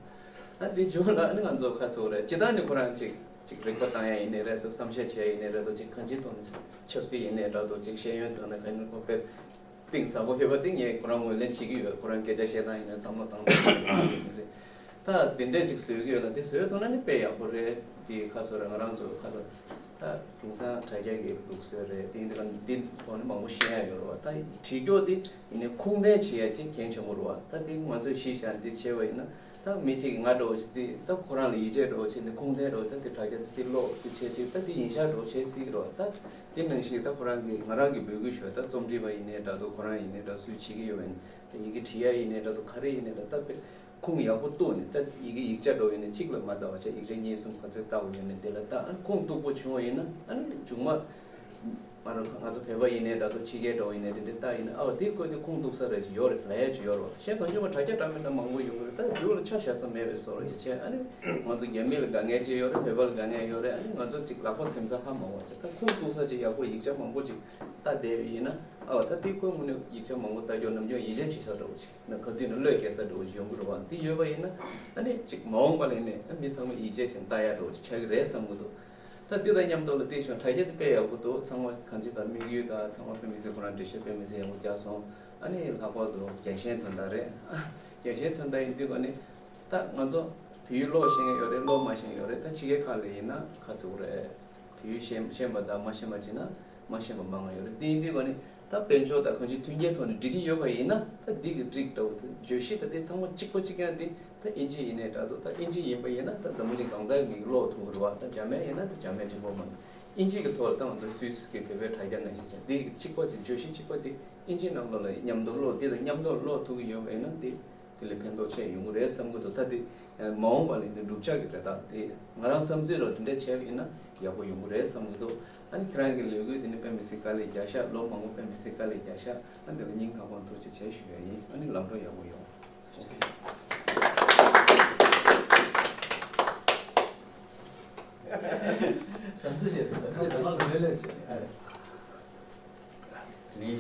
ཨ་དེ་མཇུག་ལ་ཨ་ནི་ང་ཚོ་ག་ཟེར་དགོས་རེད། སྤྱིར་བཏང་ནི་ཁོ་རང་ཅིག་ཅིག་རིག་པ་བཏང་ཡ་ཡིན་ནའི་རེད་འདུག་བསམ་ཤེས་བྱས་ཡིན་ནའི་རེད་འདུག་ཅིག་གང་ཅིའི་ཐོག་ནས་ཆབ་སྲིད་ཡིན་ནའི་འདྲ་འདུག་ཅིག་ཤེས་ཡོན་ཐོག་ནས་གང་ཡིན་ཁོ་དཔེ་གཏིང་ཟབ་པོ་ཡོད་པ་དེ་ངས་ཁོ་རང་ངོས་ལེན་བྱེད་ཀྱི་ཡོད། ཁོ་རང་སྐད་ཆ་བཤད་སྟངས་ཡིན་ན་བསམ་བློ་བཏང་སྟངས་ཡིན་ན་རེད། ད་དེ་འདྲས་ཅིག་བཟོས་ཀྱི་ཡོད་ལ། དེ་བཟོས་ཐུབ་ན་ནི་དཔེ་ཡག་པོ་རེད། དེ་ག་ཟེར་དགོས་རེད། ང་རང་ཚོ་ག་ཟེར། ད་དེང་སང་དྲ་རྒྱ་གི་ལུགས་སྲོལ་རེད། དེ་ཡིན་དུས་ཀ་འདི་ཐོག་ནས་མང་པོ་ཤེས་ཡ་ཡོད་རེད་བ། ད་བྲིས་སྐྱོར་དེ་ཡིན་ནའི་ཁུངས་ལྡན་བྱེད་ཡ་ཅིག་གལ་ཆེན་པོ་རེད་བ། ད་དེ་ང་ཚོས་གཞི་བཞག་འདི་བྱས་པ་ཡིན་ན། ད་མི་གཅིག་ང་འདྲ་བོ་ཞིག་དེ་ད་ཁོ་རང་ལ་ཡིད་ཆེས་འདྲ་བོ་བྱས་ནས་ཁུངས་ལྡན་འདྲ་བོ། ད་དེ་དྲ་རྒྱ་དེ་ཀློག་དེ་བྱས་ཅིག་ད་དེ་ཡིན་ཤག་འདྲ་བོ་བྱས་སྲིད་ཀྱི་རེད་བ། ད་དེ་ནང་བཞིན་ད་ཁོ་རང་གི་ང་རང་གི་འབོད་སྐུལ་ཞུ་བ། ད་རྩོམ་སྒྲིག་པ་ཡིན་ནའི་འདྲ་འདུག་ཁོ་རང་ཡིན་ནའི་འདྲ། སུས་བྱེད་ཀྱི་ཡོད་པ་ཡིན། ད་ཡི་གེ་བྲིས་ཡ་ཡིན་ནའི་འདྲ་འདུག་ག་རེ་ཡིན་ནའི་འདྲ། ད་དཔེ་ཁུངས་ཡག་པོ་གཏུགས་ནས། ད་ཡི་གེ་ཡིག་ཆ་འདྲ་བོ་ཡིན་ནའི་གཅིག་ལ་མ་ལྟ་བ་བྱས། ཡིག་ཆ་གཉིས་གསུམ་ག་ཚོད་ལྟ་དགོས་ཡོད་ནའི་དེ་ལ་ལྟ། ཨ་ནི་ཁུངས་གཏུག་པོ་བྱུང་བ་ཡིན་ན། ཨ་ནི་མཇུག་མ་ང་རང་ང་ཚོ་བོད་པ་ཡིན་ནའི་འདྲ་འདུག་ཕྱི་རྒྱལ་འདྲ་བོ་ཡིན་ནའི་དེ་འདྲ་ལྟ་ཡིན་ན། ཨ་དེ་ཁོ་དེ་ཁུངས་གཏུག་ས་རེ་ཅིག་ཡོད་རེད་ཟེར་ལབ་ཡ་ཅིག་ཡོད་རེད་བ། གཞན་གང་བྱུང་བ་དྲ་རྒྱ་འདྲ་མི་འདྲ་མང་པོ་ཡོང་གི་རེད། ད་མཇུག་ལ་ཆ་བཞག་ས་མེད་པའི་བཟོ་འདྲ་ཅིག་བྱས། ཨ་ནི་ང་ཚོ་རྒྱ་མི་ལ་དགའ་ངལ་ཅིག་ཡོད་རེད། བོད་པ་ལ་དགའ་ངལ་ཡོད་རེད། ཨ་ནི་ང་ཚོ་ཅིག་ལག་པ་ཟིན་ས་ཧ་མ་གོ་བ་བྱས། ད་ཁུངས་གཏུག་ས་ཅིག་ཡག་པོ་ཡིག་ཆ་མང་པོ་ཅིག་ལྟ་བསྡད་པ་ཡིན་ན། ཨ་ད་དེ་ཁོའི་ངོས་ནས་ཡིག་ཆ་མང་པོ་ལྟ་རྒྱུ་ནམ་རྒྱུན་ཡིད་ཆེས་བྱེད་ས་འདྲ་བོ་ཅིག་ན། ག་དུས་ན་བློས་འགེལ་ས་འདྲ་བོ་ཅིག་ཡོང་གི་རེད་བ། འདི་ཡོད་པ་ཡིན་ན་ཨ་ནི་ཅིག་མ་འོངས་པ་ལ་ནི་མི་ཚང་མ་ཡིད་ཆེས་བྱས་ལྟ་ཡ་འདྲ་བོ་ཅིག་ཆགས་ཀྱི་རེད་བསམ་གྱི་འདུག་ད་འདི་དང་མཉམ་དུ་ལ་བལྟས་བྱུང་། དྲ་རྒྱ་དེ་དཔེ་ཡག་པོ་འདུག་ཚང་མ་གང་ཅི་ལྟར་དམིགས་ཡུལ་དང་། ཚང་མ་དཔེ་མི་སྲིད་ཁོ་རང་འགྲེལ་བཤད་དཔེ་མི་སྲིད་ཡག་པོ་རྒྱག་སོང་། ཨ་ནི་ལྷག་པར་དུ་རྒྱལ་ཞེན་དོན་དག་རེད། རྒྱལ་ཞེན་དོན་དག་ཡིན་དུས་ཀ་ནི། ད་ང་ཚོ་བོད་ཡིག་ཀློག་ཤེས་ཡོད་རེད། ཀློག་མ་ཤེས་ཡོད་རེད། ད་ཕྱི་རྒྱལ་ཁག་ལ་ཡིན་ན་ག་ཟེར་དགོས་རེད། བོད་ཡིག་ཤེས་ཤེས་པ་དང་མ་ཤེས་པ་བྱས་ན་མ་ཤེས་པ་མང་བ་ཡོད་རེད། དེ་ཡིན་དུས་ཀ་ནི་ད་དཔལ་འབྱོར་དང་གང་ཅིའི་མཐུན་རྐྱེན་ཐོག་ནས་འགྲིག་གི་ཡོད་པ་ཡིན་ན། ད་འདི་གི་རིགས་འདྲ་བོ་དེ་བརྗོད་གཞི་ད་དེ་ཚང་མ་གཅིག་པ་གཅིག་རྐྱང་དེ། ད་ཨིན་ཇི་ཡིན་ནའི་འདྲ་འདུག་ད་ཨིན་ཇི་ཡིན་པ་ཡིན་ན་ད་འཛམ་བུ་གླིང་གང་ས་གི་མི་ཀློག་ཐུབ་ཀྱི་རེད་བ། ད་འཇར་མན་ཡིན་ན་ད་འཇར་མན་གཅིག་པོ་མ་གཏོགས། ཨིན་ཇི་གི་ཐོག་ལ་ད་ང་ཚོ་སུད་སི་གི་བོད་པའི་དྲ་རྒྱ་ནང་བཞིན་བྱས། འདི་གི་གཅིག་པ་དེ། བརྗོད་གཞི་གཅིག་པ་དེ་ཨིན་ཇི་ནང་ལོགས་ལ་མཉམ་དུ་ཀློག་དེ་དང་མཉམ་དུ་ཀློག་ཐུབ་ཀྱི་ཡོད་པ་ཡིན་ན། དེ་དེ་ལས་ཕན་ཐོགས་ཆེ་ཡོང་གི་རེད་བསམ་གྱི་འདུག་ད་དེ་མ་འོངས་པ་ལ་འདི་བསྒྲུབ་བྱ་གི་འབྲས་རྟགས་དེ། ང་རང་བསམ་ཚུལ་ལ་དེ་འདྲ་བྱས་པ་ཡིན་ན་ཡག་པོ་ཡོང་གི་རེད་བསམ་གྱི་འདུག་ཨ་ནི་ཁྱེད་རང་གི་ལས་འགུལ་དེ་ནི་དཔེ་མི་སྲིད་དཀའ་ལས་རྒྱག་ཤག་ལོ་མང་པོ་དཔེ་མི་སྲིད་དཀའ་ལས་རྒྱག་ཤག་ཨ་འདི་ལ་སྙིང་ཐག་པ་ནས་ཐུགས་རྗེ་ཆེ་ཞུ་ཡ་ཡིན། ཨ་ནི་ལམ་འགྲོ་ཡག་པོ་ཡོང་། བསམ་ཚུལ་བཤད། བསམ་ཚུལ་དང་ལ་ལས་བྱེད། ནི།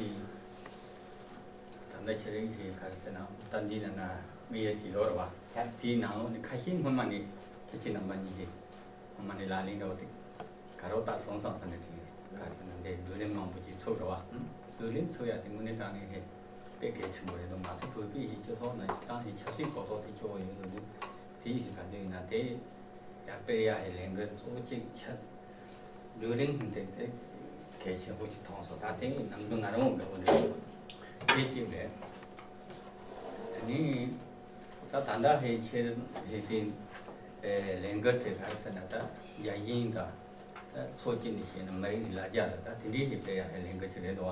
ད་ལྟ་ཁྱེད་རང་གིས་ག་རེ་ཟེར་ན། ད་འདི་ནང་ན་དམིགས་ཡུལ་ཅིག་ཡོད་རེད་བ། དེའི་ནང་ལོགས་ནས་ཁ་ཤས་སྔོན་མ་ནས་ཁྱེད་ཀྱི་རྣམ་པ་གཉིས་ཀྱིས་སྔོན་མ་ནས་ལག་ལེན་འདྲ་བོ་དེ་ག་རེ་བཏགས་སོང་བསམ་ས་ནས་དྲིས། ག་རེ་ཟེར་ན་འདི་བགྲོ་གླེང་མང་པོ་ཅིག་ཚུགས་རེད་བ། བགྲོ་གླེང་ཚུགས་ཡ་དེ་དངོས་གནས་དྲང་གནས་ཧེ་དཔེ་གལ་ཆེན་པོ་རེད་འདུག་ང་ཚོ་བོད་པའི་ཡིག་སྤྱི་ཐོག་ནང་བཏང་ཞིང་ཆབ་སྲིད་གོ་རྟོགས་དེ་སྐྱོ་བོ་ཡོད་འདུག་དེ་ཡིན་ག་དུས་ཡིན་ན་དེ། ཡར་སྤེལ་ཡག་གི་ལས་འགུལ་གཙོ་བོ་གཅིག་ཆགས། བགྲོ་གླེང་ཧིན་ཏེ་དེ་གལ་ཆེན་པོ་ཅིག་མཐོང་སོང་། ད་དེ་ནམ་རྒྱུན་ང་རང་དགའ་བོ་རེད། དེ་གཅིག་རེད། ད་ནི་ད་ད་ལྟ་ཧེ་ཁྱེད་ཧེ་དེ་ལས་འགུལ་དེ་ག་རེ་ཟེར་ན། ད་རྒྱ་ཡིན་ད་ད་ཚོགས་སྐྱིད་ནས་བཤད་ན་མི་རིགས་ལ་རྒྱ་ད་ད་དེ་འདྲའི་ཧེ་སྤེལ་ཡག་ཧེ་ལས་འགུལ་ཅིག་རེད་འདུག་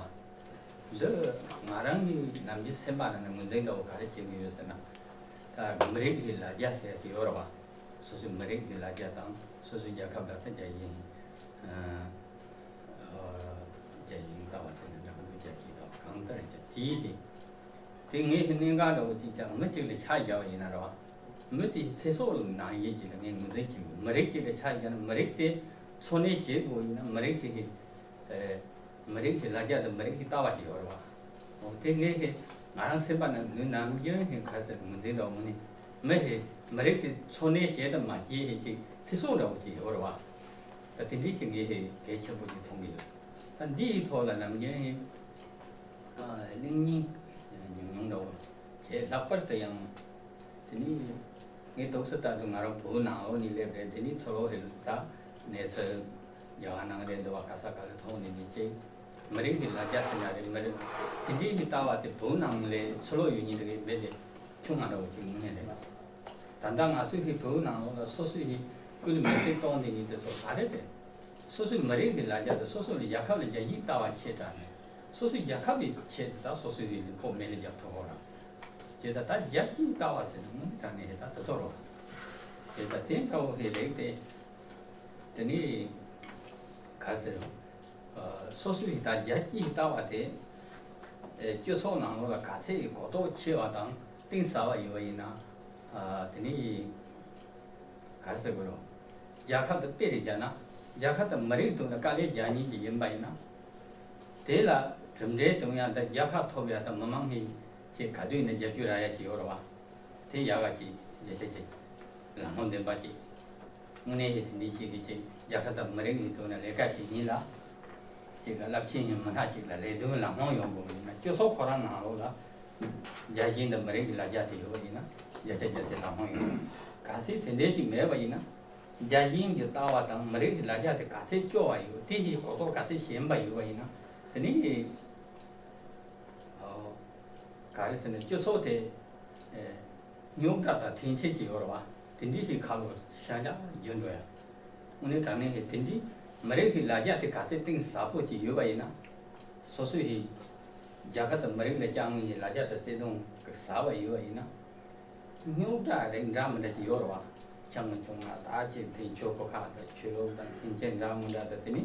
བ། འདི་ང་རང་གི་ནམ་རྒྱུན་སེམས་པ་ནང་ནས་ངོས་འཛིན་འདྲ་བོ་ག་རེ་བྱེད་ཀྱི་ཡོད་ཟེར་ན། ད་མི་རིགས་ཀྱི་ལ་རྒྱ་ཟེར་གྱི་ཡོད་རེད་བ། སོ་སོའི་མི་རིགས་ཀྱི་ལ་རྒྱ་དང་། སོ་སོའི་རྒྱལ་ཁབ་ལ་ད་རྒྱ་ཡིན། ཨ་རྒྱ་ཡིན་ལྟ་བ་ཟེར་ན་འདྲ་བོ་འདུག་རྒྱ་སྐད་ལྟ་བ་གང་ལྟར་རྒྱ་དེའི་ དེ་ངས་ཀྱི་གནད་འགག་འདྲ་བོ་ཅིག་ཀྱང་མི་གཅིག་ལ་ཆ་བཞག་པ་ཡིན་ན་རེད་བ། མི་དེའི་ཚེ་སྲོག་ལ་ནང་བཞིན་ཅིག་ལ་ངས་ངོས་འཛིན་བྱེད་དགོས། མི་རིགས་གཅིག་ལ་ཆ་བཞག་ན་མི་རིགས་དེ་འཚོ་གནས་བྱེད་དགོས་ཡིན་ན་མི་རིགས་དེ་གི་ཨེ། མི་རིགས་ཀྱི་ལ་རྒྱ་དང་མི་རིགས་ཀྱི་ལྟ་བ་ཅིག་ཡོད་རེད་བ། འོ་དེ་ངས་ཀྱི་ང་རང་སེམས་པ་ནང་ནུས་ནམ་རྒྱུན་ཀྱི་ག་ཟེར་ངོས་འཛིན་འདྲ་བོ་ནི་མི་ཧེ་མི་རིགས་དེ་འཚོ་གནས་བྱེད་དང་མ་བྱེད་ཧེ་ཅིག་ཚེ་སྲོག་འདྲ་བོ་ཅིག་ཡོད་རེད་བ། ད་དེ་འདྲའི་ཅིག་ངས་ཧེ་གལ་ཆེན་པོ་ཅིག་མཐོང་གི་ཡོད། ད་འདི་ཡི་ཐོག་ལ་ནམ་རྒྱུན་ཧེ་གླེང་སྙིང་ཉུང་ཉུང་འདྲ་བོ་བྱས། ལྷག་པར་དུ་ཡང་དེ་ནི་ངས་འདུག་སེ་ལྟ་དུས་ང་རང་བོད་ནང་ལོགས་ནས་སླེབས་རེད། དེ་ནི་ཚུར་ལོག་ཧེ་ད་གནས་ཚུལ་རྒྱ་གར་ནང་རེད་འདི་བ་ག་ས་ག་ལ་ཐོག་ནས་ནི་ཅིག་མི་རིགས་ཀྱི་ལ་རྒྱ་ཟེར་ན་རེད། མི་རིགས་དེ་འདྲའི་གི་ལྟ་བ་དེ་བོད་ནང་ལས་ཕྱི་ལོགས་ཡོད་མཁན་དེ་གའི་མི་དེ་ཆུང་བ་འདྲ་བོ་ཅིག་ངོས་ནས་རེད། ད་ལྟ་ང་ཚོའི་གི་བོད་ནང་ལོགས་ལ་སོ་སོའི་གི་སྐུ་ལུས་མེ་སྲེག་གཏོང་དེ་ཉིད་དེ་ཚོ་ག་རེ་རེད། སོ་སོའི་མི་རིགས་ཀྱི་ལ་རྒྱ་དང་སོ་སོ་ལ་རྒྱལ་ཁབ་ལ་རྒྱལ་ཡིན་ལྟ་བ་ཆེ་དྲགས་ནས་སོ་སོའི་རྒྱལ་ཁབ་ཀྱི་ཆེད་དུ་ད་སོ་སོའི་གི་ལུས་པོ་མེ་ལ་རྒྱབ་ཐུབ་ཀྱི་ཡོད་རེད། དེ་ད་ད་རྒྱལ་གྱི་ལྟ་བ་ཟེར་ན་དངོས་གནས་དྲང་གནས་ད་དེ་ཚོ་རེད། དེ་ད་དེ་འདྲ་བོ་ཧེ་རེད་དེ། དེ་ནི་ག་ཟེར། ཨ། སོ་སོའི་ད་རྒྱལ་གྱི་ལྟ་བ་དེ་ཨེ། སྤྱི་ཚོགས་ནང་ལོགས་ལ་ག་ཚད་ཀྱི་གོ་རྟོགས་ཆེ་བ་དང་གཏིང་ཟབ་པ་ཡོད་པ་ཡིན་ན། ཨ། དེ་ནི་ག་རེ་ཟེར་དགོས་རེད། རྒྱལ་ཁབ་དང་དཔེ་རེ་བཞག་ན་རྒྱལ་ཁབ་དང་མི་རིགས་དུ་ན་དཀའ་ལས་རྒྱག་མཁན་ཅིག་ཡིན་པ་ཡིན་ན། དེ་ལ་གྲུབ་འབྲས་དང་ཡང་ད་རྒྱལ་ཁ་ཐོབ་ཡ་ད་མི་མང་གི་ཅིག་ག་དུས་ནས་རྒྱབ་སྐྱོར་རག་ཡ་ཅིག་ཡོད་རེད་བ། དེ་ཡག་ག་ཅིག་ཡ་ཅིག་ཅིག་ལམ་ལྷོང་ལྡན་པ་ཅིག་དངོས་གནས་ཀྱི་དེ་འདྲའི་ཅིག་གི་ཅིག་རྒྱལ་ཁབ་དང་མི་རིགས་ཀྱི་ཐོག་ནས་ལས་ཀ་བྱེད་མཁན་ལ་ཅིག་རླབས་ཆེན་གྱི་མི་སྣ་ཅིག་ལ་ལས་དོན་ལམ་ལྷོང་ཡོང་དགོས་ཡིན་ན་སྤྱི་ཚོགས་ཁོ་རང་ནང་ལོགས་ལ་རྒྱལ་ཞེན་དང་མི་རིགས་ཀྱི་ལ་རྒྱ་དེ་ཡོད་པ་ཡིན་ན་བརྒྱ་ཆ་བརྒྱ་དེ་ལམ་ལྷོང་ཡོང་། གལ་སྲིད་དེ་འདྲའི་ཅིག་མེད་པ་ཡིན་ན་རྒྱལ་ཞེན་གྱི་ལྟ་བ་དང་མི་རིགས་ཀྱི་ལ་རྒྱ་དེ་ག་ཚད་སྐྱོ་བ་ཡོད་དེ་ཞིག་གོ་རྟོགས་ག་ཚད་ཞན་པ་ཡོད་པ་ཡིན་ན་དེ་ནི། ཨོ། ག་རེ་ཟེར་ན་སྤྱི་ཚོགས་དེ། ཨེ། རྙོག་དྲ་དང་འཐེན་འཁྱེར་གྱི་ཡོད་རེད་བ། དེ་འདྲའི་ཞིག་ཁ་ལོ་ཤ་ཇག་རྒྱུ་འགྲོ་ཡ། དངོས་གནས་དྲང་གནས་ཀྱི་དེ་འདྲའི་མི་རིགས་ཀྱི་ལ་རྒྱ་དེ་ག་ཚད་གཏིང་ཟབ་པོ་ཅིག་ཡོད་པ་ཡིན་ན། སོ་སོའི་ཞིག་རྒྱལ་ཁབ་དང་མི་རིགས་ལ་བཅངས་ཡོད་ལ་རྒྱ་དང་བརྩེ་དུང་གི་ཟབ་པ་ཡོད་པ་ཡིན་ན། རྙོག་དྲ་རིགས་འདྲ་མི་འདྲ་ཅིག་ཡོད་རེད་བ། ཆང་ཆུང་ང་ད་ཅིག་འཐེན་ཆོག་པོ་ཁག་དང་ཆོས་ལུགས་དང་འཐེན་འཁྱེར་འདྲ་མི་འདྲ་དང་དེ་ནི།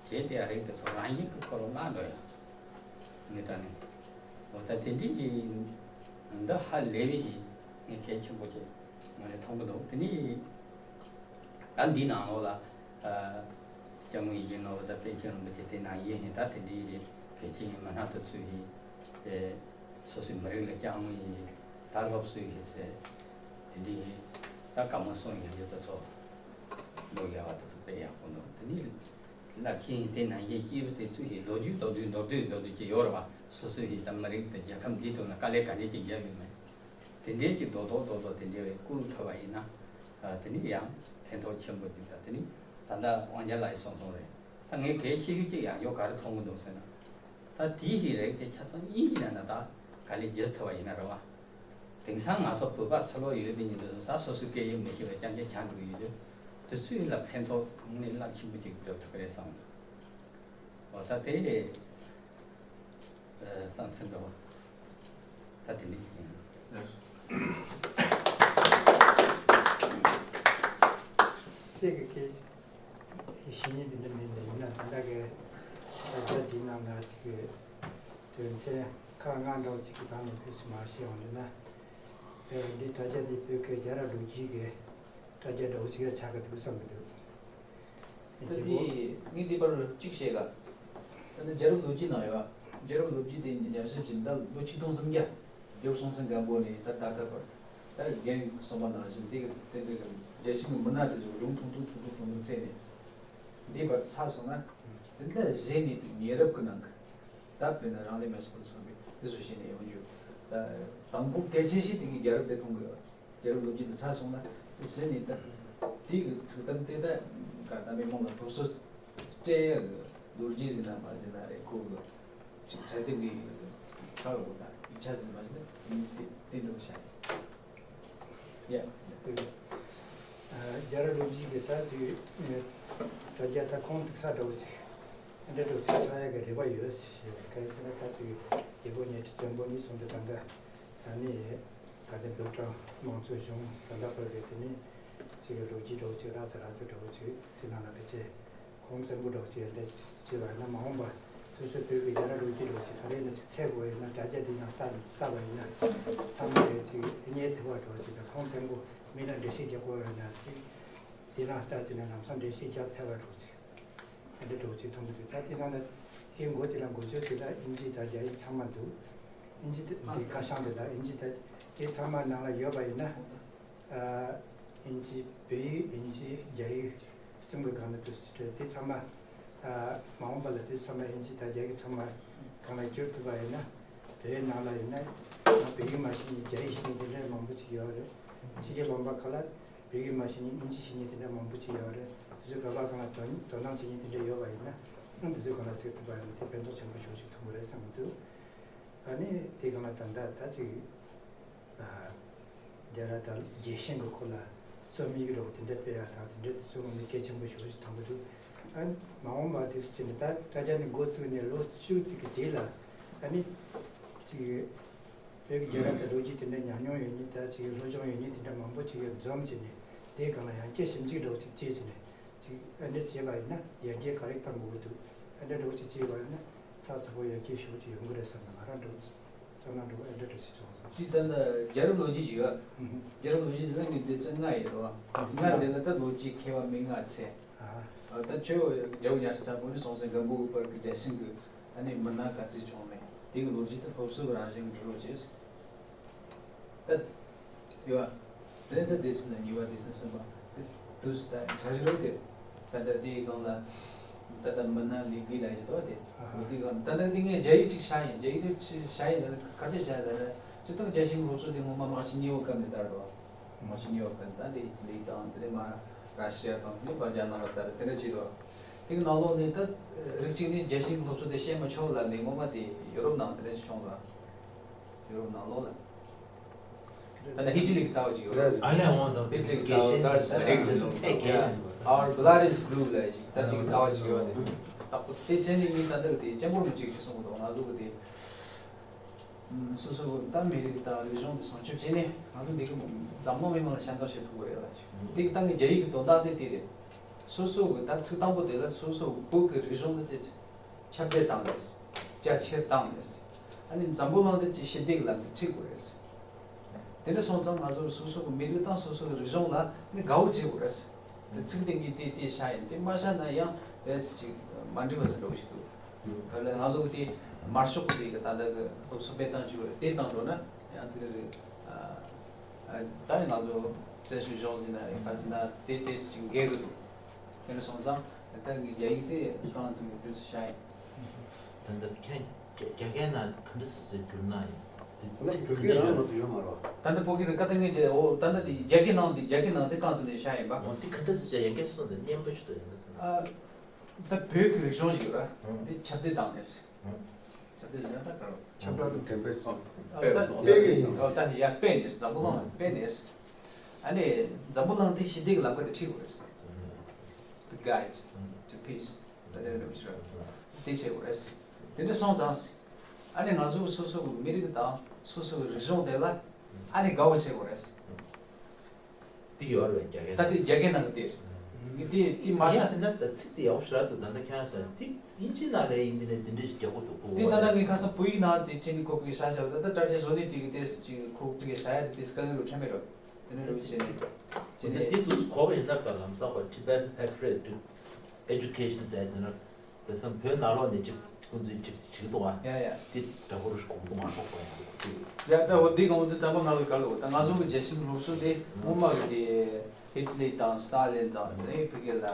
བྱས་ཏེ་རིགས་དེ་ཚོ་རང་བཞིན་གྱི་འཁོར་ལོ་ལ་འགྲོ་ཡ། ངས་དྲན་ནས། འོ་ད་དེ་འདྲའི་གི་འདི་ཧ་ལས་པའི་གི་ངས་གལ་ཆེན་པོ་ཅིག་ང་ལས་མཐོང་གི་འདུག་དེ་ནས་ད་འདི་ནང་ལོགས་ལ་ཨ། སྐྱབས་མགོན་ཡིད་བཞིན་ནོར་བུ་དང་པཎ་ཆེན་རིན་པོ་ཆེ་དེ་ནང་བཞིན་ཧེ་ད་དེ་འདྲའི་གི་གལ་ཆེན་གྱི་མི་སྣ་དེ་ཚོས་ཧེ་ཨེ། སོ་སོའི་མི་རིགས་ལ་སྐྱབས་མགོན་ཡིན་ད་སློབ་གསོ་ཡིན་ཟེར་དེ་འདྲའི་ཧེ་ད་བཀའ་མོལ་གསུང་ཡག་རྒྱུ་དེ་ཚོ་འདུག་ཡག་པ་དེ་ཚོ་དཔེ་ཡག་པོ་འདུག་དེ་ནས། རླབས་ཆེན་དེ་ནང་བཞིན་སྐྱེས་བུ་དེ་ཚོས་ཀྱི་ལོ་རྒྱུས་མདོར་བསྡུས་མདོར་བསྡུས་མདོར་བསྡུས་ཀྱི་ཡོད་རེད་བ། སོ་སོའི་ཀྱི་ད་མི་རིགས་དང་རྒྱལ་ཁབ་འདིའི་ཐོག་ན་དཀའ་ལས་ག་འདྲས་ཀྱི་བརྒྱབ་ཡོད་མེད། དེ་འདྲས་ཀྱི་རྡོག་རྡོག་རྡོག་རྡོག་དེ་འདྲས་བའི་བསྐུར་ཐུབ་པ་ཡིན་ན། དེ་ནི་ཡང་ཕན་ཐོགས་ཆེན་པོ་ཅིག་དང་དེ་ནི་ད་ལྟ་དབང་རྒྱལ་ལགས་ཀྱིས་གསུངས་སོང་རེད། ད་ངས་གལ་ཆེ་ཤོས་ཅིག་ཡང་ཡོད་ག་རེ་མཐོང་གི་འདུག་ཟེར་ན། ད་དེའི་ཧི་རིགས་དེ་ཆ་ཚང་དབྱིན་ཇི་ནང་ན་ད་ག་ལེ་བསྒྱུར་ཐུབ་པ་ཡིན་ན་རེད་བ། དེང་སང་ང་ཚོ་བོད་པ་ཚུར་ལོག་ཡོད་དེ་ཉིད་དུ་ས་སོ་སོའི་སྐད་ཡིག་མི་ཤེས་པའི་རྐྱང་རྐྱང་ཆགས་འགྲོ་གི་ཡོད་དུས་དེ་ཚོའི་ལ་ཕན་ཐོགས་དངོས་གནས་རླབས་ཆེན་པོ་ཅིག་འགྲོ་ཐུབ་ཀྱི་རེད་བསམ་འདུག་འོ་ད་དེ་བསམ་ཚུལ་འདྲ་བོ་ད་དེ་འདྲ་ཞིག་ཡིན། ཚིག་གི་སྐད། གི་བཤད་ཉན་འདི་འདྲ་མིན་འདི་ཡིན་ན་ད་ལྟ་གི་དྲ་རྒྱ་འདི་ནང་ལ་ཅིག་གི་དོན་ཚན་ཁག་ལྔ་འདྲ་བོ་ཅིག་གི་སྒང་ནས་ཐུགས་སུ་མ་ཤེས་འོང་འདི་ན། དེ་འདི་དྲ་རྒྱ་འདི་བོད་སྐད་རྒྱལ་རབས་ལོ་རྒྱུས་ཀྱི་དྲ་རྒྱ་འདྲ་བོ་ཅིག་ལ་ཆགས་ཀྱི་འདུག་བསམ་གྱི་འདུག་ད་དེ་ངས་འདི་པར་གཅིག་བཤད་ག་ད་ནི་རྒྱལ་རབས་ལོ་རྒྱུས་ནང་ཡོད། རྒྱལ་རབས་ལོ་རྒྱུས་དེ་ཉམས་ཞིབ་བྱས་ད་ལོ་ཆིག་སྟོང་སུམ་བརྒྱ་རྒྱལ་པོ་སྲོང་བཙན་སྒམ་པོ་ནས་ད་ད་ལྟ་བར། ད་རྒན་གསུངས་པ་ནང་བཞིན་དེ་གི་དེ་འདྲ་གི་རྒྱལ་ཕྱི་གི་མི་སྣ་དེ་ཚོ་རུང་ཐུང་ཐུང་ཐུང་ཐུང་ཐུང་ཐུང་བཙལ་ནས་འདི་བར་དུ་ཚར་སོང་ན་དེ་འདྲ་གཞི་ནས་དེ་ཉེ་རབས་ཀྱི་ནང་གི་ད་དཔེར་ན་རང་ལས་མེ་སོག་པོ་མཚོན་པའི་དེ་ཚོ་བཤད་ནས་ཡོང་རྒྱུ། ད་དང་པོ་གལ་ཆེ་ཤོས་དེ་གི་རྒྱལ་རབས་དེ་མཐོང་གི་ཡོད། རྒྱལ་རབས་ལོ་རྒྱུས་དེ་ཚར་སོང་ན་གཞི་ནས་ད་དེ་གི་ཚིག་དོན་དེ་ད་ག་ད་མི་མང་ལ་སློབ་གསོ་སྤྲད་ཡ་གི་ལོ་རྒྱུས་ཟིན་ན་མ་ཟིན་ན་རེད། ཁོ་གི་ཅིག་ཚད་ལྡན་གྱི་ཁ་ལོ་དང་ཡིག་ཆ་ཟིན་མ་ཟིན་ན་དེ་དེ་འགྲོ་བྱ་ཡ། ཡ། རྒྱལ་རབས་ལོ་རྒྱུས་ཀྱི་ད་དེ་དྲ་རྒྱ་ད་ཁོང་ཐུག་ས་འདྲ་བོ་ཅིག་འདྲ་འགྲོ་ཅིག་ཆགས་ཡ་གི་རེ་བ་ཡོད་ཞེས་པ་ག་རེ་ཟེར་ན་ད་ཅིག་རྒྱལ་པོ་ཉི་ཁྲི་བཙན་པོ་ནས་བཟུང་སྟེ་ད་ལྟ་ད་ནི་ག་དེ་བོད་གྲངས་དམངས་གཙོ་གཞུང་ད་ལྟ་བར་གྱི་དེ་ནི་ཅིག་གི་ལོ་རྒྱུས་འདྲ་བོ་ཅིག་ར་ཚ་ར་ཚ་འདྲ་བོ་ཅིག་དེ་ནང་ལ་ཕལ་ཆེར། ཁོང་བཙན་པོ་འདྲ་བོ་ཅིག་ལས་བྱེད་པ་ན་མ་འོངས་པ་ སོ་སོའི་བོད་ཀྱི་རྒྱལ་རབས་ལོ་རྒྱུས་འདྲ་བོ་ཅིག་ག་རེ་ཡིན་ན་ཅིག་འཚོལ་དགོས་ཡིན་ན། དྲ་རྒྱ་འདི་ནང་ལྟ་ལྟ་བ་ཡིན་ན་ཚང་མ་ལ་ཅིག་རྙེད་ཐུབ་པ་འདྲ་བོ་ཅིག་དང་། ཁོང་ཚན་པོ་མི་ལ་འགྲེལ་བཤད་རྒྱག་དགོས་ཡོད་ན་ཅིག་དེ་ནང་ལྟ་བྱས་ན་ལམ་སང་འགྲེལ་བཤད་རྒྱག་ཐུབ་པ་འདྲ་བོ་ཅིག་ཨ་འདྲ་འདྲ་བོ་ཅིག་མཐོང་གི་འདུག་ད་དེ་ནང་ལ་དེའི་མགོ་དེ་ལ་འགོ་བརྗོད་དེ་ལ་ཨིན་ཇི་དང་རྒྱ་ཡིག་ཚང་མ་འདུག་ཨིན་ཇི་དེ་འདི་ཁ་བྱང་དེ་ལ་ཨིན་ཇི་དང་དེ་ཚང་མ་ནང་ལ་ཡོད་པ་ཡིན་ན། ཨ་ཨིན་ཇི། བོད་ཡིག། ཨིན་ཇི། རྒྱ་ཡིག་གསུམ་གྱི་སྒང་ལ་དུ་སྤྲད་དེ་ཚང་མ། ཨ་མ་འོངས་པ་ལ་དེ་ཚང་མ་ཨིན་ཇི་དང་རྒྱ་ཡིག་ཚང་མ་སྒང་ལ་བསྒྱུར་ཐུབ་པ་ཡིན་ན། བོད་ཡིག་ནང་ལ་ཡིན་ན་ང་བོད་ཡིག་མ་ཤེས་མཁན་རྒྱ་ཡིག་ཤེས་མཁན་དེ་འདྲ་མང་པོ་ཅིག་ཡོད་རེད། ཕྱི་རྒྱལ་ལུང་པ་ཁག་ལ་བོད་ཡིག་མ་ཤེས་མཁན་ཨིན་ཇི་ཤེས་མཁན་དེ་འདྲ་མང་པོ་ཅིག་ཡོད་རེད། དེ་ཚོ་བོད་པ་སྒང་ལ་དོ་དོ་སྣང་བྱེད་མཁན་དེ་འདྲ་ཡོད་པ་ཡིན་ན། ཨ་དེ་ཚོའི་སྒང་ལ་ཟེར་ཐུབ་པ་ཡིན་ན་དེ་ཕན་ཐོགས་ཆེན་པོ་ཞེ་པོ་ཅིག་ཐོན་གི་རེད་བསམ་གི་འདུག་ཨ་ནི་དེ་སྒང་ལ་ད་ལྟ་ད་ཅིག་ཨ་རྒྱལ་རབས་དང་རྒྱལ་ཞེན་གྱི་སྐོར་ལ་རྩོམ་ཡིག་རོགས་དེ་འདྲ་སྤེལ་ཡག་དང་དེ་འདྲ་དེ་ཚོའི་ངོས་ནས་གལ་ཆེན་པོ་ཞེ་པོ་ཞིག་མཐོང་གི་འདུག་ཨ་མ་འོངས་པ་དེ་ཚོ་བྱས་ནས་ད་དྲ་རྒྱ་ནས་འགོ་བཙུགས་ནས་ལོ་བཅུ་ཙམ་གྱི་རྗེས་ལ་ཨ་ནི་ཅིག་བོད་ཀྱི་རྒྱལ་རབས་དང་ལོ་རྒྱུས་དེ་འདྲ་ཉམས་མྱོང་ཡོད་མཁན། ད་ཅིག་སློབ་སྦྱོང་ཡོད་མཁན་དེ་འདྲ་མང་པོ་ཅིག་ཡར་འཛོམས་བྱས་ནས་དེའི་སྒང་ལ་ཡང་བསྐྱར་ཞིབ་འཇུག་འདྲ་བོ་ཅིག་བྱས་བྱས་ནས། ཅིག་ཨ་འདྲ་བྱས་པ་ཡིན་ན་ཡར་རྒྱས་ག་རེ་གཏང་དགོས་ཀྱི་འདུག་ཨ་འདྲ་འདྲ་བོ་ཅིག་བྱས་པ་ཡིན་ན་ཚགས་ཚུད་པོ་ཡར་རྒྱས་ཞེ་པོ་ཅིག་ཡོང་གི་རེད་བསམ་ནས་ང་རང་འདྲ་བོ་བསམ་ན་འདྲ་བོ་ཨ་འདྲ་འདྲ་བོ་ཅིག་བྱུང་སོང་། ཅིག་ད་ལྟ་རྒྱལ་རབས་ལོ་རྒྱུས་ཤིག་ཡོད། ཨུ་ཧུ། རྒྱལ་རབས་ལོ་རྒྱུས་འདི་ལ་ངས་འདི་ཚོ་ལྔ་ཡོད་རེད་བ། ལྔ་འདི་ལ་ད་ལོ་རྒྱུས་མཁས་པ་མི་ལྔ་ཚེ། ཨ། ད་ཁྱོད་རྒྱལ་པོ་ཉི་ཤུ་རྩ་དགུ་ནས་སྲོང་བཙན་སྒམ་པོའི་བར་གྱི་རྒྱལ་ཞེན་གྱི་ཨ་ནི་མི་སྣ་ག་ཚོད་བྱུང་མེད། དེ་གི་ལོ་རྒྱུས་དེ་སློབ་གསོ་གི་རང་བཞིན་གྱི་འབྲི་རོགས་བྱས། ད་ཡོད། དེ་ནས་ད་སྡེ་ཚན་ལ་གཉིས་པ། སྡེ་ཚན་གསུམ་པ། དེ་དུས་ད་འཆར་གཞི་རོགས་དེ། ད་ལྟ་དེའི་སྒང་ལ་ད་ལྟ་མི་སྣ་ལས་འགུལ་ལ་ཡོད་དོ་དེ། ཨ་ཧ། དེའི་སྒང་ད་ལྟ་དེ་ངས་རྒྱ་ཡིག་ཅིག་བཞག་ཡིན། རྒྱ་ཡིག་དེ་ཅིག་བཞག་ཡིན་ན་ག་ཚོད་བཞག་ཡིན་ན། སྤྱིར་བཏང་རྒྱལ་ཞེན་གྱི་སློབ་གསོ་དེ་ངོ་མ་དམག་ཆེན་གཉིས་པའི་སྐབས་ནས་དར་རོ། དམག་ཆེན་གཉིས་པའི་སྐབས་ནས་ད་དེ་ཨི་ཊ་ལི་དང་དེ་ནས་མ་ར་ཤི་ཡ་དང་དེ་ནས་བལ་ཇ་ནང་ལ་དར། དེ་འདྲ་བྱས་རོ། དེའི་ནང་ལོགས་ནས་ད་རིགས་གཅིག་ནས་རྒྱལ་ཞེན་གྱི་སློབ་གསོ་དེ་བཤད་མི་ཆོག་ལབ་ནས་སྔོན་མ་དེ་ཡོ་རོབ་ནང་དེ་འདྲ་ཞིག་བྱུང་ལ། ཡོ་རོབ་ནང་ལོགས་ལ། ད་ལྟ་ཧི་ཊི་ལི་གི་ལྟ་བ་ཅིག་ཡོད་རེད། ཨ་ལས་འོང་དང་ཧི་ཊི་ལི་གི་ལྟ་བ་ལྟར་ཟེར་རེད་ཟེར་ནོ། ཚད་བརྒལ་ཡིན་པ། Our blood is blue ལབ་ཅིག་ད་འདི་གི་ལྟ་བ་ཅིག་ཡོད་རེད། ད་དེ་བྱས་ནས་ངས་ད་འདི་གི་དེ་སྐྱབས་མགོན་རིན་པོ་ཆེ་གིས་གསུངས་འདུག་ང་ཚོ་གི་དེ་སོ་སོ་ད་མི་རིགས་དང་རིག་གཞུང་དེ་སྲུང་སྐྱོབ་བྱས་ནས་ང་ཚོ་འདི་གི་འཛམ་གླིང་མི་མང་ལ་ཤ་འདོགས་བྱེད་ཐུབ་ཀྱི་རེད་ལབ་ཅིག་དེ་གི་ད་ངས་རྒྱ་ཡིག་གི་དོན་དག་དེ་དེ་རེད། སོ་སོ་གི་ད་ཚིག་དང་པོ་དེ་ལ་སོ་སོ་གི་བོད་ཀྱི་རིག་གཞུང་དེ་ཅི། ཁྱབ་གདལ་བཏང་ནས། རྒྱ་ཆེར་བཏང་ནས། ཨ་ནི་འཛམ་བུ་གླིང་འདི་ཅིག་ཞི་བདེ་གི་ལམ་དུ་ཁྲིད་དགོས་རེད། དེ་འདྲ་སོང་ཙང་ང་ཚོ་སོ་སོ་གི་མི་རིགས་དང་སོ་སོ་གི་རིག་གཞུང་ལ་ནི་དགའ་བོ་བྱེད་དགོས་རེད། དེ་ཚིག་དེ་ངས་དེ་དེ་བཞག་ཡིན། དེ་མ་བཞག་ན་ཡང་དེ་ཅིག་མ་འགྲིག་པ་ཟེར་འགྲོ་གི་ཞིག་འདུག་ག་ལ་ང་ཚོ་གི་དེ་དམར་ཤོག་གི་དེ་གི་ད་ལྟ་གི་སློབ་གསོ་སྤེལ་སྟངས་བཅུག་རེད། དེ་བཏང་འགྲོ་ན་ཡང་དེ་གི་རེད། ད་ཡང་ང་ཚོ་བཙན་བྱོལ་གཞུང་ཟིན་ན་ཡང་ག་ཟིན་ན་དེ་དེ་ཅིག་འགལ་གི་འདུག་དེ་འདྲ་སོང་ཙང་ད་ངས་རྒྱ་ཡིག་དེ་ཧྥ་རན་སི་ངས་དུས་སུ་བཞག་ཡིན། ད་ལྟ་ཁྱེད་རྒྱ་རྒྱ་སྐད་ནང་ག་འདྲ་སེ་བསྒྱུར་ན་ཡིན། དེ་ད་ལྟ་ཚིག་བོད་སྐད་རང་མ་གཏོགས་ཡོད་མ་རེད་པ། ད་ལྟ་བོད་སྐད་རེད། ཀ་ད་ངས་དེ་འོ་ད་ལྟ་དེ་རྒྱ་སྐད་ནང་དེ་རྒྱ་སྐད་ནང་དེ་རྐང་བཙུགས་ནས་བཞག་ཡིན་པ། འོ་དེ་ག་འདྲ་སེ་བྱས་ཡིན་སྐད་སོང་དེ་སྙན་པོ་ཞིག་ཏུ་ཡིན་ན་ཟེར་ན། ཨ་ད་བོད་ཀྱི་རིག་གཞུང་ཞིག་ཡོད་ར། ཨང་། དེ་ཁྱབ་གདལ་བཏང་ནས། ཨང་། ཁྱབ་གདལ་ཟེར་ན་ད་ག་རེ། ཁྱབ་བསྒྲགས་དང་འགྲེམས་སྤེལ་བྱས། ཨ་ད་སྤེལ་གི་ཡིན། ཨ་ད་ནི་ཡར་སྤེལ་ནས་འཛམ་བུ་གླིང་ལ་སྤེལ་ནས། ཨ་ནི་འཛམ་བུ་གླིང་དེ་ཞི་བདེ་གི་ལམ་ཁ་དེ་ཁྲིད་དགོས་རེད། The guide to peace. ད་དེ་འདྲ་བྱས་ར། དེ་བྱེད་དགོས་རེད། དེ་འདྲ་སོང་ཙང་། ཨ་ནི་ང་ཚོ་སོ་སོ་གི་མི་རིགས་དང་སོ་སོ་གི་རིག་གཞུང་དེ་ལ་ཨ་ནི་དགའ་བོ་བྱེད་དགོས་རེད། དེ་ཡོད་རེད་རྒྱ་སྐད། ད་དེ་རྒྱ་སྐད་ནང་གི་དེ། ངས་དེ་དེ་མ་ཤེས་ཟེར་ན། ད་ཚིག་དེ་ཡག་པོ་ཞེ་དྲག་འདུག་ད་ལྟ་ཁྱེད་རང་ཟེར་དེ་ཨིན་ཇི་ནང་ལ་ཡིན་དེ་ནས་དེ་འདྲས་ཞིག་རྒྱག་དགོས་འདུག་གོ། དེ་ད་ལྟ་ངས་ཁ་སང་བོད་ཡིག་ནང་དེ་བྲིས་ནས་ཁོ་གིས་ཤ་ཤ་ད་ལྟ་དྲ་རྒྱའི་བཟོ་ལས་དེ་གི་དེ་ཅིག་ཁོ་གིས་ཤ་ཡ་དེ་དེ་སྐད་ངོ་ཁྲ་མེད་རོ། དེ་ནས་རོ་བྱས་ནས་དེ་ནས་དེ་དུས་གོ་བ་ཡིན་ན་ད་ལམ་སང་བ་Tibetan Patriotic Education ཟེར་དེ་ན། དེང་སང་བོད་ནང་ལོགས་ནས་ཅིག་ཁོང་ཚོས་ཅིག་བྱེད་ཀྱི་འདུག་ཨ། ཡ་ཡ། དེ་འདྲ་པོ་རུ་གོ་གི་འདུག་མ་གཏོགས་པ་ཡང་ཁོ་ཚོས། ཡ་ད་འོ་དེ་གང་འདི་དམ་པ་ང་ལ་ག་ལ་འོ་ད་ང་ཚོ་གི་རྒྱལ་སྤྱིའི་སློབ་གསོ་དེ་སྔོན་མ་གི་དེ་ཧི་ཊི་ལི་དང་སི་ཏཱ་ལིན་དང་དེ་ནས་ཕ་གི་ལ་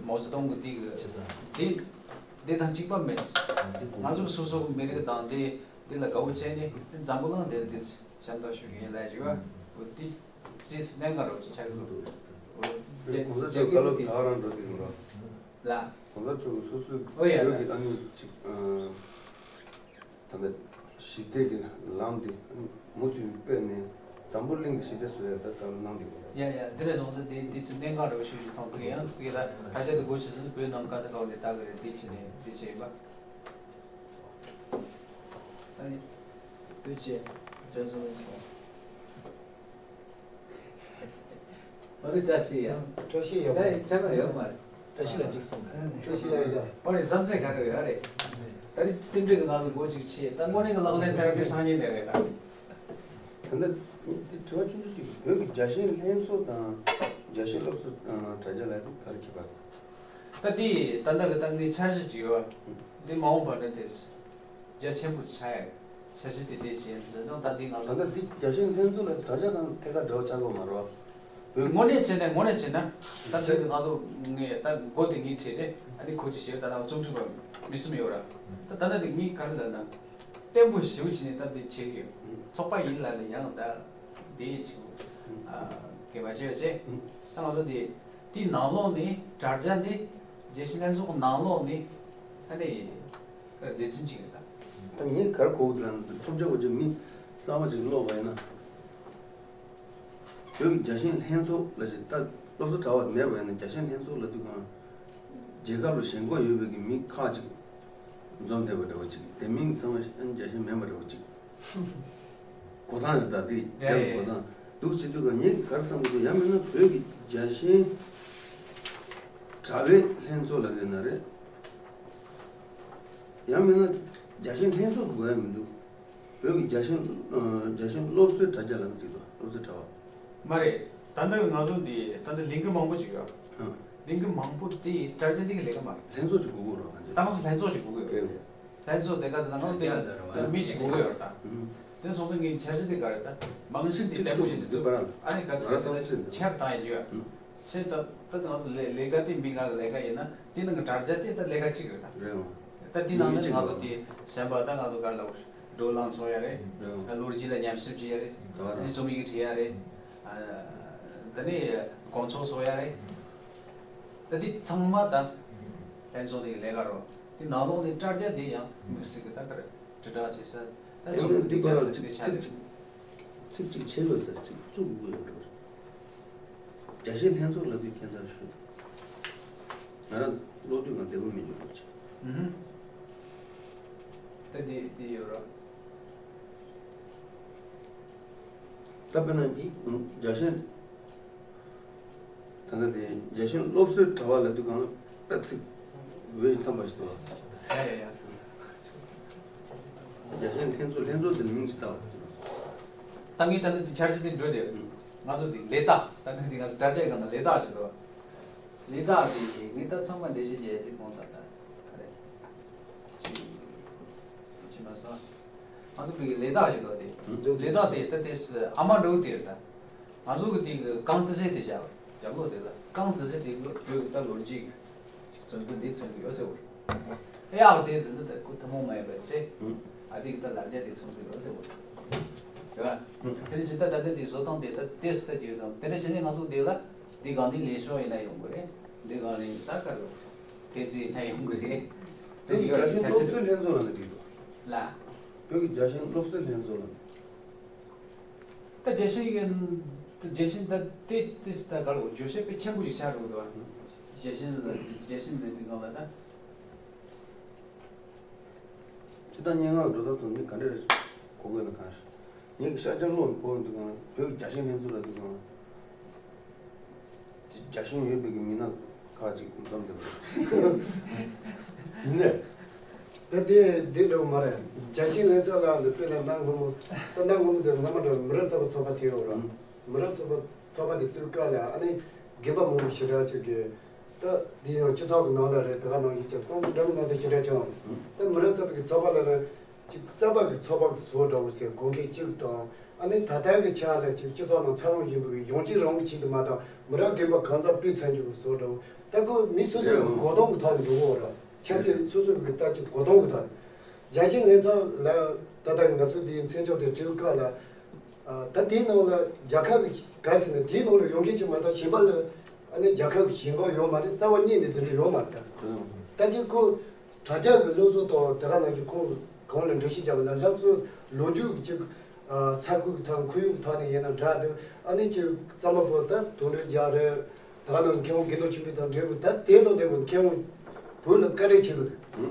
མའོ་ཙེ་ཏུང་གི་དེ་གི་བྱས་ཙང་དེ་དེ་དང་གཅིག་པ་མེད། དེ་གོ་ང་ཚོ་སོ་སོ་གི་མི་རིགས་དང་དེ་དེ་ལ་དགའ་བོ་བྱས་ནས་དེ་འཛམ་བུ་གླིང་དེར་དེ་ཞབས་འདེགས་ཞུ་གི་ཡིན་ལབ་ཅིག་ཡོད། འོ་དེ་རྩིས་གནད་འགག་རོ་ཅིག་ཆགས་ཀྱི་འདུག་དེ་གོང་ས་མཆོག་བཀའ་སློབ་ད་རང་འགྲོ་གི་ཡོད་ར། ལ། གོང་ས་མཆོག་གིས་སོ་སོའི་ཨོ་ཡ་བོད་ཀྱི་ཨ་ནི་ཅིག་ཨ་ད་ལྟ་ཞི་བདེ་གི་ལམ་དེ་ཨ་ནི་མུ་མཐུད་སྤེལ་ནས་འཛམ་བུ་གླིང་གི་ཞི་བདེ་བཟོ་ཡ་ད་བཀའ་སློབ་གནང་བསྡད་ཡོད་རེད། ཡ་ཡ་འདི་རེད། སོང་ཙང་དེ་འདི་ཚོ་གནད་འགག་འདྲ་བོ་ཤུགས་ཤུགས་མཐོང་ཐུབ་ཡང་ཐུབ་ཡ། ད་ཁ་ཤས་དེ་སྒོ་ཕྱེ་སོང་ཙང་བོད་ནང་ག་ས་ག་བ་ནས་ལྟ་གི་རེད། འདི་བྱས་ནས་འདི་བྱས་ཡིན་པ། ཨ་ནི་བོད་ཀྱི་རྒྱ་བཟོ་བ་ཨ་ནི་བཀྲ་ཤིས་ཡ། བཀྲ་ཤིས་ཡ། ད་ཡིན་ཆ་ག་ཡོད་མ་རེད། བཀྲ་ཤིས་ལ་གཅིག་གསུངས་ནས། བཀྲ་ཤིས་ལ་ཡོད་ད། ཨོ་རེད། བསམ་ཚད་ག་རེ་ཡོད་རེད། ད་རེས་རྟེན་འབྲེལ་གྱི་ངང་ལ་སྒོ་གཅིག་ཕྱེ། ད་དངོས་གནས་ཀྱི་ལག་ལེན་བསྟར་མཁན་སང་ཉིན་ནས་རེད་ད། ད་ལྟ་འདི་དྲི་བ་ཆུང་ཆུང་ཅིག་བོད་ཀྱི་རྒྱལ་ཞེན་ལྷན་ཚོགས་དང་རྒྱལ་ཞེན་སློབ་གསོ་དྲ་རྒྱ་ལ་ག་རེ་ཁྱད་པར། ད་འདི་ད་ལྟ་གི་ད་ངའི་འཆར་གཞི་ཅིག་ཡོད། འདི་མ་འོངས་པ་ན་དེ་རྒྱ་ཆེན་པོ་ཆགས་ཡ། འཆར་གཞི་དེ་དེ་བྱས་ཟེར་ན་ད་འདི་ང་ད་ལྟ་འདི་རྒྱལ་ཞེན་ལྷན་ཚོགས་ལ་དྲ་རྒྱ་དང་ཐད་ཀར་འབྲེལ་བ་ཆགས་ཀྱི་ཡོད་མ་རེད་བ། དངོས་གནས་བྱས་ན་དངོས་གནས་བྱས་ན་ད་དེ་ང་ཚོ་ངས་ད་འགོ་དེ་ངས་ཁྲིད་དེ་ཨ་ནི་ཁོ་ཅི་བྱས་ད་ང་རྩོམ་སྒྲིག་པ་མི་གསུམ་ཡོད་ར། ད་ད་ལྟ་དེ་ངས་ག་རེ་ལབ་ན་བརྟན་པོ་ཞེ་པོ་བྱས་ནས་ད་དེ་བྱེད་ཀྱི་ཡོད། ཚོགས་པ་ཡིན་ལབ་ནས་ཡང་ད་དེ་ཡིན་ཆེ་གོ་གལ་མ་ཆེ་བ་བྱས། ད་ང་ཚོ་དེ་དེའི་ནང་ལོགས་ནས་དྲ་རྒྱ་འདི་རྒྱལ་ཞེན་ལྷན་ཚོགས་ནང་ལོགས་ནས་ཨ་ནི་སྡེ་ཚན་གཅིག་རེད་ད། ད་ངས་ག་རེ་གོ་གི་འདུག་ལབ་ན་ཚོམས་ཆེན་གོ་ཆེ་མི་གསར་པ་ཅིག་ཀློག་པ་ཡིན་ན། བོད་ཀྱི་རྒྱལ་ཞེན་ལྷན་ཚོགས་ལབ་ཅིག་ད་སློབ་གསོ་དྲ་བ་མེད་པ་ཡིན་ན་རྒྱལ་ཞེན་ལྷན་ཚོགས་ལབ་དུས་གང་རྒྱལ་ཁབ་ལ་ཞེན་ཁོག་ཡོད་པའི་གི་མི་ཁག་ཅིག་འཛོམས་བསྡད་པ་འདྲ་བོ་ཅིག་དེ་མིན་ཚང་མ་རྒྱལ་ཞེན་མེད་པ་འདྲ་བོ་ཅིག་གོ་སྟངས་རེད་ད་དེ་ཡ་རྒྱབ་ཡ་གོ་ཡ། སྟངས་འདུག་ཟེར་དུས་གང་ངས་ག་རེ་བསམ་གི་འདུག་ཡང་མིན་ན་བོད་ཀྱི་རྒྱལ་ཞེན་དྲ་བའི་ལྷན་ཚོགས་ལབ་ཀྱི་ན་རེད། ཡང་མིན་ན་རྒྱལ་ཞེན་ལྷན་ཚོགས་དགོས་ཡ་མི་འདུག་བོད་ཀྱི་རྒྱལ་ཞེན་ཨ་རྒྱལ་ཞེན་སློབ་གསོའི་དྲ་རྒྱ་ལབ་ཀྱི་འདུག་སློབ་གསོའི་དྲ་བ། མ་རེད། ད་ལྟ་ང་ཚོ་འདི་ད་ལྟ་ལས་འགུལ་མང་པོ་ཅིག་ཡོད། ཨ། ལས་འགུལ་མང་པོ་དེ་དྲ་རྒྱ་འདི་གི་ལས་ཀ་མ་རེད། ལྷན་ཚོགས་ཅིག་དགོས་ཀྱི་རེད་ང་ཚོ། ད་ང་ཚོ་ལྷན་ཚོགས་ཅིག་དགོས་ཀྱི་ཡོད་རེད། ལྷན་ཚོགས་དེ་ག་ཚོད་ན་ང་ཚོ་དེ་ལ་མི་ཅིག་དགོས་ཀྱི་ཡོད་རེད་ད། ཨུམ། དེ་སོང་ཙང་ངའི་འཆར་གཞི་དེ་ག་རེད་ད། རྨང་གཞི་དེ་བརྟན་པོ་ཅིག་འདི་ཚོ་ཨ་ནི་ག་ཚོད་ཆེར་བཏང་ཡ་ཅིག་ཡོད། ཨུམ། ཆེ་ད་ད་ང་ཚོ་ལས་ལས་ཀ་དེ་མི་ང་ལས་ཀ་ཡིན་ན་དེ་ནང་གི་དྲ་རྒྱ་དེ་ད་ལས་ཀ་གཅིག་རེད་ད། རེད་འོང་། ད་དེ་ནང་ནས་ང་ཚོ་དེ་གཞན་པ་ད་ང་ཚོ་ག་རེ་ལབ་དགོས་བགྲོ་གླེང་ཚོགས་ཡ་རེད། རེད་འོང་། ད་ལོ་རྒྱུས་ལ་ཉམས་ཞིབ་བྱེད་ཡ་རེད། ད་རེད། ཨ་ནི་རྩོམ་ཡིག་བྲིས་ཡ་རེད། ཨ་ད་ནི་དགོང་ཚོགས་ཚོགས་ཡ་རེད། ད་དེ་ཚང་མ་ད་ལྷན་ཚོགས་དེ་གི་ལས་ཀ་རེད། དེ་ནང་ལོགས་ནས་དྲ་རྒྱ་དེ་ཡང་དམིགས་བསལ་གི་ད་ག་རེ་དྲིལ་བསྒྲགས་བྱེད་ས་ད་ཨེ་ཚོགས་འདི་འདི་པར་ལ་ཅིག་ཅིག་ཅིག་ཅིག་ཆད་ཡོད་ས་ཅིག་བཙུགས་དགོས་ཡོད་འགྲོ། རྒྱལ་ཞེན་ལྷན་ཚོགས་ལབ་དུས་ཁྱད་མཚར་ཞུ། ང་རང་ཀློག་དུས་ང་བདེ་པོ་མི་འགྱུར་རོགས་བྱེད། ཨུ་ཧུ། ད་འདི་འདི་ཡོད་ར། ད་དཔེར་ན་འདི་རྒྱལ་ཞེན། ད་ལྟ་དེ་རྒྱལ་ཞེན་སློབ་གསོའི་དྲ་བ་ལབ་དུས་གང་དཔེ་ཚིག་འོས་འཚམ་པ་ཞིག་འདུག་ཡ་ཡ་ཡ། རྒྱལ་ཞེན་ལྷན་ཚོགས་ལྷན་ཚོགས་དེ་མིང་ཅིག་བཏགས་པ་ཞིག་འདུག་ད་ངས་ད་ནི་འཆར་གཞི་དེ་འགྲོ་དེ། ང་ཚོ་དེ་ལས་རྟགས་ད་ནི་དེ་ང་ཚོ་དྲ་རྒྱའི་སྒང་ལ་ལས་རྟགས་ཞིག་འདུག་ལས་རྟགས་དེ་དེ་ངས་ད་ཚང་མ་འགྲེལ་བཤད་བྱས་དེ་གོང་དང་ད་ག་རེ། ཅི་ཅི་མ་སོང་། ང་ཚོ་བོད་ཀྱི་ལས་རྟགས་ཞིག་འདུག་སྟེ། ལས་རྟགས་དེ་ད་དེ་ཨ་མ་འདྲ་བོ་དེ་རེད་ད། ང་ཚོ་གི་དེ་གི་རྐང་ཏི་སེ་དེ་བཞག་རྒྱབ་ལོགས་དེ་ལ་རྐང་ཏི་སེ་དེ་གི་བོད་ཀྱི་ད་ལོ་རྒྱུས་ཀྱི་མཚོན་དོན་འདི་མཚོན་གི་ཡོད་ཟེར་བ་རེད། ཨེ་ཡག་དེ་མཚོན་དོན་ད་ཁོ་ཐུན་མོང་མ་ཡིན་པ་ཚེ། ཨ་དེ་གི་ད་ལ་རྒྱ་དེ་མཚོན་གི་ཡོད་ཟེར་བ་རེད། རེད་བ། དེ་ནི་ཇི་ལྟར་ད་ལྟ་དེ་བཟོ་སྟངས་དེ་ད་ཏེས་ད་ཡོད་ཙང་དེ་འདྲ་བྱས་ནས་ང་ཚོ་དེ་ལ་དེ་གང་དེ་ལས་ཤོག་ཡིན་ན་ཡོང་གི་རེད། དེ་གང་ལས་ད་ག་རེ་ཕན་ཚུན་ཡིན་ན་ཡོང་གི་རེད། དེ་བོད་ཀྱི་རྒྱལ་ཞེན་སློབ་གསོའི་ལྷན་ཚོགས་ལ་ནི་དེ་འདུག་ལ། བོད་ཀྱི་རྒྱལ་ཞེན་སློབ་གསོའི་ལྷན་ཚོགས་ལ་ནི། ད་རྒྱལ་ཞེན་གྱི་ད་རྒྱལ་ཞེན་ད་དེ་དེ་ད་ག་རེ་བརྗོད་བྱ་དཔེ་ཆེན་པོ་ཞིག་ཆགས་འགྲོ་གི་འདུག་བ། རྒྱལ་ཞེན་ལ་རྒྱལ་ཞེན་ལ་འདི་གང་ལ་ད། ཁྱེད་ད་སྙན་ངག་འགྲོ་ད་དུ་མི་ག་འདྲ་གོ་དགོས་ན་གང་ཞིག་ངེད་ཀྱི་ཤར་རྒྱག་ཀློག་ནས་གོ་འདུག་གམ། བོད་ཀྱི་རྒྱལ་ཞེན་ལྷན་ཚོགས་ལ་འདུག་གམ། རྒྱལ་ཞེན་ཡོད་པའི་གི་མི་སྣ་ཁག་ཅིག་འཛོམས་བསྡད་པ་རེད། ཡིན་ནས། ད་དེ་འདི་འདྲ་བོ་མ་རེད། རྒྱལ་ཞེན་ལྷན་ཚོགས་ལ་འདི་དཔེར་ན་གནའ་སྔ་མོ། ད་གནའ་སྔ་མོ་ཚོས་སྔ་མ་འདྲ་མི་རབས་གསར་པ་ཚོགས་པ་ཟེར་ཡོད་རེད། མི་རབས་གསར་པ་ཚོགས་པ་དེ་བཙུགས་སྐབས་ལ་ཨ་ནི་རྒན་པ་མང་པོ་ཞེ་དྲག་ཅིག་གིས། ད་འདི་ཡང་སྤྱི་ཚོགས་ཀྱི་ནང་ལ་རེད། ད་ག་ནང་བཞིན་ཅིག་བསམ་ཚུལ་འདྲ་མིན་སྣ་ཚོགས་ཞེ་དྲག་བྱུང་བ་རེད། ད་མི་རབས་གསར་པ་གི་ཚོགས་པ་ལ་ནི། གཅིག་གསར་པ་གི་ཚོགས་པ་གི་བཟོ་འདྲ་བོ་ཟེར་དགོངས་འགལ་གཅིག་དང་། ཨ་ནི་ད་ལྟ་གི་ཆ་ལ་གཅིག་སྤྱི་ཚོགས་ནང་འཚར་ལོངས་བཞིན་པའི་ཡང་ཅིག་རང་གི་ཆེད་དུ་མ་གཏོགས་མི་རབས་རྒན་པ་གང་ཚང་སྤུས་ཚང་རྒྱུ་གི་བཟོ་འདྲ་བོ། ད་ཁོ་མི་སོ་སོ་གི་གོ་སྟངས་ཀྱི་ཐོག་ནས་འགྲོ་གི་ཡོད་རེད། ཆབ་སྲིད་སོ་སོ་གི་ལྟ་ཅིག་གོ་སྟངས་ཀྱི་ཐོག་ནས། རྒྱལ་ཞེན་ལྷན་ཚོགས་ལ་ད་ལྟ་ང་ཚོ་འདིའི་མཚན་བྱང་དེ་བྲིས་སྐབས་ལ། ད་དེའི་ནང་ལ་རྒྱལ་ཁབ་ཀྱི་ག་ཟེར་ན་དེའི་ནང་ལ་ཡོང་མཁན་ཅིག་མ་གཏོགས་གཞན་པ་ལ་ཨ་ནི་རྒྱལ་ཁབ་ཀྱི་ཞེན་ཁོག་ཡོད་མ་རེད། རྩ་བ་ཉིད་ནས་དེ་འདྲ་ཡོད་མ་རེད་ད། ད་ཅིག་ཁོ། དྲ་རྒྱ་གི་སློབ་གསོ་དང་དེ་ག་ནང་བཞིན་ཁོང་གང་ལ་འགྲེལ་བཤད་རྒྱབ་ན་སློབ་གསོ་ལོ་རྒྱུས་ཀྱི་ཅིག་ས་ཁུལ་གྱི་ཐོག་ཁོར་ཡུག་གི་ཐོག་ནས་ཡིན་ན་འདྲ་འདུག་ཨ་ནི་ཅིག་རྩོམ་པ་པོ་ད་དོན་གྲུབ་རྒྱལ་རེད། དེ་ག་ནང་མཁས་དབང་དགེ་འདུན་ཆོས་འཕེལ་དང་འབྲེལ་བའི་ད་དེ་དང་འབྲེལ་བའི་མཁས་དབང་བོད་ལ་བཀའ་དྲིན་ཆེ་བའི་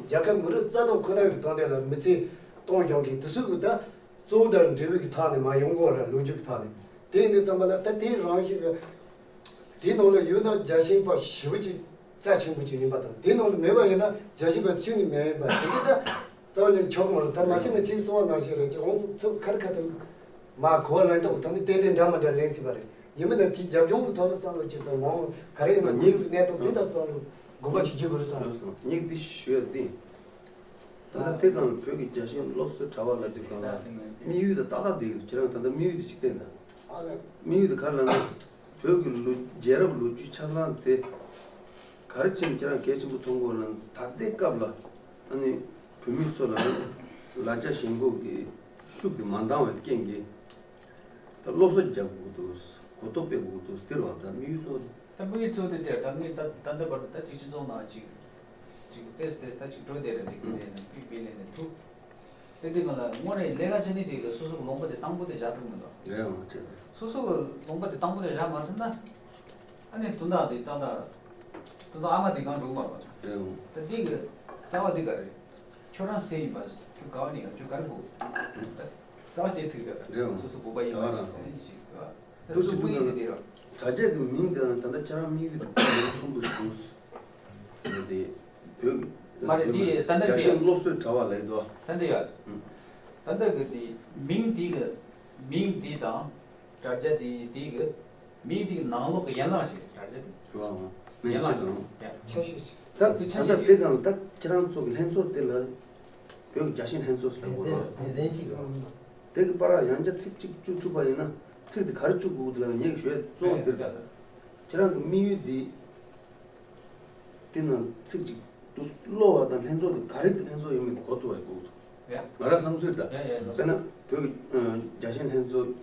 རྒྱལ་ཁབ་མི་རིགས་རྩ་དང་ཁོ་ན་ཡི་དོན་དེ་ལ་མི་ཚེ་གཏོང་སྦྱོང་མཁན་དེ་ཚོ་གི་ད་གཙོ་བོ་དང་འབྲེལ་བའི་གི་ཐོག་ནས་མ་ཡོང་གོ་ར་ལོ་རྒྱུས་ཀྱི་ཐོག་ནས་དེ་ཡིན་དུས་ཙམ་པ་ལ་ད་དེ་རང་བཞིན་གི་དེའི་ནང་ལ་ཡོད་ན་རྒྱལ་ཞེན་པ་ཞེ་པོ་ཅིག་རྩ་ཆེན་པོ་ཅིག་ཡིན་པ་དང་། དེའི་ནང་ལ་མེད་པ་ཡིན་ན་རྒྱལ་ཞེན་པ་ཚུད་ནས་མེད་པ་དེ་འདྲ་ད་ ཡང་ནས་ཆོག་མ་རེད། ད་མ་གཞི་ནས་ཁྱེད་གསུང་བ་ནང་བཞིན་རེད། ཅེས་འོང་ཚུགས་ཁར་ཁ་ཐུག་མ་གོ་ལ་ཡིན་ཐོག་ཐོག་ནས་ཏན་ཏན་འདྲ་མ་འདྲ་ལེན་སྲིད་པ་རེད། ཡིན་མིན་ན་དེའི་རྒྱབ་ལྗོངས་ཀྱི་ཐོག་ལ་བསམ་བློ་ཅིག་དང་འོང་ག་རེ་ཡིན་ན་ཉིད་ཀྱི་གནས་སྟངས་འདི་ལྟར་བསམ་བློ་དགོངས་པ་ཅིག་བརྗོད་དགོས་རེད་བསམ། ལགས་སོ། ངས་འདི་ཞུ་ཡ་འདི། ད་ལྟ་དེ་གང་བོད་ཀྱི་རྒྱལ་ཞེན་སློབ་གསོའི་དྲ་བ་ལ་འདུག་གང་ལ་དམིགས་ཡུལ་དང་ཏག་ཏག་འདི་ཁྱེད་རང་ད་ལྟ་དམིགས་ཡུལ་འདི་ཅིག་བསྟན་ད། དམིགས་ཡུལ་དེ་ག་རེ་ལབ་ན། བོད་ཀྱི་ལོ་རྒྱལ་རབས་ལོ་རྒྱུས་ཆ་ཚང་དེ་ག་རེ་བྱས་ནས་ཁྱེད་རང་གལ་ཆེན་པོ་མཐོང་དགོས་ལབ་ན། ད་ལྟའི་སྐབས་ལ་ཨ་ནི་བོད་མི་ཚོ་ལ་ལ་རྒྱ་ཞེན་ཁོག་གི་ཤུགས་དེ་མ་འདང་བའི་རྐྱེན་གྱིས་ད་སློབ་གསོ་རྒྱག་དགོས་འདུག་གོ་རྟོགས་སྤེལ་དགོས་འདུག་དེ་རེད་བ། ད་དམིགས་ཡུལ་གཙོ་བོ་དེ། ད་དམིགས་ཡུལ་གཙོ་བོ་དེ་དེ་ད་ངས་ད་ད་ལྟ་བར་དུ་ད་ཅིག་སྤྱི་ཚོགས་ནང་ཅིག་ཅིག་ཏེས་ཏེས་ད་ཅིག་འགྲོ་བསྡད་རེད། ལས་ཀ་ལས་ནས་པིག་པིག་ལས་ནས་ཐུག་དེ་དུས་ང་ལ་དངོས་གནས་ལས་ཀ་བྱེད་ནི་དེ་ལ་སོ་སོ་གི་ལུང་པ་དེ་དང་པོ་དེ་བཞག་ཐུབ་མི་འདུག་རེད་འོང་བྱས་ཏེ། སོ་སོ་གི་ལུང་པ་དེ་དང་པོ་དེ་བཞག་མ་ཐུབ་ན། ཨ་ནི་དོན་དག་དེ་ཏག་ཏག་དོན་དག་ཨ་མ་དེ་གང་འགྲོ་མ་རེད། རེད་འོང་། ད་འདི་གི་རྩ་བ་འདི་ག་རེད། ཁྱོད་རང་སུ་ཡིན་པ། ཁྱོད་ག་བ་ནས་ཡོང་། ཁྱོད་ག་རེ་དགོས། ད་རྩ་བ་དེ་ཐུག་ཡོད་རེད། རེད་འོང་། སོ་སོ་བོད་པ་ཡིན་པ་ཞིག་ཡིན་ཞིག་རེད་བ། ད་འདུག་གཅིག་གཙོ་བོ་འདུག་ཡིན་ག་དེ་རེད། དྲ་རྒྱ་གི་མིང་དེ་ད་ལྟ་ཁྱེད་རང་དམིགས་ཡུལ་དེ་མིང་མཚུངས་པོ་ཞིག་འདུག་དེ་བོད་མ་རེད། འདི་ད་ལྟ་རྒྱལ་ཞེན་སློབ་གསོའི་དྲ་བ་ལས་དོ། ད་ལྟ་ཡ། ད་ལྟ་གི་དེ་མིང་འདི་གི་མིང་འདི་དང་དྲ་རྒྱ་དེ་དེ་གི་མིང་འདི་གི་ནང་ལོགས་གི་ཡན་ལག་ཅིག་དྲ་རྒྱ་དེ། རེད་བ། ཡན་ལག་ཅིག་ཡན་ལག་ཅིག་ཡ། ཆ་ཤས་ཅིག་ད་དེ་ཆ་ད་ཤས་ལྟ་ཅིག་དེ་གང་ལ་ད་ཁྱེད་རང་ཚོ་གི་ལྷན་ཚོགས་དེ་ལ་བོད་ཀྱི་རྒྱལ་ཞེན་ལྷན་ཚོགས་ཟེར་དགོས་རེད། དེ་གི་བར་ལ་ཡང་བསྐྱར་ཚིག་གཅིག་བཅུག་ཐུབ་པ་ཡིན་ན། ཚིག་དེ་ག་རེ་བཅུག་དགོས་འདུག་ལབ་ན། ངས་ཞུ་ཡ་གཙོ་བོ་འདིར་ད་ཁྱེད་རང་གི་དམིགས་ཡུལ་འདི། དེ་ནང་ཚིག་གཅིག་ཏུ་ཀློག་པ་དང་ལྷན་ཚོགས་དེ་ག་རེ་ལྷན་ཚོགས་ཡིན་མིན་གོ་ཐུབ་པ་དགོས་འདུག་ཡ། ང་རང་བསམ་ཚུལ་ད། ཡ་ཡ་ལགས། དཔེར་ན་བོད་ཀྱི་ཨ་རྒྱལ་ཞེན་ལྷན་ཚོགས།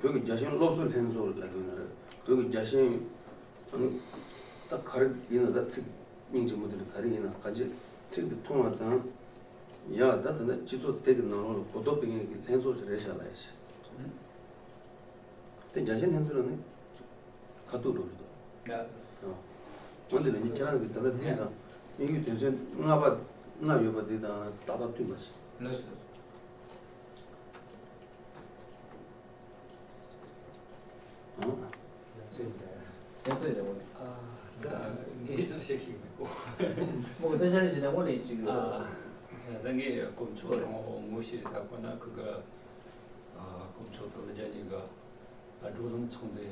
བོད་ཀྱི་རྒྱལ་ཞེན་སློབ་གསོ་ལྷན་ཚོགས་ལབ་དགོས་ན་རེད། བོད་ཀྱི་རྒྱལ་ཞེན་ཨ་ནི་ད་ག་རེ་ཡིན་ན། ད་ཚིག་སྙིང་རྗེ་མོ་དེ་ག་རེ་ཡིན་ན། ག་ཅི་ཚིག་དེ་མཐོང་བ་དང་། ཡ་ད་ད་ནི་སྤྱི་ཚོགས་དེ་གི་ནང་ལོགས་ལ་གོ་རྟོགས་སྤེལ་མཁན་གྱི་ལྷན་ཚོགས་ཤིག་རེད་ཤག་ལབ་ཡ་ཞིག་དེ་རྒྱལ་ཞེན་ལྷན་ཚོགས་ལ་ནི་ཁ་ཐུག་འགྲོ་རེད་དོ། ཡ། ཨོ། འོན་ཏེ་ལ་ནི་ཁྱེད་རང་གི་ད་ལྟ་འདི་དང་དམིགས་ཡུལ་དོན་ཚན་ལྔ་པ་ལྔ་ཡོད་པ་འདི་དང་ཏག་ཏག་མཐུན་པ་ཞིག་ལགས་སོ། ཨང་། ཡ་ཚོད་ཡིན་ད། ཡ་ཚོད་ཡིན་ད་འོ་ནི། ཨ། ད་ངས་ཅང་བཤད་ཤེས་མེད་གོ། མོ་གི་ད་ཤ་ཞིག་ན་འོ་ནི་ཅིག་ཨ། ད་ངས་དཀོན་མཆོག་དང་ངོ་ཤེས་ད་ཁོ་ན་ཁོ་གི་ཨ། དཀོན་མཆོག་དང་ལ་རྒྱ་གཉིས་ཀ་བགྲོ་གླེང་ཚོགས་འདུ་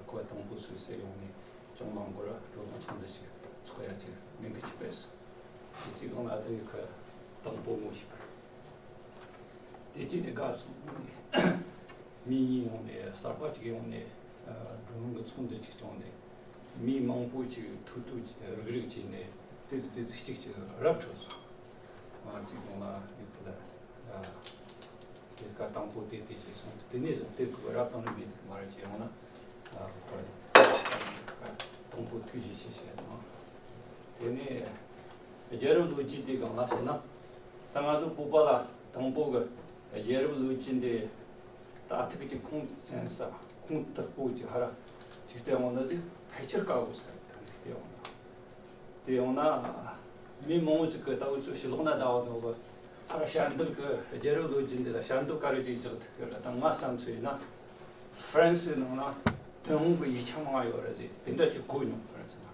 ཁོ་དང་པོ་སུད་སི་ཡོང་ནས་ཅུང་མང་པོར་བགྲོ་གླེང་ཚོགས་འདུ་ཞིག་ཚོགས་ཡ་ཅིག་མིང་གི་ཅིག་ཕེབས་སོང་། དེ་ཚིག་ཁོང་ལ་ད་ཡི་ཁ་དང་པོ་ངོ་ཤེས་པར། དེ་ཅི་ནས་དགའ་སོང་། མི་གཉིས་ཡོང་ནས་གསར་པ་གཅིག་ཡོང་ནས་བགྲོ་གླེང་གི་ཚོགས་འདུ་གཅིག་བསྐྱངས་ནས་མི་མང་པོ་གཅིག་ཐུག་ཐུག་རིག་རིག་བྱས་ནས་དེ་ཚོ་དེ་ཚོ་གཅིག་གཅིག་རབ་འཕྲོད་སོང་། ང་གཅིག་ཡོང་ལ་ཡུལ་ཕུ་ལ་དེ་ཀ་དང་པོ་དེ་དེ་བྱས་སོང་། དེ་ནས་བཟུང་དེ་ཁོ་རབ་དང་རིམ་པས་མར་བྱས་ཡོང་ན་ཁོ་དང་པོ་ཐུགས་རྗེ་ཆེ་ཞེས་དང་། དེ་ནས་རྒྱལ་རབས་ལོ་རྒྱུས་དེ་གང་ལ་ཟེར་ན། ད་ང་ཚོ་བོད་པ་ལ་དང་པོ་གི་རྒྱལ་རབས་ལོ་རྒྱུས་འདི་ད་ཨ་ཐུག་ཅིག་ཁུངས་བཙན་ས་ཁུངས་དག་པོ་ཅིག་ཧ་ར་ཅིག་བལྟས་འོང་ན་ཅིག་ཕལ་ཆེར་དཀའ་བོ་ས་རེད། ད་འདི་བལྟས་འོང་ན། དེ་ཡོང་ན་མི་མང་བོ་ཅིག་གི་ད་འུ་ཚོ་ཕྱི་ལོགས་ན་ད་བ་འདུག་གི་ཧ་ར་ཞལ་འདེབས་གི་རྒྱལ་རབས་ལོ་རྒྱུས་འདི་ལ་ཞལ་འདེབས་ག་རེ་ཅིག་རྒྱག་ཐུབ་གི་རེད། ད་ང་བསམ་ཚུལ་ཡིན་ན་ཧྥ་རན་སིའི་ནང་ན་དོན་དངོས་གི་ཡིག་ཆ་མང་ཡོད་རེད་ཟེར། དེ་འདྲ་ཅིག་གོ་མྱོང་། ཧྥ་རན་སི་ན།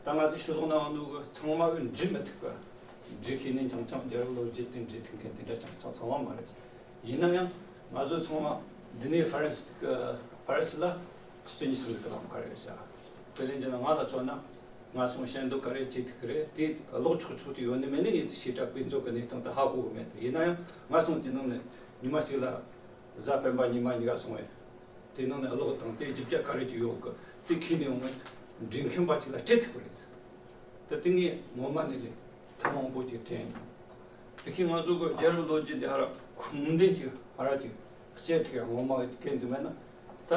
ད་ང་ཚོ་ཕྱི་ལོགས་ན་འདུག་གི་ཚང་མ་གི་འབྲི་མི་ཐུབ་གི། འབྲི་ཤེས་ནི་འཆམ་འཆམ། རྒྱལ་རབས་ལོ་རྒྱུས་དེ་འབྲི་ཐུབ་མཁན་དེ་འདྲ་འཆམ་འཆམ་ཚང་མ་མ་རེད། ཡིན་ན་ཡང་ང་ཚོ་ཚང་མ་འདི་ནས་ཧྥ་རན་སི་གི་ཧྥ་རན་སི་ལ་ཆུ་ཚོད་ཉི་ཤུ་རེ་གི་ལམ་ཁ་རེད་བྱ། དེ་ལས་འདི་ན་ང་ལ་མཚོན་ན་ང་སོང་ཞལ་འདེབས་ག་རེ་བྱེད་ཐུབ་ཀི་རེད། དེ་ཀློག་ཆོག་ཆོག་ཅིག་ཡོད་ནི་མེད་ནི་ངས་ཞེ་དྲག་དཔེ་མཛོད་གི་གནས་སྟངས་དེ་ཧ་གོ་གི་མེད། ཡིན་ན་ཡང་ང་སོང་དེ་ནང་ནས་ཉི་མ་གཅིག་ལ་གཟའ་སྤེན་པ་ཉི་མ་གཉིས་ཀ་སོང་བས། དེ་ནང་ནས་ཀློག་དང་དེ་བརྒྱུད་བྱ་ག་རེ་ཅིག་ཡོད་གི་དེ་ཁྱེར་ནས་ཡོང་ངས་འབྲི་མཁན་པ་ཅིག་ལ་སྤྲད་ཐུབ་པ་རེད། ད་དེ་ངས་ངོ་མ་ནས་ལས་ཐུན་མོང་པོ་ཅིག་དྲན་ཡོང་། དེ་ཁྱེད་ང་ཚོ་གི་རྒྱལ་རབས་ལོ་རྒྱུས་འདི་ཧ་ར་ཁུངས་ལྡན་ཅིག་ཧ་ར་ཅིག་སྤྱད་ཐུབ་ཡ་ངོ་མ་གི་གན་དུ་མེད་ན། ད་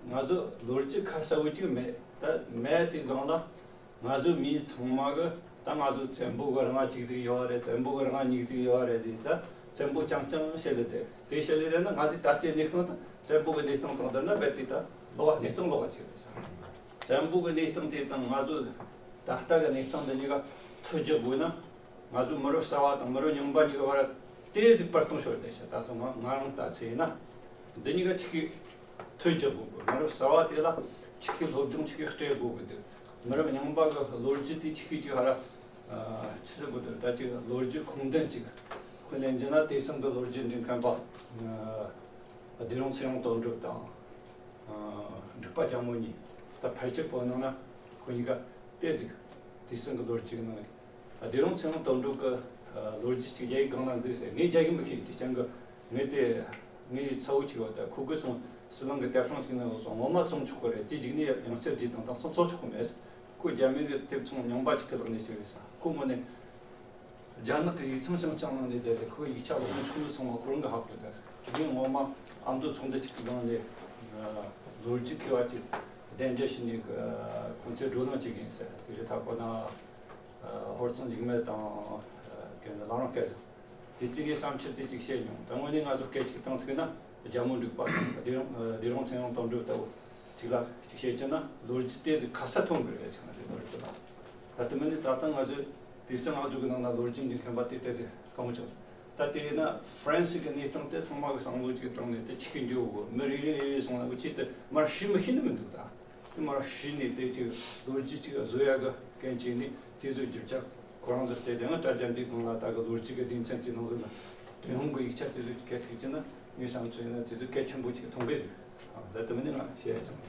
ང་ཚོ་ལོ་རྒྱུས་ཁ་གསལ་བོ་ཅིག་མེད། ད་མེད་དེ་སྒང་ལ། ང་ཚོ་མི་ཚང་མ་གི་ད་ང་ཚོ་བཙན་པོ་གི་རིང་ཅིག་ཅིག་ཡོད་རེད། བཙན་པོ་གི་རིང་ཉིག་ཅིག་ཡོད་རེད་ཟེར། ད་བཙན་པོ་རྐྱང་རྐྱང་བཤད་ལེ་དེ་དེ་བཤད་ལེ་དེ་ན་ང་ཚོའི་ད་ལྟའི་གནས་སྟངས་དང་བཙན་པོ་གི་གནས་སྟངས་དང་བསྡུར་ན་རྦད་དེ་ད་ལོག་གནས་སྟངས་ལོག་ཅིག་རེད་ཤག་བཙན་པོ་གི་གནས་སྟངས་དེ་དང་ང་ཚོ་ད་ལྟ་གི་གནས་སྟངས་འདི་གཉིས་ཀ་ཐུག་རྒྱུ་དགོས་ན། ང་ཚོ་མི་རབས་གསར་བ་དང་མི་རབས་རྙིང་པ་གཉིས་ཀྱི་བར་དེ་ཅིག་བར་སྟོང་ཤོར་བསྡད་ཤག་ད་ཚོ་ང་ང་རང་ལྟ་ཚེ་ཡིན་ན། འདི་གཉིས་ཀ་ཆི་གི་ཐོས་རྒྱག་དགོས་གི། མི་རབས་གསར་བ་དེ་ལ་ཆི་གི་སློབ་སྦྱོང་ཆི་གི་སྤྲད་དགོས་གི་འདུག་མི་རབས་རྙིང་པ་གི་ལོ་རྒྱུས་དེ་ཆི་གི་ཅིག་ཧ་ར་ ཆི་ཟེར་དགོས་འདུག་ད་ཅིག་ལོ་རྒྱུས་ཁུངས་ལྡན་ཅིག་དཔེ་ལེན་རྒྱུ་ན། དེང་སང་གི་ལོ་རྒྱུས་འབྲི་མཁན་པ་ཨ་བདེ་རུང་ཚེ་དབང་དོན་གྲུབ་དང་། ཨ་འབྲུག་པ་རྒྱལ་མོ་གཉིས། ད་ཕལ་ཆེར་བོད་ནང་ན་ཁོ་གཉིས་ཀ་དེ་ཟིག་དེང་སང་གི་ལོ་རྒྱུས་ནང་། ཨ་བདེ་རུང་ཚེ་དབང་དོན་གྲུབ་ཀྱི་ཨ་ལོ་རྒྱུས་ཅིག་རྒྱ་ཡིག་སྒང་ལ་འདུག་ཟེར། ངས་རྒྱ་ཡིག་མི་ཤེས། དེ་རྐྱང་གི་ངས་དེ་ངའི་ཚ་བོ་ཅིག་ཡོད། ད་ཁོ་གི་སོང་ཟི་ལིང་གི་དེབ་ཚང་ཅིག་ནང་ཡོད་སོང་། ངོ་མ་བཙོང་ཆོག་གི་རེད། དེ་རྗེས་ནས་ཡང་བསྐྱར་བྲིས་དང་། དེང་སང་བཙོང་ཆོག་གི་མེད། ཁོ་རྒྱ་མི་གི་དེབ་ཚང་རྙིང་པ་ཅིག་གི་ལག་ནས་ཅིག་རེད་ཟེར། ཁོ་དངོས་གནས་རྒྱ་ནག་གི་ཡིག་ཚང་རྐྱང་རྐྱང་ནང་ནས་བསྡད་དེ། ཁོའི་ཡིག་ཆ་ཀློག་ནས་ཆུང་ནས་ཚང་མ་ཁོ་རང་གིས་ཧ་གོ་ད། ངས་ངོ་མ་ཨ་མདོ་ཚོགས་འདུ་ཅིག་གི་སྒང་ནས་ལོ་རྒྱུས་མཁས་པ་ཅིག་གདན་འདྲེན་བྱས་ནས་ཁོང་ཚོའི་བགྲོ་གླེང་བྱེད་ཀྱི་ཡིན་ཟེར། དེ་རེད། ད་ཁོ་ན་ཧོར་གཙང་འཇིགས་མེད་དང་གན་ལ་རང་སྐལ་དེ་ཚོ་ངས་བསམ་འཆར་དེ་ཅིག་བཤད་མྱོང་། ད་དངོས་གནས་ང་ཚོ་སྐད་ཅིག་བཏང་ཐུབ་ན། རྒྱལ་མོ་འབྲུག་པ་དང་བདེ་རུང་ཨ་བདེ་རུང་ཚེ་དབང་དོན་གྲུབ་ལྟ་བུ་ཅིག་ལ་ཅིག་བཤད་ཀྱི་ན། ལོ་རྒྱུས་དེ་ཁ་ས་ཐོན་གི་རེད་ཟེར་ན་རེད། ལོ་རྒྱུས་ལ། ད་དེ་མིན་ནི་ད་ལྟ་ང་ཚོས་དེང་སང་ང་ཚོ་གི་ནང་ན་ལོ་རྒྱུས་འབྲི་མཁན་པ་དེ་དེ་དེ་གང་བྱུང་། ད་དེ་ཡིན་ན་ཧྥ་རན་སི་གི་གནས་སྟངས་དེ་ཚང་མ་གི་བསམ་བློ་ཅིག་བཏང་ནས། དེ་ཆི་གི་འགྱོ་གོ། མི་རེ་རེ་རེ་རེ་སོང་ན་འུ་ཅག་དེ་མར་ཤི་མི་ཤེས་ནི་མི་འདུག་ད་དེ་མར་ཤི་ནས་དེ་ཅིག་ལོ་རྒྱུས་ཅིག་བཟོ་ཡ་གི་གན་བྱས་ནས། དེ་ཚོའི་རྒྱུ་ཆ་ཁོ་རང་ཚོར་བལྟས་ཏེ། ང་དྲ་རྒྱ་འདིའི་སྒང་ལ་ད་གི་ལོ་རྒྱུས་ཀྱི་སྡེ་ཚན་གྱི་ནང་ལོགས་ལ་ཏུན་ཧོང་གི་ཡིག་ཆ་དེ་ཚོ་སྐད་ཐིག་ཅིག་ན། ངའི་བསམ་ཚུལ་ཡིན་ན་དེ་ཚོ་གལ་ཆེན་པོ་ཅིག་མཐོང་གི་འདུག་ཨ། ད་དེ་མིན་ནི་ང་བཤད་ཡ་ཅང་མེད།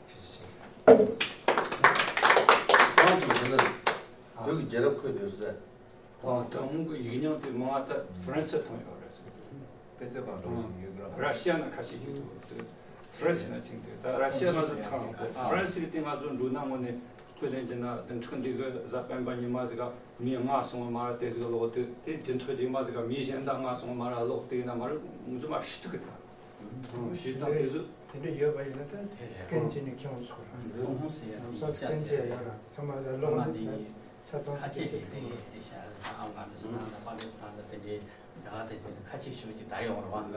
ཐུགས་རྗེ་ཆེ། ཁོང་ཚོ་དེ་ནི་བོད་ཀྱི་རྒྱལ་རབས་ཁོད་དེ་ཟེར། ཨ། ཏུན་ཧོང་གི་ཡིག་རྙིང་དེ་མང་བ་ད་ཧྥ་རན་སི་ཐོན་ཡོད་རེད་ཟེར། དཔེ་ཚོད་གང་འགྲོ་བཞིན་ཡོད་གི་ར། ར་ཤི་ཡ་ན་ཁ་ཤས་ཅིག་འདུག་ཧྥ་རན་སི་ན་ཅིག་འདུག་ད་ར་ཤི་ཡ་ང་ཚོ་ཐང་ཧྥ་རན་སི་གི་སྟེང་ང་ཚོ་འགྲོ་ན་དངོས་གནས་དཔེ་ལེན་རྒྱུ་ན། བདུན་ཕྲག་འདི་གི་གཟའ་སྤེན་པ་ཉི་མ་ཟིག་ག་མི་ལྔ་སོང་བ་མ་ར་དེ་ཟིག་ལོག་དུས། དེ་བདུན་ཕྲག་རྗེས་མ་ཟིག་ག་མི་གཞན་དག་ལྔ་སོང་བ་མ་ར་ལོག་དུས་ན་མ་ར་ང་ཚོ་མ་ཤི་ཐུབ་གི་ད། ཤི་དང་དེ་ཚོ། དེ་འདྲ་ཡོད་པ་ཡིན་ན་ད་སི་ཀེན་བྱས་ནས་ཁྱེར་ཡོང་ཆོག་ར། ལམ་སང་སི་ཀེན་བྱས་ཡོད་ར། ཚང་མ་ལ་ལོག་ནས་ཆ་ཚང་སི་ཀེན་བྱས་ཐུབ་ཡོད་ར། ཨབ་གྷ་ནི་སི་ཐན་དང་པ་ཀི་སི་ཐན་དང་དེ་འདྲའི་རྒྱ་གར་དེ་ཚོ་ཁ་ཆེ་ཤོས་ཀྱི་དར་ཡོང་ར་བ།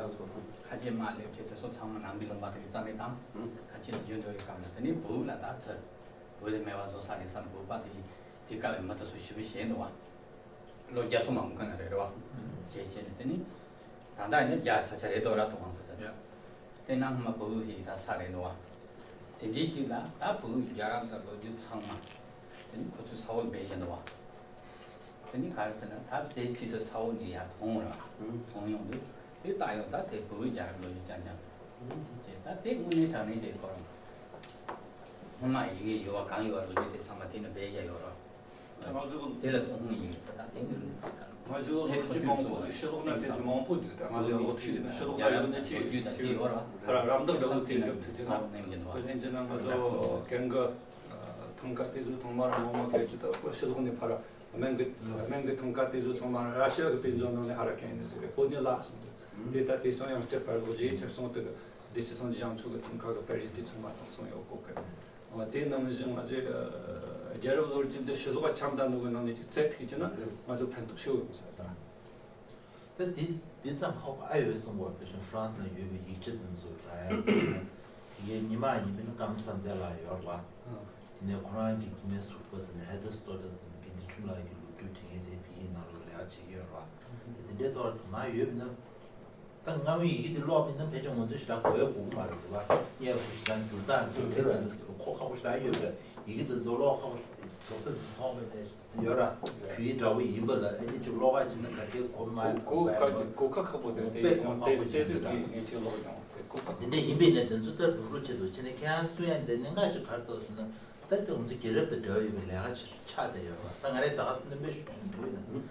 ཁ་ཆེ་མ་སླེབས་ཀྱི་དེ་ཚོ་ཚང་མ་ནང་མི་ལུང་པ་དེ་གི་རྩ་མེད་དང་། ཁ་ཆེ་རྒྱུན་དུ་ཡོད་སྐབས་ན། དེ་ནས་བོད་ལ་ད་ཚུར་བོད་དེ་མེད་པ་བཟོ་ས་རེད་བསམ། བོད་པ་དེ་དེ་སྐབས་མི་དེ་ཚོ་ཞེ་པོ་ཞན་འདུག་བ། ལོ་བརྒྱ་ཚོ་མ་འགོར་ག་ན་རེད་ར་བ། བྱས་བྱས་ནས་དེ་ནི་ད་ལྟ་ནི་རྒྱ་ས་ཆ་རེད་དོ་ར། ཐོག་ཁང་ས་ཆ་རེད། དེ་ན་སྔོན་མ་བོད་ཡིག་ད་ས་རེད་འདུག་བ། དེ་འདྲའི་དུས་ལ་ད་བོད་ཡིག་རྒྱལ་རབས་དང་ལོ་རྒྱུས་ཚང་མ་དེ་ནི་ཁོ་ཚོས་ས་འོག་ལ་སྦས་བཞག་འདུག་བ། དེ་ནི་ག་རེ་ཟེར་ན། ད་དེའི་དུས་སུ་ས་འོག་ནས་ཡར་ཐོན་ར། ཐོན་ཡོང་དུས་དེ་ལྟ་ཡོང་། ད་དེ་བོད་ཡིག་རྒྱལ་རབས་ལོ་རྒྱུས་རྐྱང་རྐྱང་དེ། ད་དེ་དངོས་གནས་དྲང་གནས་དེ་ཁོ་རང་སྔོན་མ་ཡི་གེ་ཡོད་པ་གང་ཡོད་པ་ལོ་རྒྱུས་དེ་ཚང་མ་དེ་ནས་སྦས་བཞག་ཡོད་ར། ང་ཚོ་དེ་ལ་ཏུན་ཧོང་ཡིན་ཟེར། ད་དེ་ནི་ང་ཚོ་ལོ་རྒྱུས་མང་པོ་དེ་ཕྱི་ལོགས་ན་དེ་ཚོ་མང་པོ་འདུག་ད་ང་ཚོ་ལོ་རྒྱུས་ན་ཕྱི་ལོགས་ན་ཡོད་ན་ཅི་ཡོད་ཕར་རམ་འདེགས་འདྲ་བོ་དེ་འགྲུབ་ཐུབ་ཀྱི་ན། དཔེ་ལེན་རྒྱུ་ན་ང་ཚོ་གན་གི་ཐང་ཀ་དེ་ཚོ་ཚང་མ་ར་མང་མང་གལ་ཆེ། ད་ཕྱི་ལོགས་ནས་ཕར་སྨན་གི་སྨན་གི་ཐང་ཀ་དེ་ཚོ་ཚང་མ་ར་ཤི་ཡ་གི་དཔེ་མཛོད་ནང་ནས་ཕར་ར་གན་ནས་ཟེར་བས་བོད་ནས་བརླག་སོང་འདུག་དེ་ད་དེང་སང་ཡང་བསྐྱར་ཕར་ལོག་རྗེས་ཁྱེར་སོང་དུས། སྡེ་སྲིད་སངས་རྒྱས་བྱང་ཆུབ་ཀྱི་ཐང་ཀ་གི་དཔེ་གཞི་དེ་ཚང་མ་བཏང་སོང་ཡོད་གོ་གི། ཨ། དེ་ནང་བཞིན་ང་ཚོས་ཨ་རྒྱལ་རབས་ལོ་རྒྱུས་འདི་ཕྱི་ལོགས་ཁྱབ་བསྡད་ནོ་གི་ནང་ནས་ཅིག་བཙལ་ཐུབ་ཀྱི་ན་ང་ཚོ་ཕན་ཐོགས་ཤོར་ཡོང་ས་རེད་ད། ད་དེ་དེ་ཙམ་ཁག་པོ་ཨ་ཡོད་གསུང་གོ། དཔེ་བཞིན་ཧྥ་རན་སི་ན་ཡོད་པའི་ཡིག་ཆ་དེ་ཚོ་ར་ཡ། དེ་གའི་ཉི་མ་ཡིན་པ་ནི་ཀམ་སན་དེ་ལ་ཡོད་རེད་བ། དེ་ནས་ཁོ་རང་གི་དེ་ནས་ཟུར་པ་དེ་ནས་ཧེ་ཏེ་སྟོ་ཏ་དེ་ནས་དགེ་འདུན་ཆོས་ལགས་ཀྱི་ལོ་རྒྱུས་དེ་ངས་དེ་བི་ཡིག་ནང་ལོགས་ལས་ཀ་བྱེད་ཀྱི་ཡོད་རེད་བ། དེ་དེ་འདྲའི་ཐོག་ལ་དོ་སྣང་ཡོད་པ་ན། ད་སྔ་མོའི་ཡི་གེ་འདི་ཀློག་པ་ཡིན་ན་ཕལ་ཆེར་ང་ཚོ་ཞེ་དྲག་གོ་བའི་གོ་གི་མ་རེད་འདུག་བ། སྔས་ཁོ་ཞེ་དྲག་འགྱུར་སྟངས་འགྱུར་ཚད་ལ་ཚོད་གོ་ཁག་པོ་ཞེ་དྲག་ཡོད་པས། ཡི་གེ་འདི་ཚོ་ཀློག་ཁག་པོ་ཞིག་ཚོགས་ཚད་འདི་མཐོང་བ་ནས་ཡོད་ར། བོད་ཡིག་འདྲ་པོ་ཡིན་པ་ལ་ཨ་ནི་ཅིག་ཀློག་ཁག་ཅིག་ན་ག་གེ་གོ་མ་གོ་གོ་ཁག་ཅིག་གོ་ཁག་ཁག་པོ་དེ་དཔེ་གོ་ཁག་པོ་ཞིག་ཡོད་ར། ངས་ཅིག་ཀློག་མྱོང་དེ་གོ་ཁག་འདི་འདྲ་ཡིན་པས་ནས་དེ་ཚོ་ལྟར་རུག་རུག་བྱེད་དུ་ཕྱིན་ནས། ཁྱེད་རང་གསུང་ཡ་འདི་གནད་འགག་ཅིག་ག་རེ་འདུག་ཟེར་ན། ད་དེ་ང་ཚོ་རྒྱལ་རབས་དང་འབྲེལ་བ་ཡོད་པའི་ལས་ཀ་ཅིག་ཆགས་བསྡད་ཡོད་ར། ད་ང་རའི་ད་ག་སེ་འདི་དཔེ་ཞིག་འགྲོ་ཡིན་ན།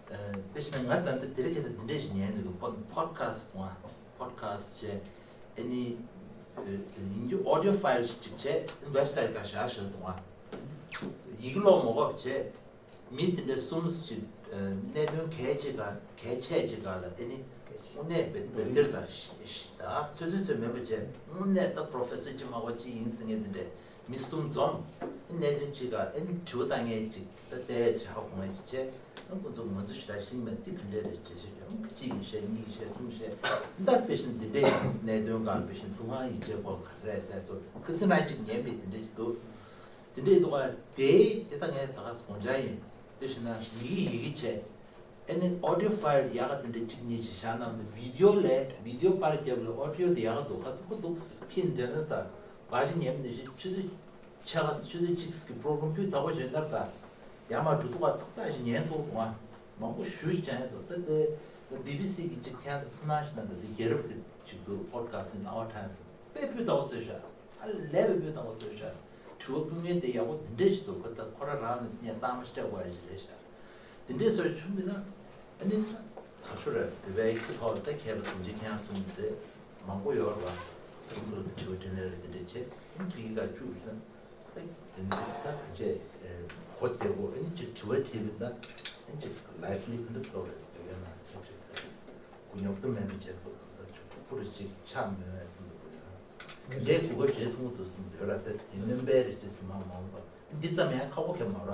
དཔེ་བྱས་ན་ང་ད་ལྟ་དེ་རིང་ཁ་སང་འདི་འདྲས་ཞིག་ཉན་འདུག་གི། ཕོ་ཕོ་ཌི་ཁ་སི་ཊི་ང་ཕོ་ཌི་ཁ་སི་ཊི་བྱས། ཨ་ནི་ཡིན་རྒྱུ་ཨོ་ཌི་ཡོ་ཕའི་ལི་ཞིག་ཅིག་བྱས། ཝེབ་སའིཊ་ག་བཞག་བཞག་འདུག་ང་ཡིག་ཀློག་མ་དགོས་པ་བྱས། མི་དེ་འདྲས་གསུམ་ཞིག་གནད་དོན་གལ་ཆེ་ག་གལ་ཆེ་ཅིག་ག་ལ་ཨ་ནི་དངོས་གནས་དཔེ་དེབ་ཐེར་དང་ད་ཚོད་ཚོད་ཚོད་མེད་པ་བྱས། དངོས་གནས་ད་པོ་རོ་ཕེ་སར་ཅིག་མ་དགོས་ཅིག་ཡིན་ཟེར་མཁན་དེ་འདྲས། མི་གསུམ་འཛོམས། ཨ་ནི་གནད་དོན་གཅིག་ག་ཨ་ནི་དྲི་བ་བཏང་མཁན་གཅིག་ད་བལྟས་བྱ་ཧ་གོ་མཁན་གཅིག་བྱས། ཨ་ཁོ་ཚོ་ང་ཚོ་ཞེ་དྲག་ཤེས་མེད་དེ་ག་འདྲས་རེད་འགྲེལ་བཤད་རྒྱབ། གཅིག་གིས་བཤད། གཉིས་ཀྱིས་བཤད། གསུམ་བཤད། ད་དཔེ་བཞིན་འདི་འདྲས་གནད་དོན་སྒང་དཔེ་བཞིན་ཏུན་ཧོང་ཡིག་ཆའི་སྐོར་ག་རེ་རེད་ཟེར་སོགས་ཁ་སང་ང་གཅིག་ཉན་པའི་དེ་འདྲས་ཅིག་འདུག་དེ་འདྲས་འདུག་ག་དེ་དེ་ད་ངས་ད་ག་སེ་དགོངས་འཆར་ཡིན། དཔེ་བཞིན་ན་ཡི་གེ་ཡི་གེ་བྱས། ཨ་ནི་ཨོ་ཌི་ཡོ་ཕའིལ་ཡག་ག་དེ་འདྲ་གཅིག་གཉིས་ཅིག་བཞག་གནང་། དེ་བི་ཌི་ཡོ་ལས་བི་ཌི་ཡོ་པར་རྒྱབ་ལ་ཨོ་ཌི་ཡོ་དེ་ཡག་ག་འདུག་ཁ་སང་ཁོ་འདུག་ཕིན་དྲན་ན་ད་བ་ཞིག་ཉན་མི་ནས་ཤི་ཆུ་ཚོད་ཕྱེད་ཀ་ཆུ་ཚོད་གཅིག་གི་པོ་རོ་གྷ་རམ་ཕུད་དག་པོ་བྱོན་ཐར་ད། ཡར་མར་འགྲོ་ཐུབ་པ་ཏག་ཏག་ཞིག་ཉན་ཐུབ་སོང་ང་། མང་པོ་ཞུ་ཞིག་ཀྱང་ཡོད་འདུག་ད་དེ་དེ་བི་བི་སི་གི་ཅིག་ཁྱེད་ཚོ་ཐུགས་སྣང་ཞིག་གནང་དང་། དེ་རྒྱལ་རབས་དེ་ཅིག་འདུག Podcast in Our Times དཔེ་སྤུས་དག་པོ་བཟོས་ཤག་ཨ་ལས་པའི་སྤུས་དག་པོ་བཟོས་ཤག་དྲི་བ་བཀོད་མཁན་དེ་ཡག་པོ་དེ་འདྲས་ཞིག་འདུག་ཁོ་ད་ཁོ་རང་རང་ནས་བརྙན་བཏང་མ་སྤྲད་དགོས་ཡ་ཞིག་རེད་ཤག་དེ་འདྲས་བཟོས་བྱུང་མིན་ན། ཨ་ནི་ད་ག་ཤོ་རེད། བོད་པའི་ཁྱི་ཐོག་ལ་ད་མཁས་པ་དེ་འཇིག་མཁན་གསུམ་དེ་མང་པོ་ཡོད་རེད་བ། ཁོང་ཚོ་ལ་དྲི་བ་དྲིས་ལན་རེ་དེ་འདྲས་བྱེད། ཁྱི་གི་ཀ་བཅུག་ཡོད་ན། དེ་འདི་ད་ག་བྱས་གོ་བདེ་པོ། ཨ་ནི་ཅིག་དྲི་བ་དྲིས་པ་ཡིན་ན། ཨ་ནི་ཅིག་ལའེབ་ལི་ག་འདྲ་ཟེར་བ་རེད། དེ་ག་ན་ཅིག་ཅིག་ཀུ་ཉོབ་ཏུ་མེད་པ་བྱས་པ་གང་ཟག་ཆུ་ཕྲུག་པོ་རེ་ཅིག་ཆགས་མེད་པས་བསམ་འདུག་གོ་ཡ། འདྲའི་གོ་སྐབས་བྱེད་ཐུབ་འདུག་བསམ་ཡོད་ལ། དེ་དེ་སྣོན་པའི་རིགས་ཅིག་དུ་མ་མང་བ་འདི་ཙམ་ཡང་ཁག་པོ་གས་མ་ར།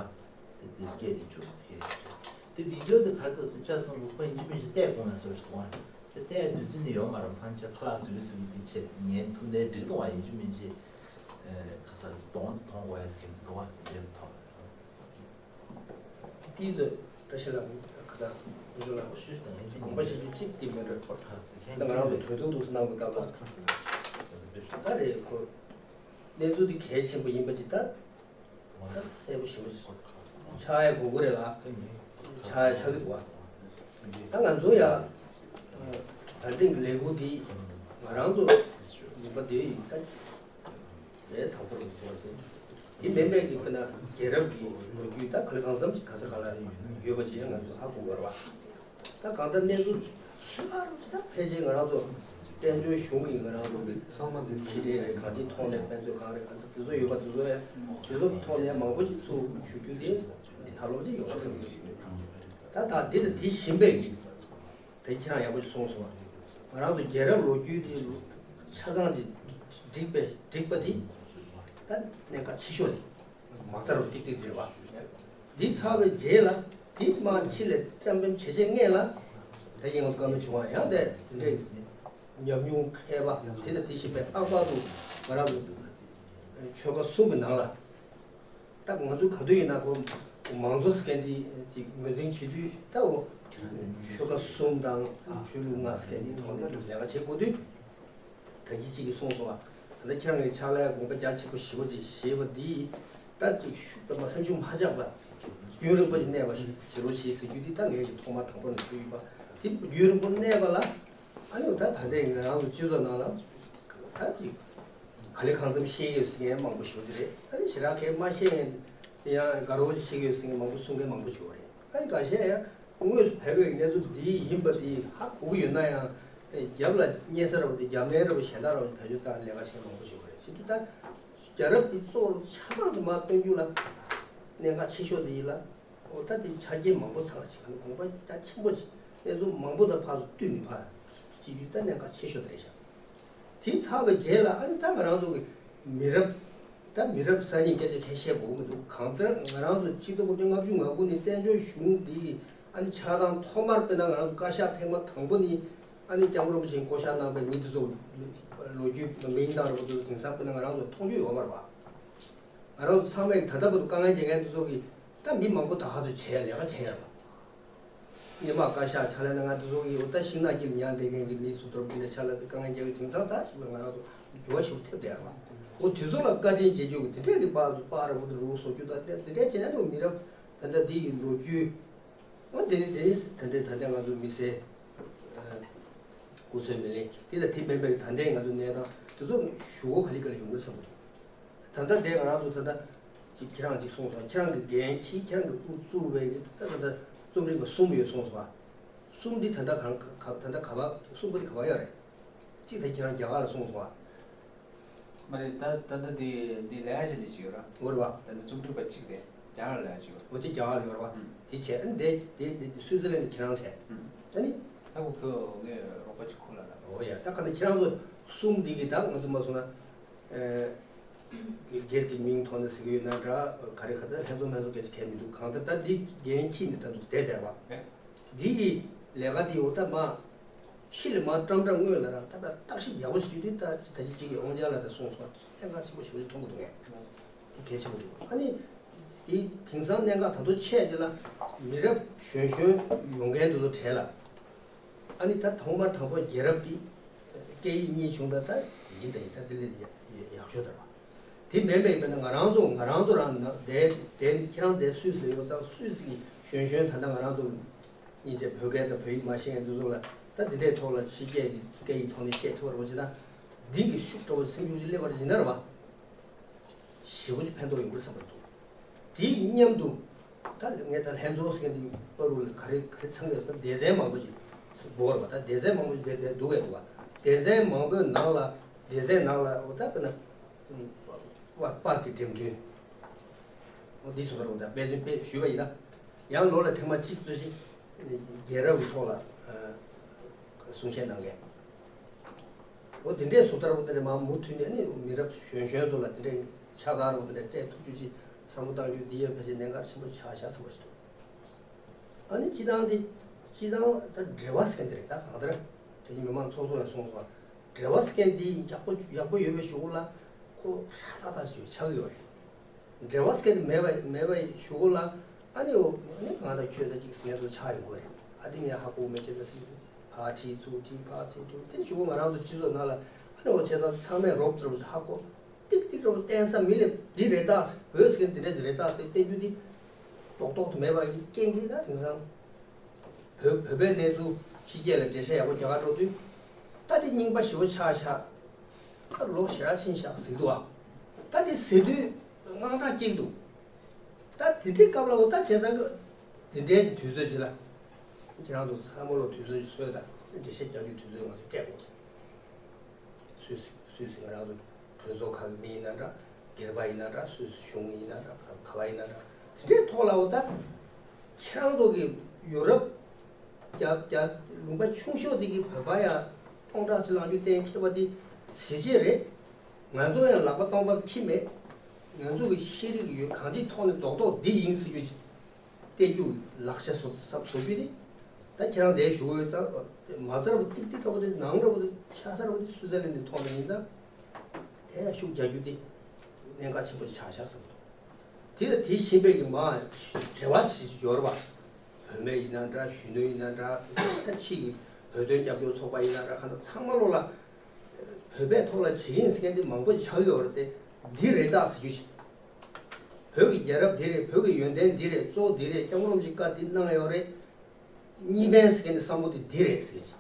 དེ་དེ་སྐད་དེ་ཆུ་ཁེ་དེ་བི་ཌིའོ་དེ་གར་དུ་སུ་ཆ་སོང་གོ་ཁོ་ཡིན་གཅིག་མིན་གཅིག་བལྟས་དགོངས་ནས་སོ་ཞིག་འདུག་ཨ། དེ་ལྟའི་དུས་ཚོད་ནི་ཡོད་མ་རེད། ཕན་ཆད་ཁ་ལག་ཟུག་ཟུག་དེ་ཆེད་ཉན་ཐུབ་ནའི་འགྲིག་འདུག་བ། ཡིན་གཅིག་མིན་གཅིག་ཨེ་ཁ་ས་གདོང་དེ་མཐོང་དགོས་ཡ་ཟེར་གྱི་འདུག་བ། དེ་འདྲའི་ཐོག་དེའི་ཚོད་བཀྲ་ཤིས་ལགས་ཁ་ས་ཨུ་ཚོ་ལགས་ཞུས་དང་ཡིན་གཅིག་དགོངས་པ་བཞེས་རྒྱུ་གཅིག་དེ་མིན་འགྲོ། ད་ང་རང་ཚོ་གྲོས་བསྡུར་དུ་གནང་བའི་སྐབས་ལ་ད་རེས་ཁོ་གནས་ཚུལ་དེ་གལ་ཆེན་པོ་ཡིན་པ་ཅིག་ད། ད་གསལ་པོ་ཞེ་པོ་ཆགས་ཡ་དགོས་ཀྱི་རེད་ལ། ཆགས་ཡ་ཆགས་ཀྱི་འདུག་བ། ད་ང་ཚོ་ཡ་ད་ཐེངས་ཀྱི་ལས་འགུལ་འདི་ང་རང་ཚོ་ཡིན་པ་འདི་ད་དེ་དང་པོ་རེད་འདུག་བ། དེ་མིན་པའི་གི་དཔེར་ན་རྒྱལ་རབས་ཀྱི་ལོ་རྒྱུས་ད་ག་ལ་གང་འཚམ་ཞིག་ག་ས་ག་ལ་ཡོད་པ་ཅིག་ཡང་ང་ཚོ་ཧ་གོ་དགོས་རེད་བ། ད་གང་ལྟར་གནས་ཚུལ་ཕྱི་མ་རུ་ད་ཕལ་ཆེར་ང་རང་ཚོ་བཙན་བྱོལ་གཞུང་གིས་ང་རང་ཚོ་གི་ཚང་མ་གི་ཕྱི་འབྲེལ་རེད། གང་ཅིའི་ཐོག་ནས་དཔེ་མཛོད་གང་རེད། གང་ལྟར་དེ་ཚོ་ཡོད་པ་དེ་ཚོ་ཡང་དེ་ཚོ་གི་ཐོག་ནས་མང་པོ་ཞིག་ཚུར་ཞུ་རྒྱུ་དེ་ད་ལོ་ཅིག་ཡོང་བ་བསམ་གྱི་ཡོད། ད་ད་འདི་དང་དེ་བཞིན་པའི་གི་དེ་ཁྱེད་རང་ཡག་པོ་ཞིག་གསུངས་སོང་བ། ང་རང་ཚོ་རྒྱལ་རབས་ལོ་རྒྱུས་དེ་ཆ་ཚང་ཅིག་འགྲིག་པའི་འགྲིག་པ་དེ་ད་གནད་འགག་ཆེ་ཤོས་དེ། མ་རྩ་རུ་ཏིག་ཏིག་རེད་བ། འདི་ཚར་བའི་རྗེས་ལ་འདི་མ་ཕྱི་ལ་བཀྲམ་སྤེལ་བྱེད་ཆེད་སྔས་ལ་ད་ཡིན་ང་ཚོ་བཀའ་མོལ་བྱུང་བ་ཡང་དེ་འདྲའི་ཉམས་མྱོང་མཁས་པ་དེ་དང་དེ་བཞིན་པའི་ལྷག་པར་དུ་ང་རང་ཚོ་ཆོལ་ཁ་གསུམ་གྱི་ནང་ལ་ད་ང་ཚོ་ག་དུས་ཡིན་ན་ཁོ་མང་གཙོ་ཟེར་མཁན་འདི་ཅིག་ངོས་འཛིན་བྱེད་དུས་ད་འོ་ཆོལ་ཁ་གསུམ་དང་ཆོས་ལུགས་ལྔ་ཟེར་མཁན་འདི་ཐོག་ནས་ལས་ཀ་བྱེད་དགོས་དུས། ད་གིན་གཅིག་གིས་གསུངས་སོང་བ། ད་ལྟ་ཁྱེད་རང་གི་ཕྱག་ལས་དགོངས་པ་རྒྱ་ཆེན་པོ་ཞེ་པོ་ཅིག་བཞེས་པ་འདིས་ད་ཅིག་ཤུགས་དང་མ་སེམས་ཤུགས་མ་ཆག་པ། རྒྱུན་རིང་པོ་ཅིག་གནས་པ་ཞིག་བྱེད་རོགས་བྱེད་ཟེར་རྒྱུ་འདི་ད་ངས་ཀྱི་ཐོག་མ་དང་པོ་ནས་ཞུས་ཡིན་པ། འདི་རྒྱུན་རིང་པོ་གནས་པ་ལ་ཨ་ནི་ད་ད་ལྟའི་ང་རང་ཚོ་སྤྱི་ཚོགས་ནང་ལ་ད་ཅིག་ག་ལེ་གང་འཚམ་ཤེས་ཡོད་ཟེར་མཁན་མང་པོ་ཞིག་རེད། ཨ་ནི་ཞེ་དྲག་གས་མ་ཤེས་མཁན་ཡང་དགའ་རོགས་ཅིག་ཤེས་ཡོད་ཟེར་མཁན་མང་པོ་གསུང་མཁན་མང་པོ་ཞིག་རེད། ཨ་ནི་འགའ་ཤས་ཡང་། དངོས་སུ་བོད་པའི་གནས་ཚུལ་འདི་ཡིན་པ་འདི་ཧ་གོ་གི་ཡོད་ན་ཡང་། རྒྱབ་ལ་བསྙད་ས་ར་བ་འདི་རྒྱབ་ལན་ར་བ་གཞན་དག་ར་བ་བེད་སྤྱོད་བཏང་ལས་ཀ་བྱེད་མང་པོ་ཞིག་ཡོད་རེད། བྱེད་དུས་ད་རྒྱལ་རབས་འདི་གཙོ་བོ་ཆ་ཚང་དུ་མར་སྟོན་རྒྱུ་ལ་གནད་འགག་ཆེ་ཤོས་འདི་ཡིན་ལ། འོ་ད་འདི་ཆ་རྐྱེན་མང་པོ་ཚང་ཞིག་ག་ནི་དགོངས་པ་རྒྱ་ཆེན་པོ་ཞིག་གནས་ཚུལ་མང་པོ་དང་ཕར་ཚུར་བསྟུན་ནས་ཕར་བྱེད་རྒྱུ་ད་གནད་འགག་ཆེ་ཤོས་དེ་རེད་ཤག་དེ་ཚར་བའི་རྗེས་ལ་ཨ་ནི་ད་ང་རང་ཚོ་གི་མི་རབས་ད་མི་རབས་གསར་རྙིང་སྐད་ཆ་ཁས་བཤད་དགོས་ཀྱི་མི་འདུག་གང་ལྟར་ང་རང་ཚོ་ཆིག་སྟོང་དགུ་བརྒྱ་ལྔ་བཅུ་ང་དགུ་ནས་བཙན་བྱོལ་གཞུང་འདི་ཨ་ནི་ཆགས་སྟངས་ཐོག་མར་དཔེར་ན་ང་རང་ཚོ་བཀའ་ཤག་ཐེངས་མ་དང་པོ་ནི་ཨ་ནི་སྐྱབས་མགོན་རིན་པོ་ཆེས་བསྐོ་བཞག་གནང་པའི་མི་འདི་ཚོ་ལོ་རྒྱུས་མིང་བཏགས་རེད་པ། འདི་ཚོ་དེང་སང་དཔེར་ན་ང་རང་ཚོ་མཐོང་རྒྱུ་ཡོད་མ་རེད་པ། ང་རང་ཚོ་ཚང་མས་ད་ལྟ་བར་དུ་དཀའ་ངལ་འཕྲད་མཁན་འདི་ཚོ་གི་ད་མི་མང་པོ་ད་ག་ཚོད་བྱས་ལས་ཀ་བྱས་ཡོད་པ། སྔོན་མ་བཀའ་ཤག་ཕྱག་ལས་གནང་མཁན་དེ་ཚོ་གིས་འོ་ད་ཤིང་ནགས་དཀྱིལ་ལ་ཉལ་བསྡད་མཁན་གྱི་མི་སུ་དོར་དགོས་ནས་ཕྱག་ལས་དེ་དཀའ་ངལ་རྒྱག་ཡོད། དེང་སང་ད་ཞིག་ལ་ང་རང་ཚོ་འགྱུར་བ་ཞིག་ཐེབས་བསྡད་ཡོད་པ། འོ་དེ་ཚོ་ལ་བཀའ་དྲིན་ཆེ་རྒྱུ་གི་དེ་འདྲས་ཀྱི་པར་པར་རུ་རུ་བཟོ་རྒྱུ་དང་དེ་འདྲས་བྱས་ན་ནི་མི་རབས་ད་ལྟ་འདི་ཡི་ལོ་རྒྱུས། འོ་དེ་ནི་དེ་ནི་ད་ལྟ་ད་ལྟ་ང་ཚོ་མི་སེར་སྐུ་ཚེ་མི་ལེན་དེ་དང་དེ་མིན་པའི་ད་ལྟའི་ང་ཚོ་གནས་སྟངས་དེ་ཚོ་ཞུ་སྒོ་ག་ལེ་ག་ལེ་ཡོང་གི་བསམ་གྱི་འདུག་ད་ལྟ་དེ་ང་རང་ཚོ་ད་ལྟ་ཅིག་ཁྱེད་རང་ཅིག་གསུངས་སོང་། ཁྱེད་རང་གི་འགན་འཁྱེར་ཁྱེད་རང་གི་དབུ་བཙུགས་པའི་ད་ད་ལྟ་རྩོམ་རིག་པ་གསུམ་ཡོད་གསུངས་སོང་བ། གསུམ་འདི་ད་ལྟ་གང་ག་ད་ལྟ་ག་བ་གསུམ་པོ་འདི་ག་བ་ཡོད་རེད། གཅིག་ད་ཁྱེད་རང་རྒྱ་གར་ལ་གསུངས་སོང་བ། མ་རེད། ད་ད་ལྟ་འདི་འདི་ལས་ཀ་བྱེད་ནི་ཅིག་ཡོད་ར། འོ་རེད་བ། ད་ལྟ་རྩོམ་སྒྲིག་པ་གཅིག་རེད། རྒྱ་གར་ལ་ལས་ཀ་བྱེད་ཡོད། འོ་དེ་རྒྱ་གར་ལ་ཡོད་རེད་བ། ཨུམ། དེ་བྱས་ཨ་ནི་དེ་དེ་དེ་སུའི་ཙི་ལན་ནས་ཁྱེད་རང་བྱས། ཨུམ། ཨ་ནི། ད་ཁོ་ཁོ་ངས་རོགས་པ་ཅིག་ཁོ་ལ་ལབ། འོ་ཡ། ད་ག་ནས་ཁྱེད་རང་ཚོ་གསུམ་འདི་གི་ད་ང་ཚོ་མ་སོང་ན། ཨེ། སྒེར་གྱི་མིང་ཐོག་ནས་ཟེར་གྱི་ཡོད་ན་འདྲ། ག་རེ་ག་ད་ལྷན་ཚོགས་ལྷན་ཚོགས་སྐད་ཆ་གལ་མི་འདུག་གང་ལྟར་ད་འདི་འགན་འཁྱེར་ནས་ད་འདུག་བསྡད་བསྡད་པ། ཨེ། འདི་གི་ལས་ཀ་འདི་འོ་ད་མ། ཕྱི་ལ་མ་ཀྲམ་ཀྲམ་སྔོན་ལ་རང་ད་ལྟ་བརྟག་ཞིབ་ཡག་པོ་ཞིག་དུས་ད་ཅི་ད་ཅི་གཅིག་གི་དབང་ཆ་ལ་ད་སོང་སོང་ད་གནད་འགག་ཆེན་པོ་ཞིག་མཐོང་གི་འདུག་ངས། དེ་གལ་ཆེན་པོ་འདུག་ཨ་ནི། དེ་དེང་སང་གནད་འགག་ད་དུང་ཆེ་ཅིག་ལ་མི་རབས་གཞོན་གཞོན་ཡོང་མཁན་དེ་ཚོ་གྲས་ལ། ཨ་ནི་ད་ཐོག་མ་དང་པོ་རྒྱལ་རབས་དེ་སྐད་ཡིག་གཉིས་བྱུང་ད་ད་ཡིན་ད་ཡིན་ད་དེ་ལས་ཡག་ཤོས་ད་ར། དེ་མིན་པའི་དཔེར་ན་ང་རང་ཚོ་ང་རང་ཚོ་རང་ན་བསྡད་བསྡད་ཁྱེད་རང་བསྡད་སུད་སི་ལ་ཡོད་ཙང་སུད་སི་གི་གཞོན་གཞོན་ད་ལྟ་ང་རང་ཚོ་གཉིས་ཆ་བོད་སྐད་དང་བོད་ཡིག་མ་ཤེས་མཁན་དེ་ཚོ་ལ་ད་འདི་འདྲའི་ཐོག་ལ་ཕྱི་རྒྱལ་གྱི་སྐད་ཡིག་ཐོག་ནས་བཤད་ཐུབ་པ་རེད་པ་ཅེ་ན། འདི་གི་ཤུགས་འདྲ་བོ་སེམས་ཤུགས་ཅིག་སླེབས་པ་ཡིན་ན་རེད་པ། ཞེ་པོ་ཅིག་ཕན་ཐོགས་ཡོང་གི་རེད་བསམ་པ་འདུག་དེའི་མཉམ་དུ་ད་ངས་ད་ལྷན་ཚོགས་ཟེར་མཁན་འདི་པ་རུ་ལ་ག་རེ་ག་རེ་ཚང་གི་ཡོད་ཟེར་ན་སྡེ་ཚན་མང་པོ་ཅིག་དགོས་རེད་པ། ད་སྡེ་ཚན་མང་པོ་ཅིག་དེ་དེ་འདུག་གས་འདུག་པ། སྡེ་ཚན་མང་པོའི་ནང་ལ་སྡེ་ཚན་ནང་ལ་འོ་ད་དཔེར་ན་པར་པར་གྱི་འགྲེམས་སྟོན་འོ་འདི་ཚོ་ལ་འོ་ད་དཔེ་མཚོན་དཔེ་ཞུས་པ་ཡིན་ན་ཡང་ལོ་ལ་ཐེངས་མ་གཅིག་ཙམ་ཞིག་རྒྱལ་རབས་ཀྱི་ཐོག་ལ་གསུང་བཤད་གནང་མཁན། འོ་དེ་འདྲའི་བཟོ་ལྟར་འོ་དེ་འདྲ་མང་མུ་མཐུད་ནས་ནི་མི་རབས་གཞོན་གཞོན་ཚོ་ལ་དེ་འདྲའི་ཕྱག་ལས་འོ་དེ་འདྲ་སྤྲད་ཐུབ་རྒྱུ་ཅིག་བསམ་བློ་བཏང་རྒྱུ་འདི་ཡང་ཕལ་ཆེར་གནད་འགག་ཆེན་པོ་ཆགས་ཤག་བསམ་པ་ཞིག་འདུག་ཨ་ནི་སྤྱི་བཏང་འདི་སྤྱི་བཏང་ད་འབྲེལ་བ་ཟེར་མཁན་དེ་རེད། ད་གང་ལྟར་དེ་ནི་མི་མང་ཚོགས་གཙོ་ཡང་གསུངས་སོང་། འབྲེལ་བ་ཟེར་མཁན་འདི་ཡག་པོ་ཡག་པོ་ཡོད་པའི་གཞུག་གུ་ལ་ཁོ་ཧྲ་ཏག་ཏག་ཅིག་ཆགས་ཀྱི་ཡོད་རེད། འབྲེལ་བ་ཟེར་མཁན་དེ་མེད་པ་མེད་པའི་གཞུག་གུ་ལ་ཨ་ནི་འོ་ཨ་ནི་གང་ལྟར་ཁྱོད་ད་ཅིག་ཟེར་མཁན་ཚོ་ཆགས་ཡོང་གི་རེད། ཨ་དེ་ངས་ཧ་གོ་མེད་ཅེ་ད་ཟེར་ཕར་ཁྲིད་ཚུར་ཁྲིད་ཕར་ཚུར་ཁྲིད་དེ་གཞུག་གུ་ང་རང་ཚོ་སྤྱི་ཚོགས་ནང་ལ་ཨ་ནི་འོ་བྱས་ཙང་ཚང་མས་རོབ་ཙམ་ཧ་གོ། ཏིག་ཏིག་རོབ་བསྟན་ས་མི་ལ་འདི་རེད་ད་ཟེར། འོད་ཟེར་འདི་འདྲ་ཞིག་རེད་ད་ཟེར་བསྟན་རྒྱུ་འདི་རྡོག་རྡོག་ཏུ་མེད་པ་གི་རྐྱེན་གྱིས་ད་དེང་སང་བོད་བོད་པའི་གནས་ཚུལ་ཕྱི་རྒྱལ་ལ་འགྲེལ་བཤད་ཡག་པོ་རྒྱག་ག་འགྲོ་དུས་ད་འདི་རྙིང་པ་ཞེ་པོ་ཆགས་ཤག་ད་ལོ་ཞེ་དྲག་ཕྱིན་ཤག་ཟེར་འདུག་ཨ། ད་འདི་ཟེར་དུས་དངངས་སྐྲག་སྐྱེ་གི་འདུག་ད་དེ་འདྲའི་སྐབས་ལ་འོ་ད་བྱས་ཙང་གི་དེ་འདྲའི་གི་དུས་ཚོད་ཅིག་ལ་ཁྱེད་རང་ཚོ་ཚང་མ་ལོ་དུས་ཚོད་ཅིག་བཟོས་དང་འགྲེལ་བཤད་རྒྱག་རྒྱུའི་དུས་ཚོད་ང་ཚོ་སྤྲད་དགོས་ཟེར། སུད་སི་སུད་སི་ང་རང་ཚོ་གྲོས་ཚོགས་ཁག་གི་མི་ཡིན་ན་འདྲ། སྒེར་པ་ཡིན་ན་འདྲ། སུད་སི་གཞུང་ཡིན་ན་འདྲ། ག་ག་བ་ཡིན་ན་འདྲ། དེ་འདྲའི་ཐོག་ལ་འོ་ད་ཁྱེད་རང་ཚོ་གི་ཡུ་རོབ་རྒྱ་རྒྱ་ལུང་པ་ཆུང་ཤོས་དེ་གི་བོད་པ་ཡ་སྟོང་ཕྲག་ཅིག་ལངས་རྒྱུ་གཏན་འཁེལ་བ་དེ་གཟི་བརྗིད་རེད། ང་ཚོ་ཡང་ལག་པ་སྟོང་པ་ཁྱི་མེད། ང་ཚོ་གི་ཤེས་རིག་ཡོད་གང་ཅིའི་ཐོག་ནས་རྡོག་རྡོག་འདི་ཡིན་ཟེར་རྒྱུ་ཞིག་བསྟན་རྒྱུ་ལག་ཆ་བཟོ་བཟོ་བཟོ་རྒྱུ་དེ། ད་ཁྱེད་རང་འདིར་བཞུགས་ཡོད་ཙང་མ་རྩ་རུ་ཏིག་ཏིག་འདྲ་པོ་དེ་ནང་འདྲ་པོ་དེ་ཆ་ས་འདྲ་པོ་དེ་སུའི་ཙར་ལན་ཌི་ཐོག་ནས་ཡིན་ཙང་། དེ་ཡང་ཤུགས་རྒྱག་རྒྱུ་དེ་གནད་འགག་ཆེན་པོ་ཆགས་ཤག་བསམ་འདུག་དེ་ལ་དེ་ཤེས་པའི་གི་མ་འབྲེལ་བ་ཞིག་ཡོད་རེད་པ། བུད་མེད་ཡིན་ན་འདྲ། གཞོན་ནུ་ཡིན་ན་འདྲ། ད་ཕྱི་གི་བོད་དོན་རྒྱབ་སྐྱོར་ཚོགས་པ་ཡིན་ན་འདྲ། གང་ལྟར་ཚང་མ་ལོ་ལ་བོད་པའི་ཐོག་ལ་བྱེད་ཀྱི་ཡིན་ཟེར་མཁན་དེ་མང་པོ་ཆགས་ཡོད་རེད་དེ། འདི་རེད་ད་ཟེར་རྒྱུ་ཞིག་བོད་ཀྱི་རྒྱལ་རབས་འདི་རེད། བོད་ཀྱི་ཡོན་ཏན་འདི་རེད། གཙོ་བོ་འདི་རེད། སྐྱབས་མགོན་རིན་པོ་ཆེས་བཀའ་འདི་གནང་ཡོད་རེད། གཉིས་ཕན་ཟེར་མཁན་དེ་བསམ་བློ་དེ་འདི་རེད་ཟེར་གྱི།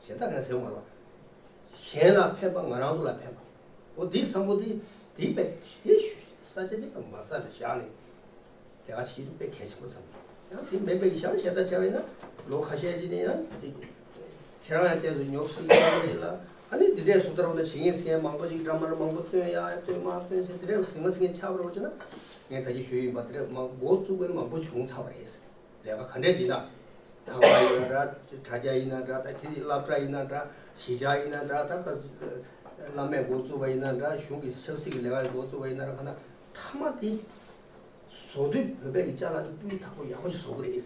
གཞན་དག་ངས་ཟེར་བ་མ་རེད་པ། གཞན་ལ་ཕན་པ་ང་རང་ཚོ་ལ་ཕན་པ། འོ་འདི་བསམ་བློ་དེ་དེ་དཔེ་དེ་ས་ཆ་དེ་དཔེ་མ་རྩ་ལ་བཞག་ནས་ལས་ཀ་བྱེད་རྒྱུ་དཔེ་གལ་ཆེན་པོ་བསམ། ཡང་དེ་མིན་པའི་གཞན་ཞེ་དྲག་བྱས་པ་ཡིན་ན་ལོ་ཁ་ཤས་ཅིག་ནས་ཡང་དེ་ཁྱེད་རང་ཡང་བལྟས་སོང་། ཉོབ་སྲིད་ཀྱི་རེད་ལ། ཨ་ནི་འདི་འདྲས་སུ་ལྟར་འོ་ན་བྱེད་ངེས་ཟེར་མཁན་མང་པོ་ཞིག་འདྲ་མ་འདྲ་མང་པོ་བཏོན་ཡ་ཡ་བཏོན་མ་བཏོན་ཟེར་དེ་འདྲས་ཟིང་ངེ་ཟིང་ངེ་ཆགས་པ་རེད་པ་ཅེ་ན། ངས་ད་གིན་ཞུས་ཡིན་པ་དེ་འདྲས་མང་འགོ་བཙུགས་པའི་མང་པོ་བྱུང་ཚར་བ་རེད། ལས་ཀ་ག་འདྲས་བྱེད་ན། ཚགས་པར་ཡིན་ན་འདྲ། དྲ་རྒྱ་ཡིན་ན་འདྲ། ད་དེ་སློབ་གྲྭ་ཡིན་ན་འདྲ། གཞིས་ཆགས་ཡིན་ན་འདྲ། ད་ག་བླ་མས་འགོ་བཙུགས་པ་ཡིན་ན་འདྲ། གཞུང་གི་ཆབ་སྲིད་ཀྱི་ལས་ཀ་འགོ་བཙུགས་པ་ཡིན་ན་འདྲ། ག་ན་མཐའ་མ་དེ་བཟོ་དུས་བོད་པའི་གི་ཅ་ལག་དེ་སྤུས་དག་པོ་ཡག་པོ་ཞིག་བཟོ་གི་རེད།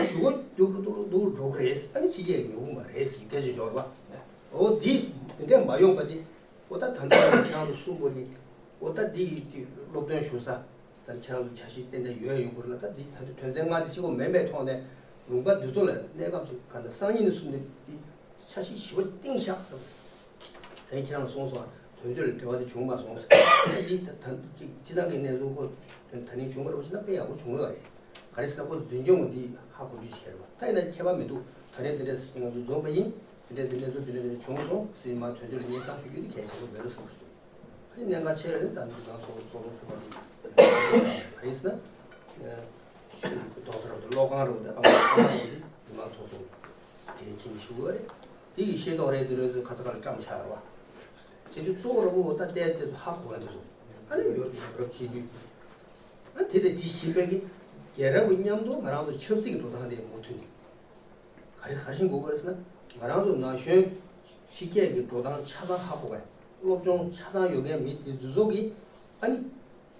གཞུག་གུ་སྡུག་རུ་སྡུག་རུ་སྡུག་རུ་འགྲོ་གི་རེད། ཨ་ནི་ཕྱི་རྒྱལ་ཉོ་གི་མ་རེད་ཟེར་སྐད་ཆ་འབྱོར་བ། འོ་འདི་འདི་འདྲས་མ་ཡོང་པ་ཅིག་འོ་ད་ད་ལྟ་ཁྱེད་རང་ཚོ་གསུམ་པོ་ནི་འོ་ད་འདི་ཡི་ཅིག་སློབ་སྟོན་ཞུ་ས་ད་ཁྱེད་རང་ཚོ་འཆར་གཞི་ཏན་ཏན་ཡོད་ཡོད་དགོས་ན། ད་འདི་ད་ལྟ་དོན་ཚན་ལྔ་དེ་གཅིག་པོ་མིན་པའི་ཐོག་ནས་ལུང་པ་འདི་ཚོ་ལ་གནས་སྐབས་ཅིག་ག་འདྲ་སང་ཉིན་ནས་བཟུང་ནས་འདི་འཆར་གཞི་ཞིབ་པོ་ཅིག་བཏིང་བཞག་བསམ། དེ་ཁྱེད་རང་གསུངས་སོང་། དོན་གཅོད་ལ་འབྲེལ་བ་དེ་བྱུང་མ་སོང་ཟེར། ད་འདི་ད་ད་ཅིག་སྤྱི་བཏང་གི་གནས་ཚུལ་ཁོ་ད་ནི་བྱུང་བ་རེད་པ་ཅེ་ན་དཔེ་ཡག་པོ་བྱུང་ཡོད་རེད། ག་རེ་ཟེར་ན་ཁོ་འཛིན་སྐྱོང་འདི་ཧ་གོ་རྒྱུ་ཞིག་རེད་པ། ད་ཡིན་ན་ཁྱད་པར་མི་འདུག་ད་རེས་འདི་འདྲས་ང་ཚོ་འཛོམས་པ་ཡིན། འདི་འདྲས་འདི་འདྲས་ཚོ་འདི་འདྲས་འདི་འདྲས་བྱུང་སོང་ཟེར་མ་དོན་གཅོད་ལ་སྙན་སེང་ཞུ་རྒྱུ་འདི་གལ་ཆེན་པོ་མེད་འགྲོ་བསམ་གྱི་འདུག་ཨ་ནི་གནད་འགག་ཆེ་བ་ནི་ད་འདི་ང་ཚོ་ཚོགས་འདུ་ཚོགས་པ་འདི་ག་རེ་ཟེར་ན། ཤིན་ཏུ་རྡོག་རྩ་རུ་འདི་ཀློག་ཁང་རུ་འདི་ཨ་མ་ཨ་མ་རུ་འདི་འདི་མ་ཚོགས་འདུ་གལ་ཆེན་ཞུ་གི་རེད། དེ་ཡི་ཤེས་རྟོགས་རེད། འདི་རེད་ཚོ་ཁ་ས་ཁ་ལ་བཀྲམ་བཞག་རེད་པ། བྱེད་དུས་གཙོ་བོ་ར་བོ་ད་ལྟའི་དེ་ཚོ་ཧ་གོ་བ་འདི་ཚོ་ཨ་ནི་ཡོད་རབས་བྱེད་དུས། ཨ་དེ་དེ་དེ་བཞིན་པའི་གི་རྒྱལ་རབས་ཀྱི་མཉམ་དུ་ང་རང་ཚོ་ཆབ་སྲིད་ཀྱི་འགྲོ་སྟངས་དེ་མུ་མཐུད་ནས་ག་རེ་ག་རེ་བཞིན་དགོས་ཀྱི་རེད་ཟེར་ན། ང་རང་ཚོ་ན་གཞོན་ཕྱི་རྒྱལ་གྱི་འགྲོ་སྟངས་ཆ་ཚང་ཧ་གོ་བའི་སློབ་སྦྱོང་ཆ་ཚང་ཡོད་མཁན་མི་དེ་ཚོ་གིས་ཨ་ནི་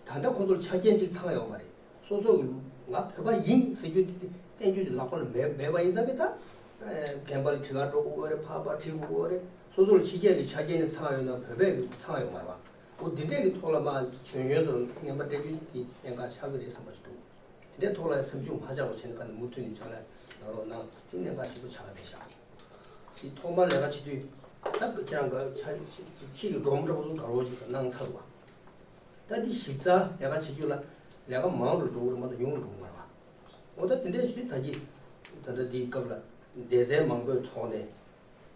ད་ལྟ་ཁོ་ཚོར་ཆ་རྐྱེན་གཅིག་ཚང་ཡོད་མ་རེད། སོ་སོ་གི་ང་བོད་པ་ཡིན་ཟེར་རྒྱུ་དེ་བསྟན་རྒྱུ་ལག་པ་ལ་མེད་མེད་པ་ཡིན་ཙང་གི་ད་རྒན་པ་ལ་ཁྲི་ཁར་འགྲོ་དགོས་ཀྱི་ཡོད་རེད། ཕར་ཕར་ཁྲིད་དགོས་ཀྱི་ཡོད་རེད། སོ་སོ་ལ་ཕྱི་རྒྱལ་གྱི་ཆ་རྐྱེན་ནི་ཚང་ཡོད་ན་བོད་པའི་གི་ཚང་ཡོད་མ་རེད་པ། འོ་འདི་འདྲས་ཀྱི་ཐོག་ལ་མ་གཞོན་གཞོན་ཚོར་རྔན་པ་སྤྲད་རྒྱུ་དེ་གནད་འགག་ཆགས་ཀྱི་རེད་བསམ་པ་ཞིག་འདུག་དེ་འདྲའི་ཐོག་ལ་སེམས་ཤུགས་མ་ཆག་པ་བྱས་ནས་ཁ་ནས་མུ་མཐུད་ནས་ཕྱག་ལས་གནང་རོགས་གནང་། དེ་གནད་འགག་ཆེན་པོ་ཆགས་བསྡད་ཤག་དེ་ཐོག་མར་ལས་ཀ་བྱེད་དུས་ ད་ཁྱེད་རང་ག་ཆ་ཕྱི་གི་སྒྲོམ་འདྲ་པོ་ཚོ་དགའ་རོགས་ཤིག་གནང་ཚར་བ། ད་འདི་ཞིབ་ཚགས་ལས་ཀ་བྱེད་རྒྱུ་ལ་ལས་ཀ་མང་རུ་འགྲོ་གི་རེད་མ་གཏོགས་ཉུང་རུ་འགྲོ་གི་མ་རེད་བ། འོ་ད་དེ་འདྲས་ཞུས་ད་གི་ད་ལྟ་འདིའི་སྐབས་ལ་སྡེ་ཚན་མང་པོའི་ཐོག་ནས།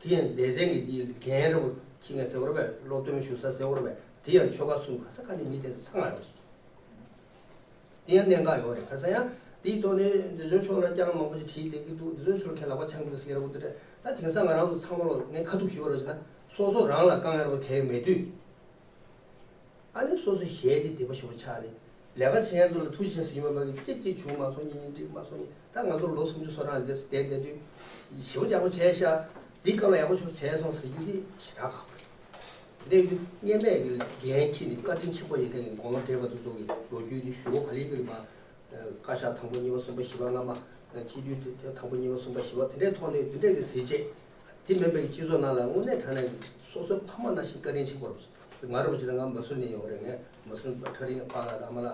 དེ་ཡང་སྡེ་ཚན་གྱི་འདིའི་འགན་རེ་བ་ཁྱི་ངན་ཟེར་བ་རེད་པས། སློབ་སྟོན་ཞུ་ས་ཟེར་བ་རེད་པས། དེ་ཡང་ཆོལ་ཁ་གསུམ་ག་ས་ག་ནས་མི་དེ་ཚོ་ཚང་མ་རེད་པ། དེ་ཡང་གནད་འགག་ཡོད་རེད། ག་ས་ཡང་དེའི་ཐོག་ནས་འདི་ཚོའི་ཕྱོགས་ལ་རྐྱང་མང་པོ་ཅིག་བྲིས་བསྡད་ཀྱི་འདུག་འདི་ཚོའི་ཕྱོགས་ལ་ཁས་ལག་པ་འཆང་གི་འདུག་ཟེར་བ་དེ་རེད། ད་དེང་སང་ང་རང་ཚོ་ཚང་མ་ལོ་ངས་ཁ་ཐུག་ཞུ་བ་རེད་ཟེར་ན། སོ་སོ་རང་ལ་དཀའ་ངལ་རེ་བ་གང་ཡང་མེད་དུས། ཨ་ནི་སོ་སོའི་ཞལ་དེ་བདེ་པོ་ཞེ་པོ་ཆགས་ནས། ལས་ཀ་བྱེད་མཁན་ཚོ་ལ་ཐུགས་རྗེ་ཆེ་ཟེར་ཡོང་བ་མ་གི་གཅིག་གཅིག་བྱུང་མ་སོང་། གཉིས་གཉིས་འགྲིག་མ་སོང་། གཉིས། ད་ང་ཚོ་ལོ་སུམ་ཅུ་སོ་གྲངས་འདི་བསྡད་བསྡད་དུས་ཞེ་པོ་ཡག་པོ་བྱས་ཤག་འདི་སྐབས་ལ་ཡག་པོ་ཞེ་པོ་བྱས་སོང་ཟེར་རྒྱུ་དེ་ཞེ་དྲག་ཁག་པོ་རེད། འདི་ཡིན་དུས་སྔོན་མའི་གི་འགན་འཁྱེར་ནས་བཀའ་དྲིན་ཆེན་པོ་ཡོད་མཁན་གྱི་དགུང་ལོ་བགྲེས་པ་དེ་ཚོ་གི་ལོ་རྒྱུས་འདི་ཞུ་བ་ག་ལེར་གི་རེད་མ། བཀའ་ཤག་དང་པོ་གཉིས་པ་གསུམ་པ་བཞི་པ་ལྔ་པ། སྤྱི་འཐུས་དེ་དང་པོ་གཉིས་པ་གསུམ་པ་བཞི་པ་དེ་འདྲའི་ཐོག་ནས་དེ་འདྲའི་གི་གཟི་བརྗིད། དེ་མིན་པའི་སྤྱི་ཚོགས་ནང་ལ་དངོས་གནས་དྲང་གནས་སོ་སོའི་ཕ་མ་ནང་བཞིན་བཀའ་དྲིན་ཆེན་པོ་རེད། ང་རང་བྱས་ན་ང་མ་སུ་ནས་ཡོང་རེད། ངས་མ་སུ་ཁྲ་རིང་ཕ་ལ་ར་མ་ལ་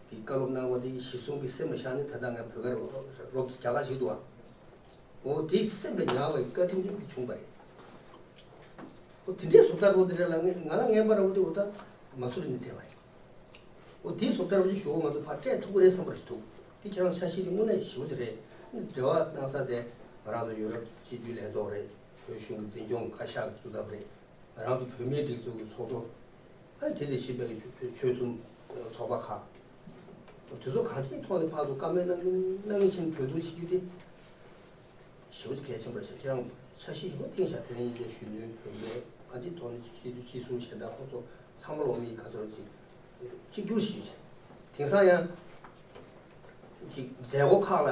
གི་བཀའ་སློབ་གནང་བ་དེ་གཞི་བཟུང་གི་སེམས་ལ་བཞག་ནས་ད་ལྟ་ངས་བོད་སྐད་རོབ་རྒྱ་གར་ཞིག་འདུག་ཨ། འོ་དེ་སེམས་ལ་ཉར་བའི་བཀའ་དྲིན་གྱིས་བྱུང་བ་རེད། འོ་དེ་འདྲའི་བཟོ་ལྟ་བུ་དེ་འདྲ་ལ་ངས་ང་ལ་རྔན་པ་ར་བོ་དེ་འོ་ད་མ་སུ་རི་ནས་སྤྲད་པ་རེད། འོ་དེའི་བཟོ་ལྟར་བ་ཅིག་ཞུ་བ་ང་ཚོ་ཕར་སྤྲད་ཐུབ་ཀྱི་རེད་བསམ་པ་རེད་འདུག་དེ་ཁྱེད་རང་འཆར་གཞི་དེ་དངོས་གནས་ཞེ་པོ་ཅིག་རེད། འབྲེལ་བ་གནང་ས་དེ་ང་རང་ཚོ་ཡུ་རོབ་སྤྱི་འཐུས་ལྷན་ཚོགས་རེད། བོད་གཞུང་གི་འཛིན་སྐྱོང་བཀའ་ཤག་གི་སྐུ་ཚབ་རེད། ང་རང་ཚོ་བོད་མིའི་སྒྲིག་འཛུགས་ཀྱི་ཚོགས་གཙོ། ཨ་དེ་ལས་གཞི་བར་གྱི་ཆོལ་གསུམ་ཚོགས་པ་ཁག་དེ་ཚོ་གང་ཅིའི་ཐོག་ནས་ཕར་ཚུར་བཀའ་མོལ་གནང་གིན་གནང་གིན་ཕྱིན་གྲོས་བསྡུར་བྱེད་རྒྱུ་དེ། ཞེ་པོ་ཅིག་གལ་ཆེན་པོ་རེད་ཤག་ཁྱེད་རང་འཆར་གཞི་ཞིག་བཏིང་བཞག་དེ་རིང་ཡིན་ཚེ་གཞོན་ནུའི་བུད་མེད་ཕ་གི་དོན་སྤྱི་འཐུས་སྤྱི་ཟུར་གཞན་དག་ཁོང་ཚོ་ཚང་མ་ལོ་མི་ག་ཚོད་ཅིག་གཅིག་གྱུར་ཞིག་བྱས། དེང་སང་ཡང་ཅིག་མཛད་སྒོ་ཁག་ལ་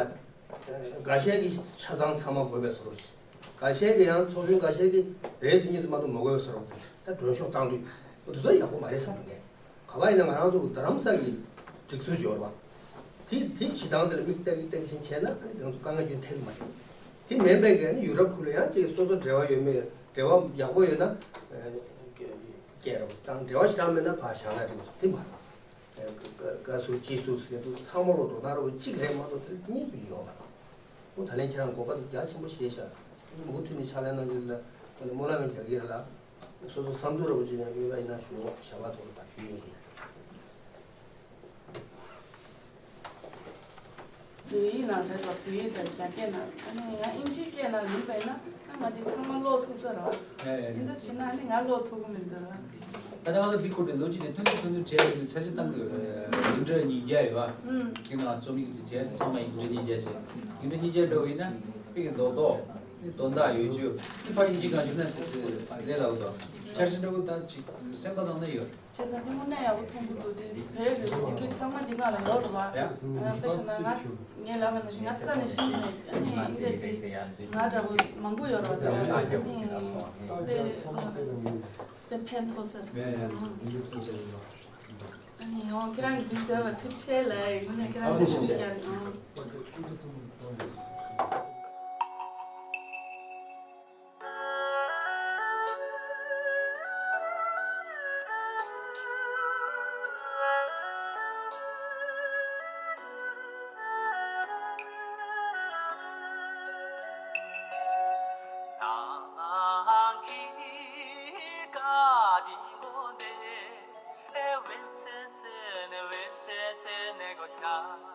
འགའ་ཤས་ཀྱིས་ཆ་ཚང་ཚང་མ་དགོས་པའི་བཟོ་འདྲ་ཞིག་འགའ་ཤས་ཀྱིས་ཡང་ཚོགས་གཞོན་འགའ་ཤས་ཀྱིས་རེ་ཟུང་གཉིས་ཟུང་མ་གཏོགས་མ་དགོས་པའི་བཟོ་འདྲ། ད་མགྲོན་ཤོག་བཏང་དུས་འོ་དེ་ཚོ་ཡག་པོ་མ་རེད་བསམ་གི། ག་པར་ཡིན་ན་ང་རང་ཚོ་རྡ་རམ་ས་གི་སྒྲིག་འཛུགས་ཡོད་རེད་བ། དེ་དེ་བྱེད་སྟངས་དེ་ལ་མིག་ལྟ་གི་ལྟ་གི་ཕྱིན་བྱས་ན་ཨ་ནི་ང་ཚོ་དཀའ་ངལ་རྒྱུན་འཕྲད་ཀྱི་མ་རེད། དེ་མིན་པའི་གི་ཨ་ནི་ཡུ་རོབ་ཁུལ་ལ་ཡང་ཅིག་སོ་སོ་འབྲེལ་བ་ཡོད་མེད་འབྲེལ་བ་ཡག་པོ་ཡོད་ན་སྐད་རོགས་དང་འབྲེལ་བ་ཞེ་དྲག་མེད་ན་ཕར་བཞག་ན་འགྲིག་གི་འདུག་དེ་མ་རེད་བ། བཀའ་ཟུར་སྤྱི་ཟུར་ཟེར་དུས་ཚང་མ་ལོ་འགྲོ་སྟངས་རོ་གཅིག་རེད་མ་གཏོགས་དེ་གཉིས་དུ་ཡོད་མ་རེད། ཨོ་ད་ལན་ཁྱེད་རང་གོ་སྐབས་རྒྱ་ཆེན་པོ་བཞེས་ཤག་མུ་མཐུད་ནས་ཕྱག་ལས་གནང་རྒྱུ་ལ་ཁོ་ནས་སྨོན་ལམ་རྒྱག་གི་རེད་ལ། སོ་སོ་བསམ་ཚུལ་ར་བ་ཅིག་ཡང་ཡོད་པ་ཡིན་ན་ཞུ་རོགས་ཞབས་པ་ཐོག་ལ་ཕར་ཞུ་ཡིན་གྱི། བོད་ཡིག་ནང་བོད་པ་བོད་ཡིག་དང་རྒྱ་སྐད་ནང་ཨ་ནི་ཡང་ཨིན་ཇིའི་སྐད་ནང་ལུས་པ་ཡིན་ན་ཨ་ང་འདི་ཚང་མ་ཀློག་ཐུབ་ས་རེད་བ། ཡིན་ད་ཕྱིན་ན་ཨ་ནི་ང་ཀློག་ཐུབ་ཀྱི་མི་འདུག་ར། ད་ནང་ལ་འདི་སྐོར་དེ་ལོ་གཅིག་ནས་ཐུན་མོང་ཐུན་མོང་བྱས་ནས་འཆར་གཞི་བཏང་དགོས་རེད། ཡིག་འབྲུ་ཉིས་བརྒྱ་ཡོད་བ། ཨུམ། དེ་ནང་རྩོམ་ཡིག་དེ་བྱས་ཚང་མ་ཡིག་འབྲུ་ཉིས་བརྒྱ་བྱས། ཡིག་འབྲུ་ཉིས་བརྒྱ་འགྲོ་བ་ཡིན་ན་དཔེ་གི་རྡོག་རྡོག་ནི་དོན་དག་ཡོད་རྒྱུ། ནི་ཕ་གི་འཇིག་གང་བྱུང་ན་དེ་ཚོ་ལས་སླ་བོ་དང་འཆར་གཞི་འདྲ་བོ་ད་ཅིག་སེམས་པ་བཏང་ན་ཡོད། བྱས་ཙང་དེ་དངོས་གནས་ཡག་པོ་མཐོང་གི་འདུག་དེ་བོད་ཀྱི་ལོ་རྒྱུས་ཚང་མ་འདི་སྒང་ལ་ཡོད་རེད་བ། ཡ། ཨ་དཔེ་བཞག་ན་ང་ངས་ལབ་པ་ནང་བཞིན་ང་རྩ་ནས་ཤེས་ཀྱི་མེད། ཨ་ནི་འདི་འདྲ་དེ་ང་འདྲ་བོ་མང་པོ་ཡོད་རེད་བ། དེ་ལ་ཨ་ནི་དཔེ་དཔེ་ཕན་ཐོགས་ས་རེད། ཡ་ཡ་ཡ། ཨ་ནི་ཡང་ཁྱེད་རང་གིས་འདི་བཟོས་པ་ཐུགས་རྗེ་ཆེ་ལབ་ཡིན། དངོས་གནས་ཁྱེད་རང་གིས་ཤུགས་རྒྱག་ཨང་།